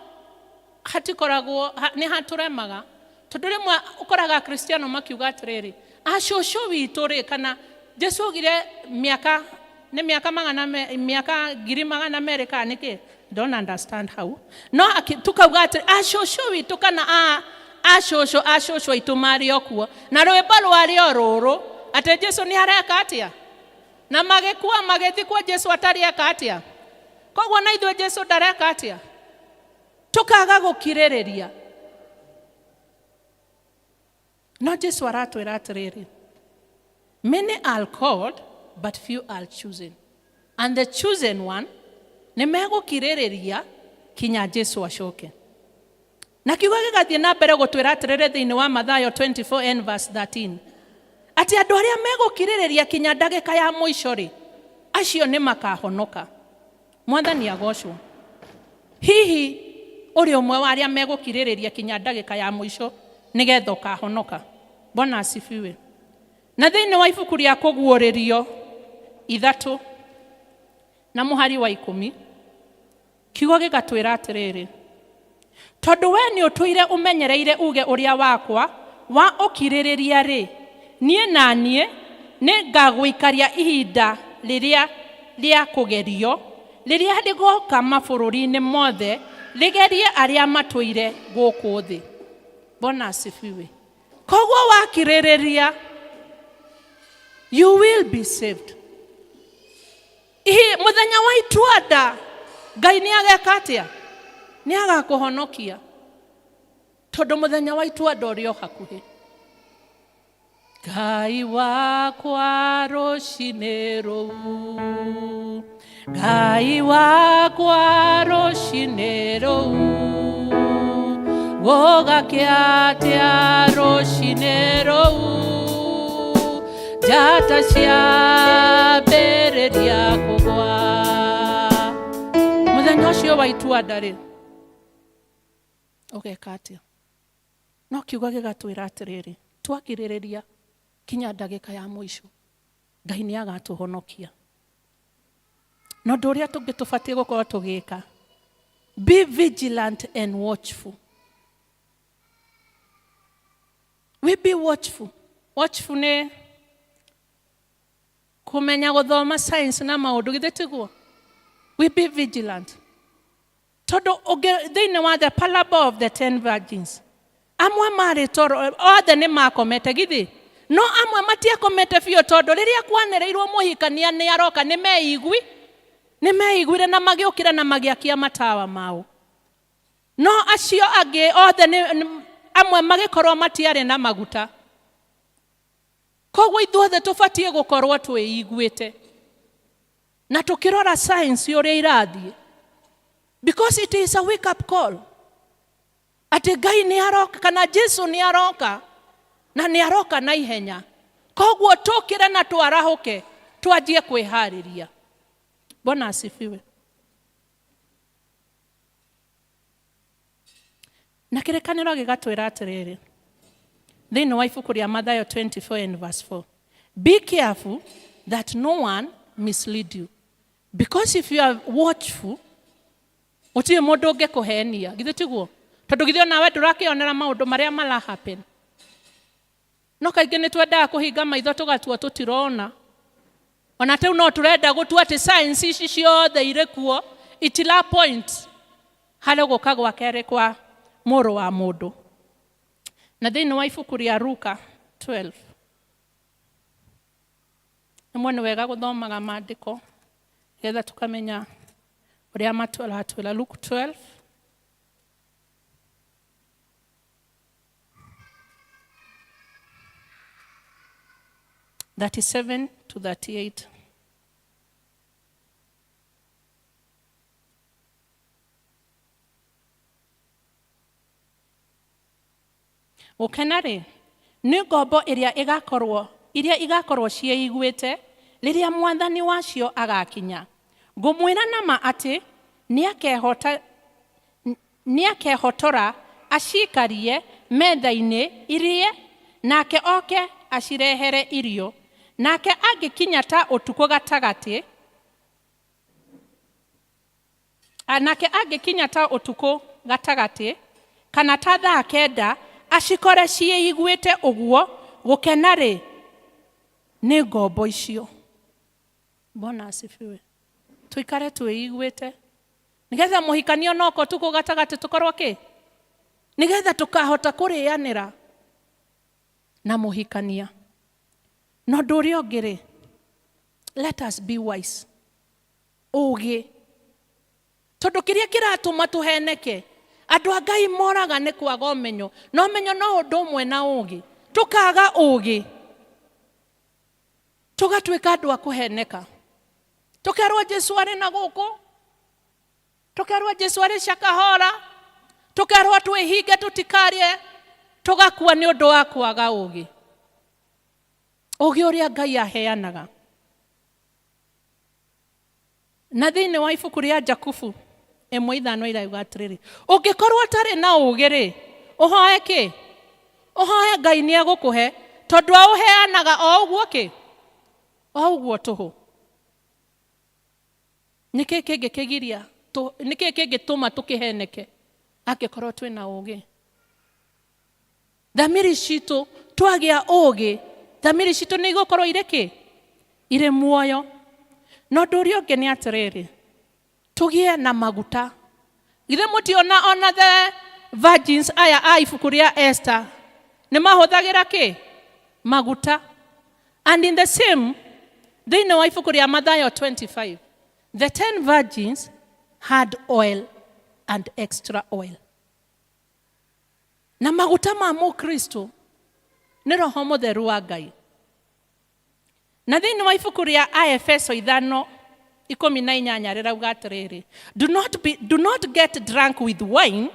hatikoragwo nĩ hatũremaga, tondũ rĩmwe ũkoraga Akristiano makiuga atĩrĩrĩ, acũcũ witũ rĩ, kana Jesu augire mĩaka nĩ mĩaka magana mĩaka 200,000 kana nĩkĩ, don't understand how. No tukauga atĩ acũcũ witũ kana a acũcũ acũcũ aitũ marĩ o kuo, na rwĩmbo rwarĩ o rũrũ atĩ Jesu nĩ areka atĩa, na magĩkua magĩthikwo Jesu atarĩ eka atĩa, koguo na ithuĩ Jesu ndareka atĩa. Tũkaga gũkirĩrĩria. No Jesu aratwĩra atĩrĩrĩ, many are called but few are chosen, and the chosen one nĩ megũkirĩrĩria kinya Jesu acoke. Na kiugo gĩgathiĩ na mbere gũtwĩra atĩrĩrĩ, thĩinĩ wa Mathayo 24 and verse 13, atĩ andũ arĩa megũkirĩrĩria kinya ndagĩka ya mũico rĩ, acio nĩ makahonoka. Mwathani agocwo. Hihi ũrĩ ũmwe wa arĩa megũkirĩrĩria kinya ndagĩka ya mũico nĩgetha ũkahonoka? Bwana asifiwe. Na thĩinĩ wa ibuku rĩa Kũguũrĩrio 3 na mũhari wa 10, kiugo gĩgatwĩra atĩrĩrĩ, tondũ we nĩ ũtũire ũmenyereire uge ũrĩa wakwa wa ũkirĩrĩria rĩ, niĩ na niĩ nĩ ngagũikaria ihinda rĩrĩa rĩa kũgerio rĩrĩa rĩgoka mabũrũri-inĩ mothe rĩgerie arĩa matũire gũkũ thĩ. Bwana asifiwe. Koguo wakirĩrĩria, you will be saved. Ihi mũthenya wa itua nda, Ngai nĩ ageka atĩa? Nĩ agakũhonokia, tondũ mũthenya wa itua nda ũrĩ o hakuhĩ. Ngai wakwa, rũcinĩ rũu Ngai wakwa rũcinĩ rũu gũgakĩa atĩa rũcinĩ rũu njata ciambĩrĩria kũgwa mũthenya ũcio wa itua nda-rĩ ũgeka atĩa no kiugo gĩgatwĩra atĩrĩrĩ twakirĩrĩria kinya ndagĩka ya mũico Ngai nĩ agatũhonokia na ũndũ ũrĩa tũngĩ tũbatiĩ gũkorwo tũgĩka be vigilant and watchful we be watchful watchful nĩ kũmenya gũthoma science na maũndũ githĩ tiguo we be vigilant tondũ thĩinĩ wa the parable of the ten virgins amwe marĩ toro othe nĩ makomete githĩ no amwe matiakomete biũ tondũ rĩrĩa kwanĩrĩirwo mũhikania nĩ aroka nĩ meigui nĩ meiguire na magĩũkĩra na magĩakia matawa mao no acio angĩ othe amwe magĩkorwo matiarĩ na maguta koguo ithuothe tũbatiĩ gũkorwo twĩiguĩte na tũkĩrora science ũrĩa irathiĩ because it is a wake up call atĩ Ngai nĩ aroka kana Jesu nĩ aroka na nĩ aroka na ihenya koguo tũkĩre na twarahũke twanjie kwĩharĩria Bwana asifiwe na kĩrĩkanĩro gĩgatwĩra atĩrĩrĩ thĩinĩ wa ibuku rĩa Mathayo 24 and verse 4 be careful that no one mislead you because if you are watchful gũtirĩ mũndũ ũngĩkũhenia githĩ tiguo tondũ githĩ onawe ndũrakĩonera maũndũ marĩa mara happen no kaingĩ nĩ twendaga kũhinga maitho tũgatua tũtirona ona rĩu no tũrenda gũtua atĩ science ici ciothe irĩ kuo itira point harĩ gũka gwa kerĩ kwa mũrũ wa mũndũ na thĩinĩ wa ibuku rĩa Luka 12 rĩmwe nĩ wega gũthomaga maandĩko nĩgetha tũkamenya ũrĩa matũratwĩra Luke 12 37 to 38 Gũkena-rĩ, nĩ ngombo ĩrĩa ĩgakorwo, iria igakorwo ciĩiguĩte rĩrĩa mwathani wacio agakinya. Ngũmwĩra na ma atĩ, nĩakehota, nĩakehotora aciikarie metha-inĩ irĩe, nake oke acirehere irio. Nake angĩkinya ta ũtukũ gatagatĩ, Nake angĩkinya ta ũtukũ gatagatĩ, kana ta thaa kenda, acikore ciĩiguĩte ũguo, gũkena-rĩ, nĩ ngombo icio. Bwana asifiwe. Tũikare twĩiguĩte nĩgetha mũhikania onoka ũtukũ gatagatĩ tũkorwo kĩ, nĩgetha tũkahota kũrĩanĩra na mũhikania. Na ũndũ ũrĩa ũngĩ-rĩ, let us be wise. Ũũgĩ. Tondũ kĩrĩa kĩratũma tũheneke, andũ a Ngai moraga nĩ kwaga ũmenyo, na ũmenyo no ũndũ ũmwe na ũũgĩ. Tũkaga ũũgĩ, tũgatuĩka andũ a kũheneka. Tũkerwo Jesu arĩ na gũkũ, tũkerwo Jesu arĩ Shakahola, tũkerwo twĩhinge tũtikarĩe, tũgakua nĩ ũndũ wa kwaga ũũgĩ. Ũũgĩ ũrĩa Ngai aheanaga. Na thĩinĩ wa ibuku rĩa Jakubu ĩmwe ithano irauga atĩrĩrĩ, ũngĩkorwo ũtarĩ na ũũgĩ-rĩ, ũhoe kĩ? Ũhoe Ngai nĩ egũkũhe, tondũ aũheanaga o ũguo kĩ? O ũguo tũhũ. Nĩkĩ kĩngĩkĩgiria, nĩkĩ kĩngĩtũma tũkĩheneke angĩkorwo twĩna ũũgĩ? Thamiri citũ, twagĩa ũũgĩ, thamiri citũ nĩ igũkorwo irĩ kĩ? Irĩ muoyo. Na ũndũ ũrĩa ũngĩ nĩ atĩrĩrĩ, tũgĩe na maguta. Githĩ mũtiona ona the virgins aya a ibuku rĩa Esther nĩ mahũthagĩra kĩ? Maguta. And in the same, thĩinĩ wa ibuku rĩa Mathayo 25, the 10 virgins had oil and extra oil. Na maguta ma mũkristo nĩ roho mũtheru wa Ngai. Na thĩinĩ wa ibuku rĩa Aefeso ithano 18 rĩrauga atĩrĩrĩ, do not get drunk with wine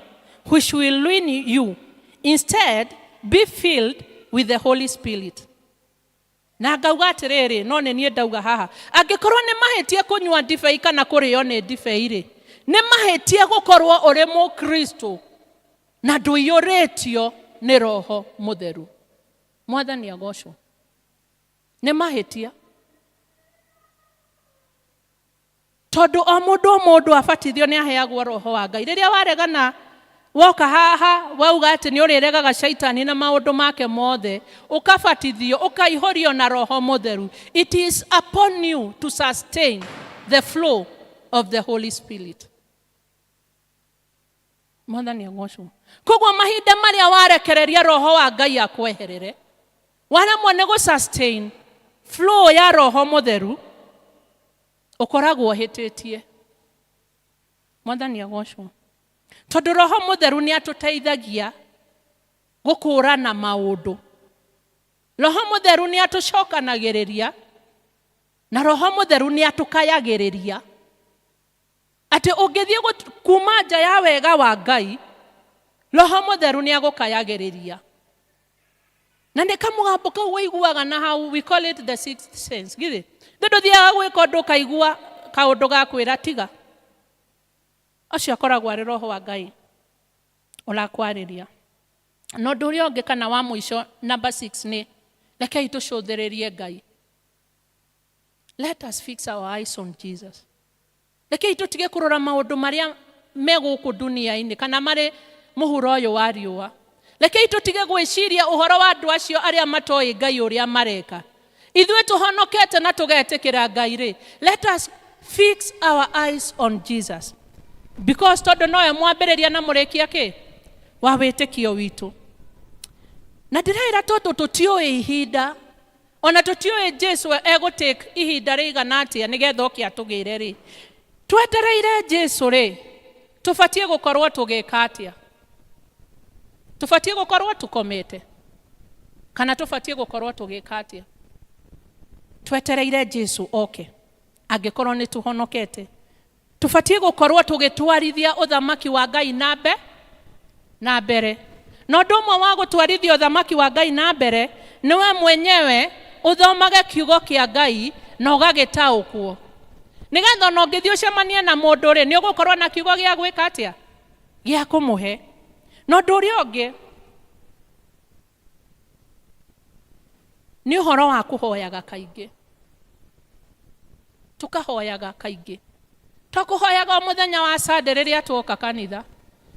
which will ruin you, instead be filled with the Holy Spirit. Na ngauga atĩrĩrĩ, no nĩ niĩ ndauga haha, angĩkorwo nĩ mahĩtie kũnyua ndibei kana kũrĩo nĩ ndibei rĩ, nĩ mahĩtie gũkorwo ũrĩ mũkristo na ndũiyũrĩtio nĩ Roho Mũtheru. Mwathani agocwo. Nĩ mahĩtia, tondũ o mũndũ o mũndũ abatithio nĩ aheagwo Roho wa Ngai. Rĩrĩa waregana woka haha wauga atĩ nĩ ũrĩregaga caitani na maũndũ make mothe, ũkabatithio ũkaihũrio na Roho Mũtheru, it is upon you to sustain the flow of the Holy Spirit. Mwathani agocwo. Koguo mahinda marĩa warekereria Roho wa Ngai akweherere, waremwo nĩ gũ sustain flow ya Roho Mũtheru, ũkoragwo ũhĩtĩtie. Mwathani agocwo. Tondũ Roho Mũtheru nĩ atũteithagia gũkũrana maũndũ, Roho Mũtheru nĩ atũcokanagĩrĩria, na Roho Mũtheru nĩ atũkayagĩrĩria atĩ ũngĩthiĩ kuma nja ya wega wa Ngai, Roho Mũtheru nĩ agũkayagĩrĩria. Na nĩ kamũgambo kau ũiguaga na hau, we call it the sixth sense. Githĩ ndũthiaga gwĩka ũndũ ũkaigua kaũndũ gakwĩra tiga? Ũcio akoragwo arĩ Roho wa Ngai ũrakwarĩria. Na ũndũ ũrĩa ũngĩ kana wa mũico, number 6, nĩ rekei tũcũthĩrĩrie Ngai. Let us fix our eyes on Jesus. Rekei tũtige kũrora maũndũ marĩa me gũkũ dunia-inĩ kana marĩ mũhuro ũyũ wa riũa. Rekei tũtige gwĩciria ũhoro wa andũ acio arĩa matoĩ Ngai ũrĩa mareka. Ithuĩ tũhonokete na tũgetĩkĩra Ngai rĩ, let us fix our eyes on Jesus, because tondũ nowe mwambĩrĩria na mũrĩkia kĩ wa wĩtĩkio witũ. Na ndĩraĩra, tondũ tũtiũĩ ihinda, ona tũtiũĩ Jesu egũtake ihinda rĩigana atĩa nĩgetha oke atũgĩre rĩ, twetereire Jesu rĩ, tũbatiĩ gũkorwo tũgĩka atĩa? Tũbatiĩ gũkorwo tũkomete kana tũbatiĩ gũkorwo tũgĩka atĩa twetereire Jesu oke? Angĩkorwo nĩ tũhonokete, tũbatiĩ gũkorwo tũgĩtwarithia ũthamaki wa Ngai na mbe na mbere. Na ũndũ ũmwe wa gũtwarithia ũthamaki wa Ngai na mbere nĩ we mwenyewe ũthomage kiugo kĩa Ngai na ũgagĩtaũkwo, nĩgetha ona ũngĩthiĩ ũcemanie na mũndũ rĩ, nĩ ũgũkorwo na kiugo gĩa gwĩka atĩa, gĩa kũmũhe. Na ũndũ ũrĩa ũngĩ nĩ ũhoro wa kũhoyaga kaingĩ. Tũkahoyaga kaingĩ, to kũhoyaga o mũthenya wa Sunday rĩrĩa tuoka kanitha,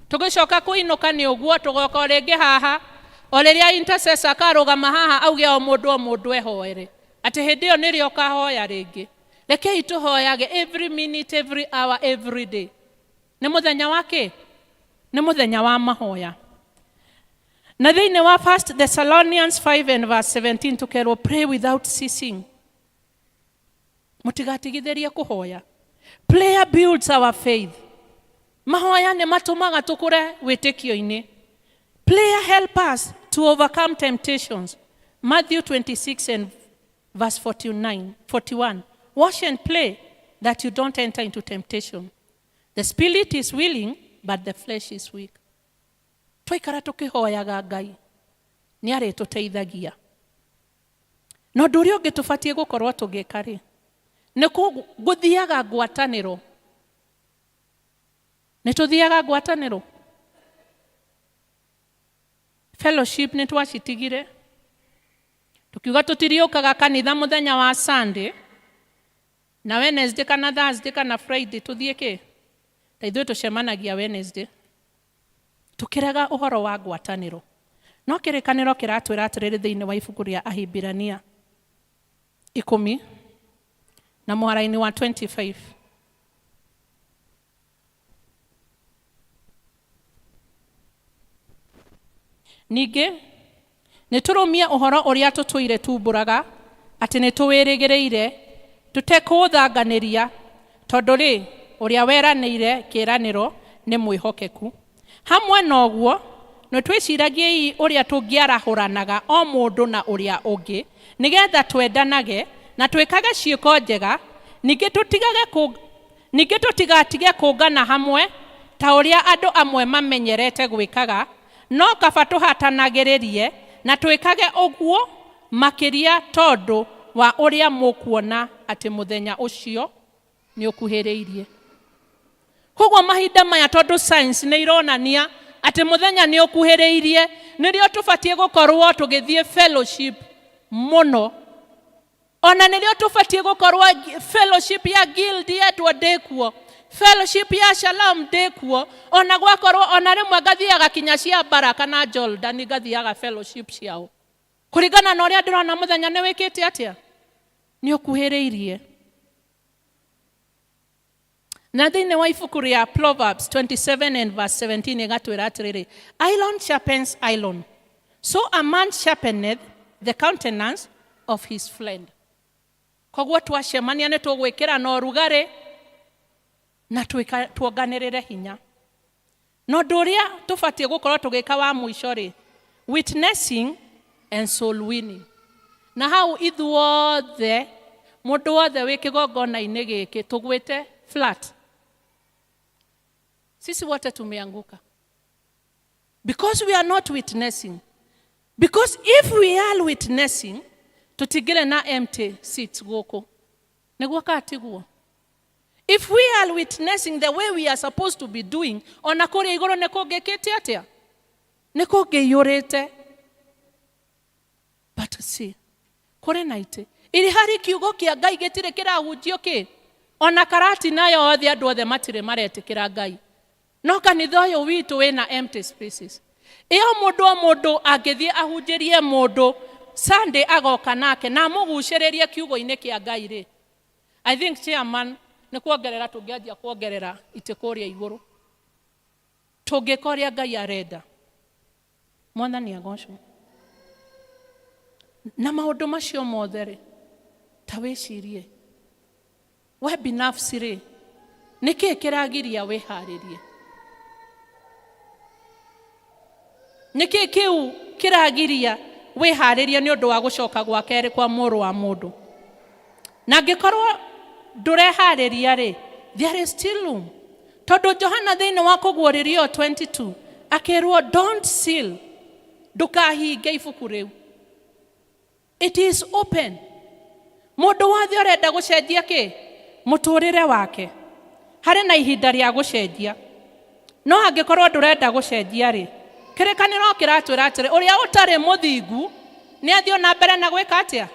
tũgĩcoka kũinũka nĩ ũguo, tũgoka o rĩngĩ haha o rĩrĩa intercessor akarũgama haha auge o mũndũ o mũndũ ehoere, atĩ hĩndĩ ĩyo nĩrĩo ũkahoya rĩngĩ. Rekei tũhoyage every minute, every hour, every day. Nĩ mũthenya wa kĩ? Nĩ mũthenya wa mahoya. Na thĩinĩ wa First Thessalonians 5 and verse 17 tũkerwo, "Pray without ceasing." Mũtigatigithĩrie kũhoya. Prayer builds our faith. Mahoya nĩ matũmaga tũkũre wĩtĩkio-inĩ. Prayer help us to overcome temptations. Matthew 26 and verse 49, 41, "Watch and pray that you don't enter into temptation. The spirit is willing, but the flesh is weak." Twaikara tũkĩhoyaga, Ngai nĩ arĩtũteithagia. Na ũndũ ũrĩa ũngĩ tũbatiĩ gũkorwo tũgĩka rĩ, nĩ gũthiaga ngwatanĩro. Nĩ tũthiaga ngwatanĩro, fellowship? Nĩ twacitigire tukiuga tũtiriũkaga kanitha mũthenya wa Sunday na Wednesday kana Thursday kana Friday. Tũthiĩ kĩ ta ithuĩ tũcemanagia Wednesday, tukĩrega ũhoro wa ngwatanĩro. No kĩrĩkanĩro kĩratwĩra atĩrĩrĩ thĩinĩ wa ibuku rĩa Ahibirania 10 na mwara-inĩ wa 25. Ningĩ nĩ tũrũmie ũhoro ũrĩa tũtũire tumbũraga atĩ nĩ tũwĩrĩgĩrĩire tũtekũũthanganĩria, tondũ rĩ, ũrĩa weranĩire kĩĩranĩro nĩ mwĩhokeku. Hamwe na ũguo nĩ twĩciragiei ũrĩa tũngĩarahũranaga o mũndũ na ũrĩa ũngĩ, nĩgetha twendanage na twĩkage ciĩko njega, Ningĩ tũtigage kũ ningĩ tũtigatige kũngana hamwe ta ũrĩa andũ amwe mamenyerete gwĩkaga, no kaba tũhatanagĩrĩrie na twĩkage ũguo makĩria tondũ wa ũrĩa mũkuona atĩ mũthenya ũcio nĩ ũkuhĩrĩirie. Koguo mahinda maya tondũ science nĩ ironania atĩ mũthenya nĩ ũkuhĩrĩirie, nĩrĩo tũbatiĩ gũkorwo tũgĩthiĩ fellowship mũno. Ona nĩrĩo tũbatiĩ gũkorwo fellowship ya guild yetwo ndĩkuo, fellowship ya Shalom ndĩkuo, ona gwakorwo ona rĩmwe ngathiaga kinya cia Baraka na Jordan ngathiaga fellowship ciao. Kũringana na ũrĩa ndĩrona mũthenya nĩ wĩkĩte atĩa? Nĩ ũkuhĩrĩirie. Na thĩinĩ wa ibuku rĩa Proverbs 27 and verse 17 ĩgatwĩra atĩrĩrĩ, iron sharpens iron, so a man sharpeneth the countenance of his friend. Koguo twacemania nĩ tũgwĩkĩra na ũrugarĩ na tuonganĩrĩre hinya. Na ũndũ ũrĩa tũbatiĩ gũkorwo tũgĩka wa mũico rĩ, witnessing and soul winning. Na hau ithuothe, mũndũ wothe wĩ kĩgongona-inĩ gĩkĩ tũgwĩte flat. Sisi wote tumeanguka. Because we are not witnessing. Because if we are witnessing, tũtingĩrĩ na empty seats gũkũ. Nĩguo kana tiguo? If we are witnessing the way we are supposed to be doing, ona kũrĩa igũrũ nĩ kũngĩkĩte atĩa? Nĩ kũngĩiyũrĩte. But see, kũrĩ na itĩ. Iri harĩ kiugo kĩa Ngai gĩtirĩ kĩrahunjio kĩ? Ona karatina yothe andũ othe matirĩ maretĩkĩra Ngai. No kanitha ũyũ witũ wĩna empty spaces. Ĩyo mũndũ o mũndũ angĩthiĩ ahunjĩrie mũndũ Sunday agoka nake na amũgucĩrĩrie kiugo-inĩ kĩa Ngai rĩ, I think chairman nĩ kuongerera tũngĩanjia kuongerera itĩ kũrĩa igũrũ. Tũngĩka ũrĩa Ngai arenda. Mwathani agocwo. Na maũndũ macio mothe rĩ, ta wĩcirie, we binafsi rĩ, nĩkĩ kĩragiria wĩharĩrie? Nĩkĩ kĩu kĩragiria wĩharĩrie nĩ ũndũ wa gũcoka gwa kerĩ kwa mũrũ wa mũndũ? Na angĩkorwo ndũreharĩria rĩ, there is still room. Tondũ Johana thĩinĩ wa kũguũrĩrio 22 akĩrwo don't seal, ndũkahinge ibuku rĩu. It is open. Mũndũ wothe ũrenda gũcenjia kĩ? Mũtũrĩre wake. Harĩ na ihinda rĩa gũcenjia. No angĩkorwo ndũrenda gũcenjia rĩ, kĩrĩkanĩro kĩratwĩra atĩrĩ, ũrĩa ũtarĩ mũthingu nĩ athiĩ na mbere na gwĩka atĩa?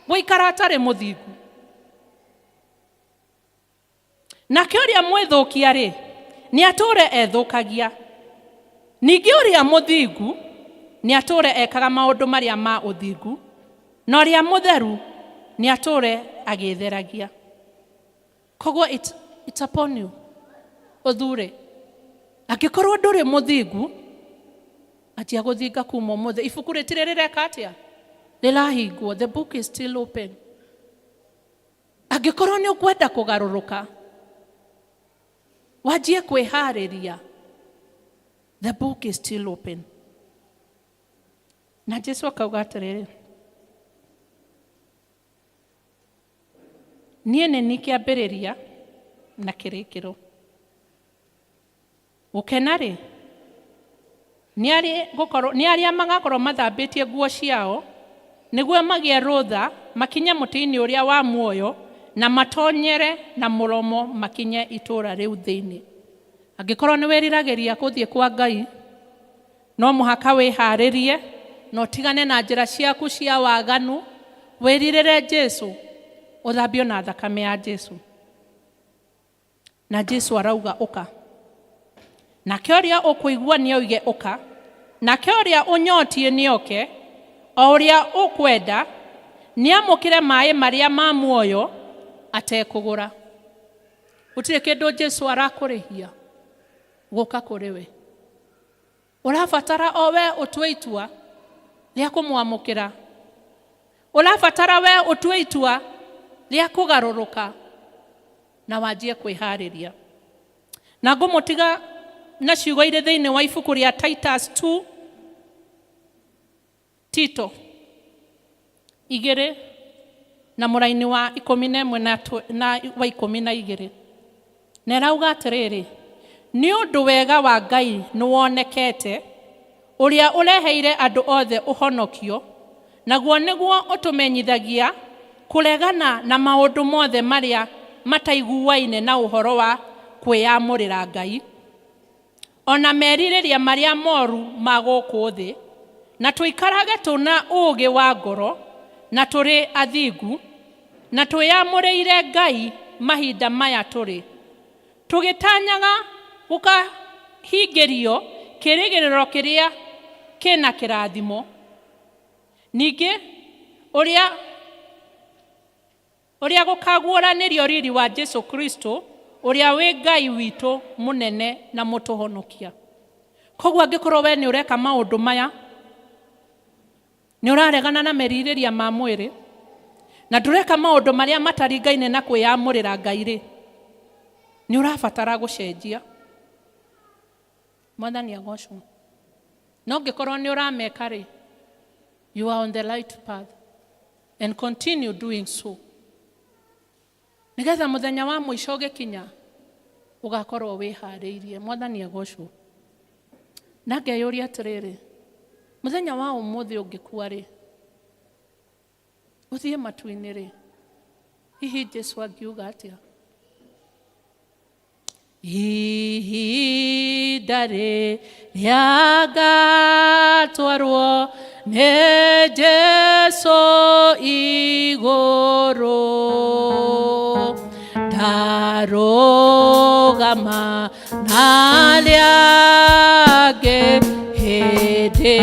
Gũikara atarĩ mũthingu. Nake ũrĩa mwĩthũkia rĩ, nĩ atũũre ethũkagia. Ningĩ ũrĩa mũthingu nĩ atũũre ekaga maũndũ marĩa ma ũthingu, na ũrĩa mũtheru nĩ atũũre agĩĩtheragia. Koguo it's upon you ũthure. Angĩkorwo ndũrĩ mũthingu, anjia gũthinga kuma ũmũthĩ. Ibuku rĩtirĩ rĩreka atĩa? Rĩrahingwo. The book is still open. Angĩkorwo nĩ ũkwenda kũgarũrũka, wanjie kwĩharĩria, the book is still open. Na Jesu akauga atĩrĩrĩ, niĩ nĩ niĩ kĩambĩrĩria na kĩrĩkĩro. Gũkena-rĩ, nĩ arĩa magakorwo mathambĩtie nguo ciao, nĩguo magĩe rũtha makinye mũtĩ-inĩ ũrĩa wa muoyo, na matonyere na mũromo makinye itũũra rĩu thĩinĩ. Angĩkorwo nĩ wĩriragĩria gũthiĩ kwa Ngai, no mũhaka wĩharĩrie na ũtigane na njĩra ciaku cia waganu, wĩrirĩre Jesu, ũthambio na thakame ya Jesu. Na Jesu arauga ũka. Nake ũrĩa ũkũigua nĩ oige ũka, nake ũrĩa ũnyotiĩ nĩ oke, o ũrĩa ũkwenda nĩ amũkĩre maĩ marĩa ma muoyo atekũgũra. Gũtirĩ kĩndũ Jesu arakũrĩhia gũka kũrĩ we. Ũrabatara o we ũtue itua rĩa kũmwamũkĩra. Ũrabatara we ũtue itua rĩa kũgarũrũka na wanjie kwĩharĩria. Na ngũmũtiga na ciugo irĩ thĩinĩ wa ibuku rĩa Titus 2, Tito igĩrĩ Na mũraini wa 11 na wa 12 na ĩrauga atĩrĩrĩ, nĩ ũndũ wega wa Ngai nĩwonekete, ũrĩa ũreheire andũ othe ũhonokio, naguo nĩguo ũtũmenyithagia kũregana na maũndũ mothe marĩa mataiguaine na ũhoro wa kwĩyamũrĩra Ngai, ona merirĩria marĩa moru ma gũkũ thĩ, na tũikarage tũna ũũgĩ wa ngoro, na tũrĩ athingu, na twĩyamũrĩire Ngai mahinda maya tũrĩ, tũgĩtanyaga gũkahingĩrio kĩĩrĩgĩrĩro kĩrĩa kĩna kĩrathimo. Ningĩ ũrĩa gũkaguũranĩrio riri wa Jesu Kristo, ũrĩa wĩ Ngai witũ mũnene na mũtũhonokia. Koguo angĩkorwo we nĩ ũreka maũndũ maya, nĩ ũraregana na merirĩria ma mwĩrĩ, na ndũreka maũndũ marĩa mataringaine na kwĩyamũrĩra Ngai rĩ, nĩ ũrabatara gũcenjia. Mwathani agocwo. No ngĩkorwo nĩ ũrameka rĩ, you are on the right path and continue doing so, nĩgetha mũthenya wa mũico ũgĩkinya ũgakorwo wĩharĩirie. Mwathani agocwo. Na ngeyũria atĩrĩrĩ, mũthenya wa ũmũthĩ ũngĩkua rĩ, ũthiĩ matu-inĩ rĩ, hihi Jesu angiuga atĩa? Ihinda rĩrĩa ngatwarwo nĩ Jesu igũrũ, ndarũgama na arĩa angĩ, hĩndĩ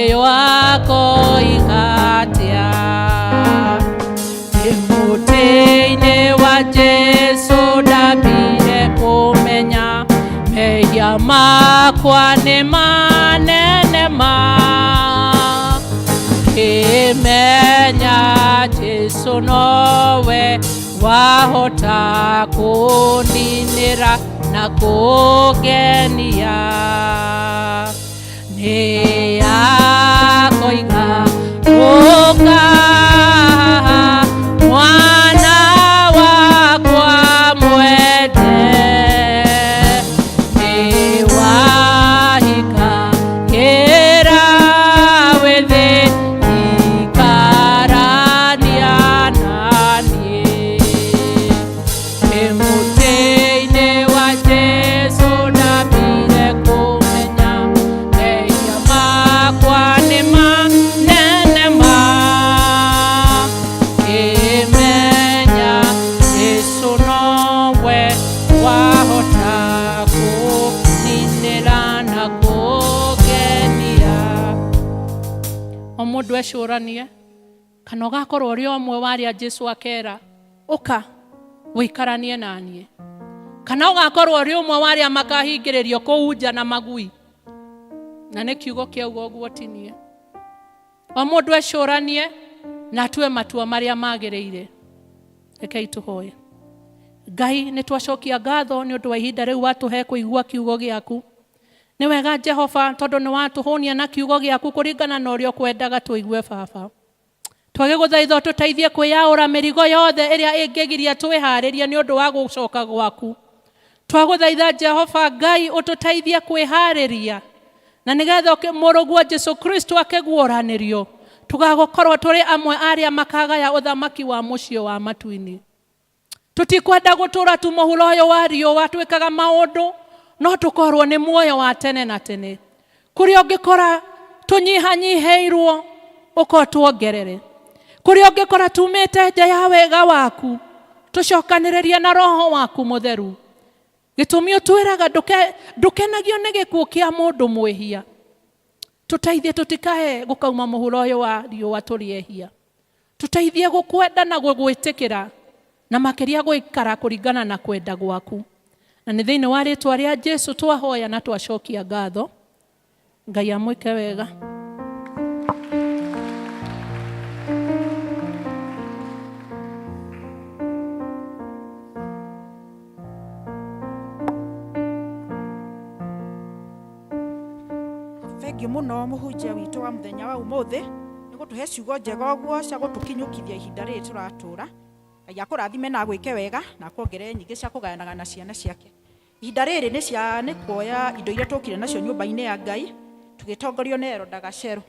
ĩyo akoiga atĩa? Ndĩ mũtĩ-inĩ wa Jesu ndambire kũmenya mehia makwa nĩ manene, ma kĩmenya Jesu nowe wahota kũninĩra na kũngenia. Nĩ akoiga, ũka mwana wakwa mwende, nĩ wahika kĩra wĩthĩ, ikarania na niĩ. Ndĩ mũtĩ-inĩ wa Jesu ndambire kũmenya mehia makwa nĩ manene, ma kĩmenya Jesu nowe wahota kũninĩra na kũngenia. O mũndũ ecũranie kana ũgakorwo ũrĩ ũmwe wa arĩa Jesu akera, ũka wĩikaranie na niĩ, kana ũgakorwo ũrĩ ũmwe wa arĩa makahingĩrĩrio kũu nja na magui. Na nĩ kiugo kĩauga ũguo, tinie. O mũndũ ecũranie na atue matua marĩa magĩrĩire. Rekei tũhoe. Ngai, nĩ twacokia ngatho nĩ ũndũ wa ihinda rĩu watũhe kũigua kiugo gĩaku. Nĩ wega Jehova, tondũ nĩ watũhũnia na kiugo gĩaku kũringana na ũrĩa ũkwendaga tũigue. Baba, twagĩgũthaitha ũtũteithie kwĩyaũra mĩrigo yothe ĩrĩa ĩngĩgiria twĩharĩrie nĩ ũndũ wa gũcoka gwaku. Twagũthaitha Jehova Ngai, ũtũteithie kwĩharĩria, na nĩgetha mũrũguo Jesu Kristo akĩguũranĩrio, tũgagũkorwo tũrĩ amwe arĩa makagaya ũthamaki wa mũciĩ wa matu-inĩ. Tũtikwenda gũtũra tu mũhuro ũyũ wa riũa twĩkaga maũndũ, no tũkorwo nĩ muoyo wa tene na tene. Kũrĩa ũngĩkora tũnyihanyihĩirwo, ũko tuongerere. Kũrĩa ũngĩkora tumĩte nja ya wega waku, tũcokanĩrĩrie na roho waku mũtheru. Gĩtũmi ũtwĩraga ndũkenagio nĩ gĩkuũ kĩa mũndũ mwĩhia. Tũteithie tũtikae gũkauma mũhuro ũyũ wa riũa tũrĩ ehia. Tũteithie gũkwenda na gũgwĩtĩkĩra, na makĩria gũikara kũringana na kwenda gwaku. Na nĩ thĩinĩ wa rĩtwa rĩa Jesu twahoya na twacokia ngatho. Ngai amwĩke wega. Thengiũ mũno mũhunjia witũ wa mũthenya wa ũmũthĩ. Nĩ Gũtũhe ciugo njega ũguo cia gũtũkinyũkithia ihinda rĩrĩ tũratũra. Ngai akũrathime na agwĩke wega na akuongerere nyingĩ cia kũgayanaga na ciana ciake. Ihinda rĩrĩ nĩ cia nĩ kuoya indo iria tũkire nacio nyũmba-inĩ ya Ngai tũgĩtongorio nĩ Eroda Gacerũ.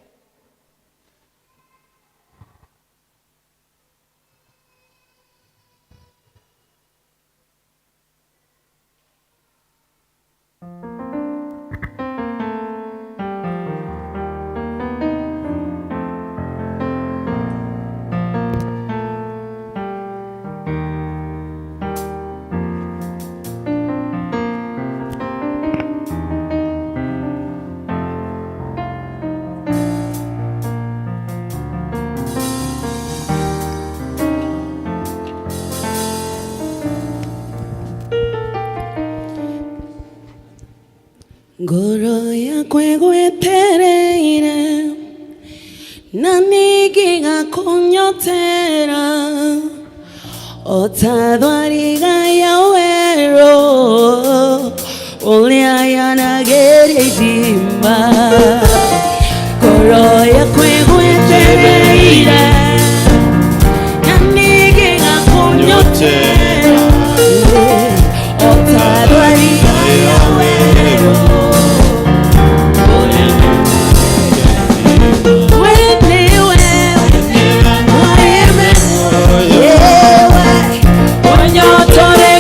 Ngoro yakwa ĩgwetereire na ningĩ gakũnyotera o ta thwariga ya werũ ũrĩa yanagĩria ithima. Ngoro yakwa ĩgwetereire na ningĩ gakũnyotera o ta thwariga ya werũ. Unyotore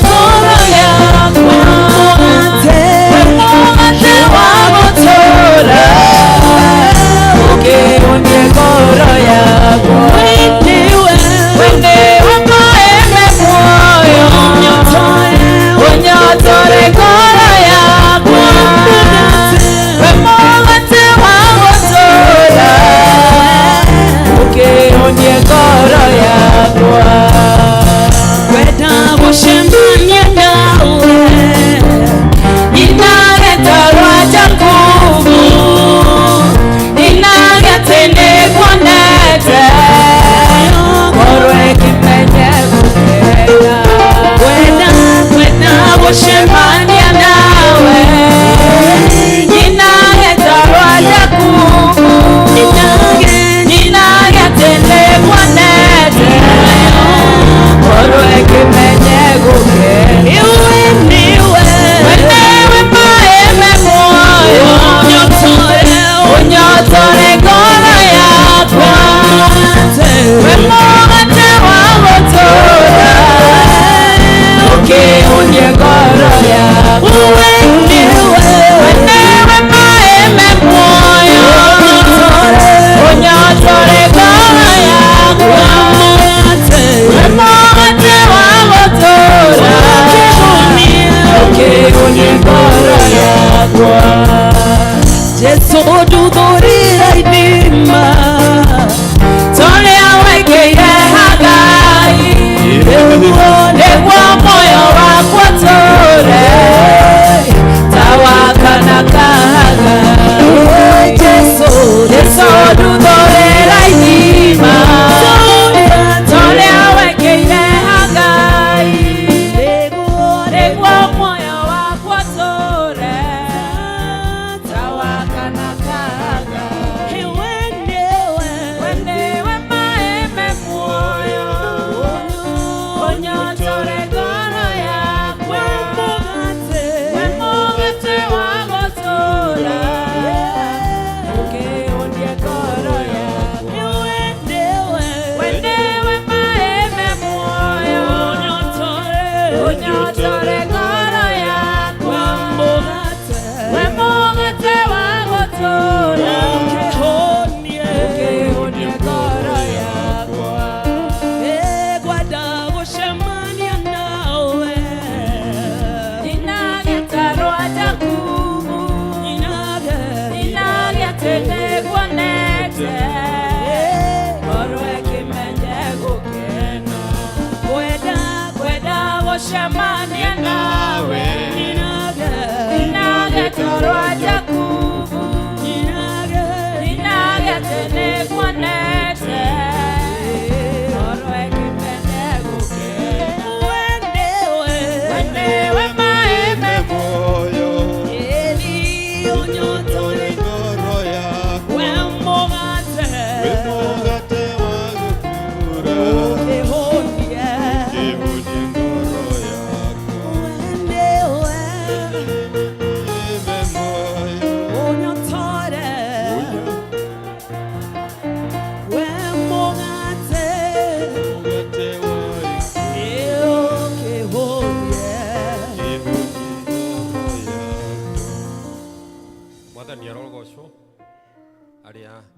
ngoro yakwa, we mugate.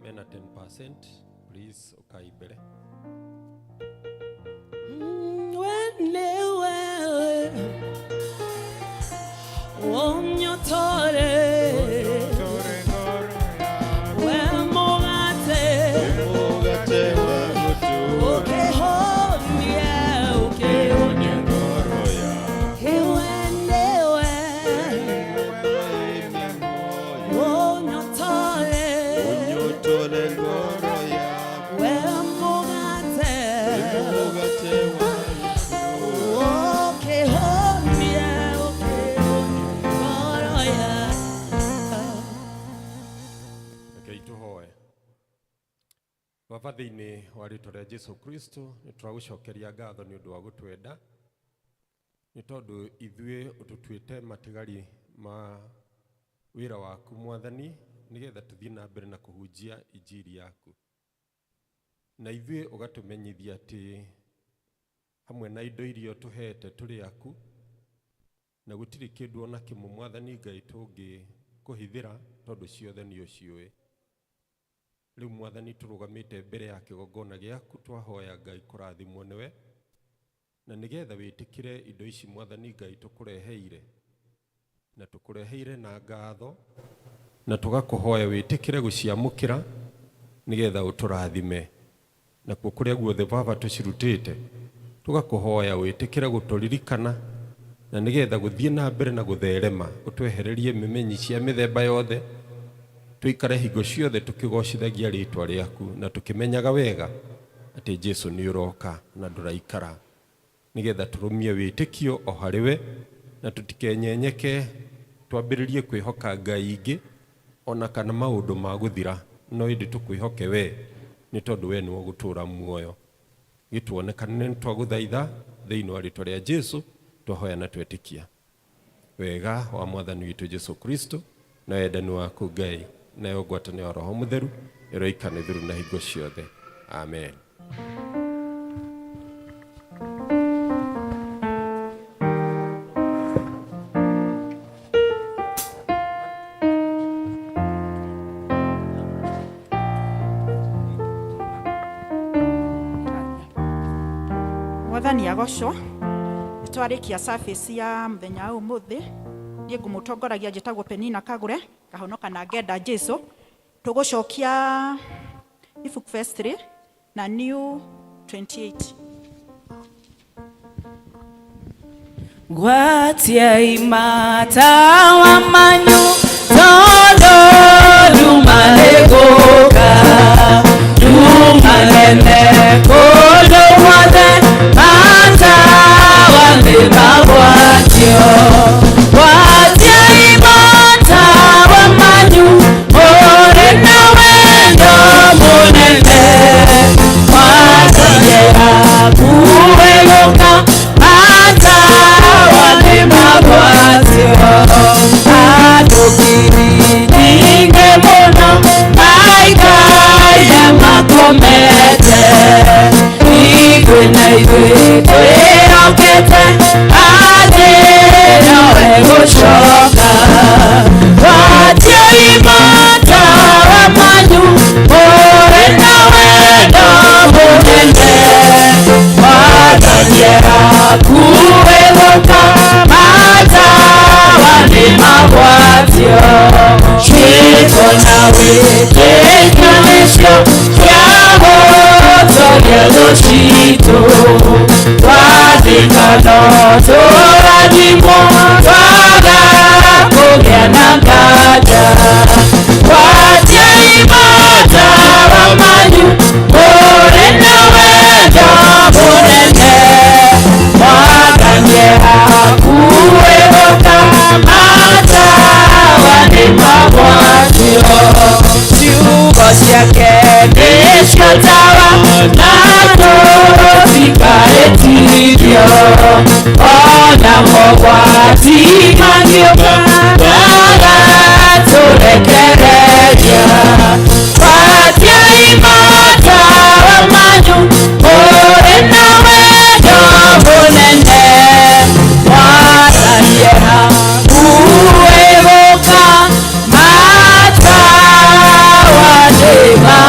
Mena 10%, please ũkai mbere. Rekei tũhoe. Baba, thĩinĩ wa rĩtwa rĩa Jesu Kristo nĩ tũragũcokeria ngatho nĩ ũndũ wa gũtwenda, nĩ tondũ ithuĩ ũtũtuĩte matigari ma wĩra waku Mwathani, nĩgetha tũthiĩ na mbere na kũhunjia injiri yaku, na ithuĩ ũgatũmenyithia atĩ hamwe na indo iria ũtũhete tũrĩ aku, na gũtirĩ kĩndũ ona kĩmwe Mwathani Ngai tũngĩkũhithĩra tondũ ciothe nĩ ũciũĩ. Rĩu Mwathani tũrũgamĩte mbere ya kĩgongona gĩaku, twahoya Ngai kũrathimwo nĩwe, na nĩgetha wĩtĩkĩre indo ici Mwathani Ngai tũkũreheire, na tũkũreheire na ngatho, na tũgakũhoya wĩtĩkĩre gũciamũkĩra nĩgetha ũtũrathime, nakuo kũrĩa guothe Baba tũcirutĩte tũgakũhoya wĩtĩkĩre gũtũririkana, na nĩgetha gũthiĩ na mbere na gũtherema, ũtwehererie mĩmenyi cia mĩthemba yothe, tũikare hingo ciothe tũkĩgocithagia rĩtwa rĩaku, na tũkĩmenyaga wega atĩ Jesu nĩ ũroka na ndũraikara, nĩgetha tũrũmie wĩtĩkio o harĩ we, na tũtikenyenyeke twambĩrĩrie kwĩhoka ngai ingĩ ona kana maũndũ ma gũthira, no ĩndĩ tũkwĩhoke we, nĩ tondũ we nĩwe ũgũtũũra muoyo. Gĩtuonekane nĩ twagũthaitha thĩinĩ wa rĩtwa rĩa Jesu twahoya na twetĩkia. Wega wa Mwathani witũ Jesu Kristo na wendani waku Ngai nayo ngwatanĩro ya Roho Mũtheru ĩroikana ithuĩ na hingo ciothe. Amen. Mwathani agocwo. Nĩ twarĩkia service ya mũthenya wa ũmũthĩ. Niĩ ngũmũtongoragia njĩtagwo Penina Kagũre, ngahonoka na ngenda Jesu. Tũgũcokia ibuku verse 3 na new 28. Gwatia imata wa manyu todo dumalegoka dumalele kodo mwathe mata wale mabwatio. Gwatia imata wa manyu ore na wendo munene mwathiyera kuwegoka mata wale mabwatio. Adukiri ninge muno maikaire makomete igwe na igwe twĩhokete atĩ nowe gũcoka. Gwatia imata wa manyu ũrĩ na wendo mũnene mwathaniera kuwĩgũka matawa nĩ mabwatio. Ciĩko na wĩtĩkio nĩcio ciagũtoria thũ citũ twathĩka no tũrathimwo twaga kũgĩa na nganja. Gwatia imata wa manyu ũrĩ na wendo mũnene mwathaniera kuwĩgũka matawa nĩ mabwatio. Ciugo ciake nĩcio tawa na tũtikaĩtirio ona mogwati mangĩũka ndagatũrekereria. Gwatia imata wa manyu ũrĩ na wendo mũnene mwathaniera kuwĩgũka matawa nĩ mabwatio.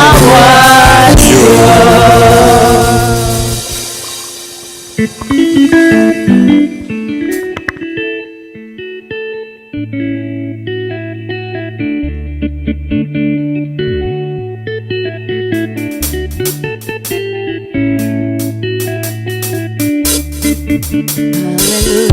Hallelujah.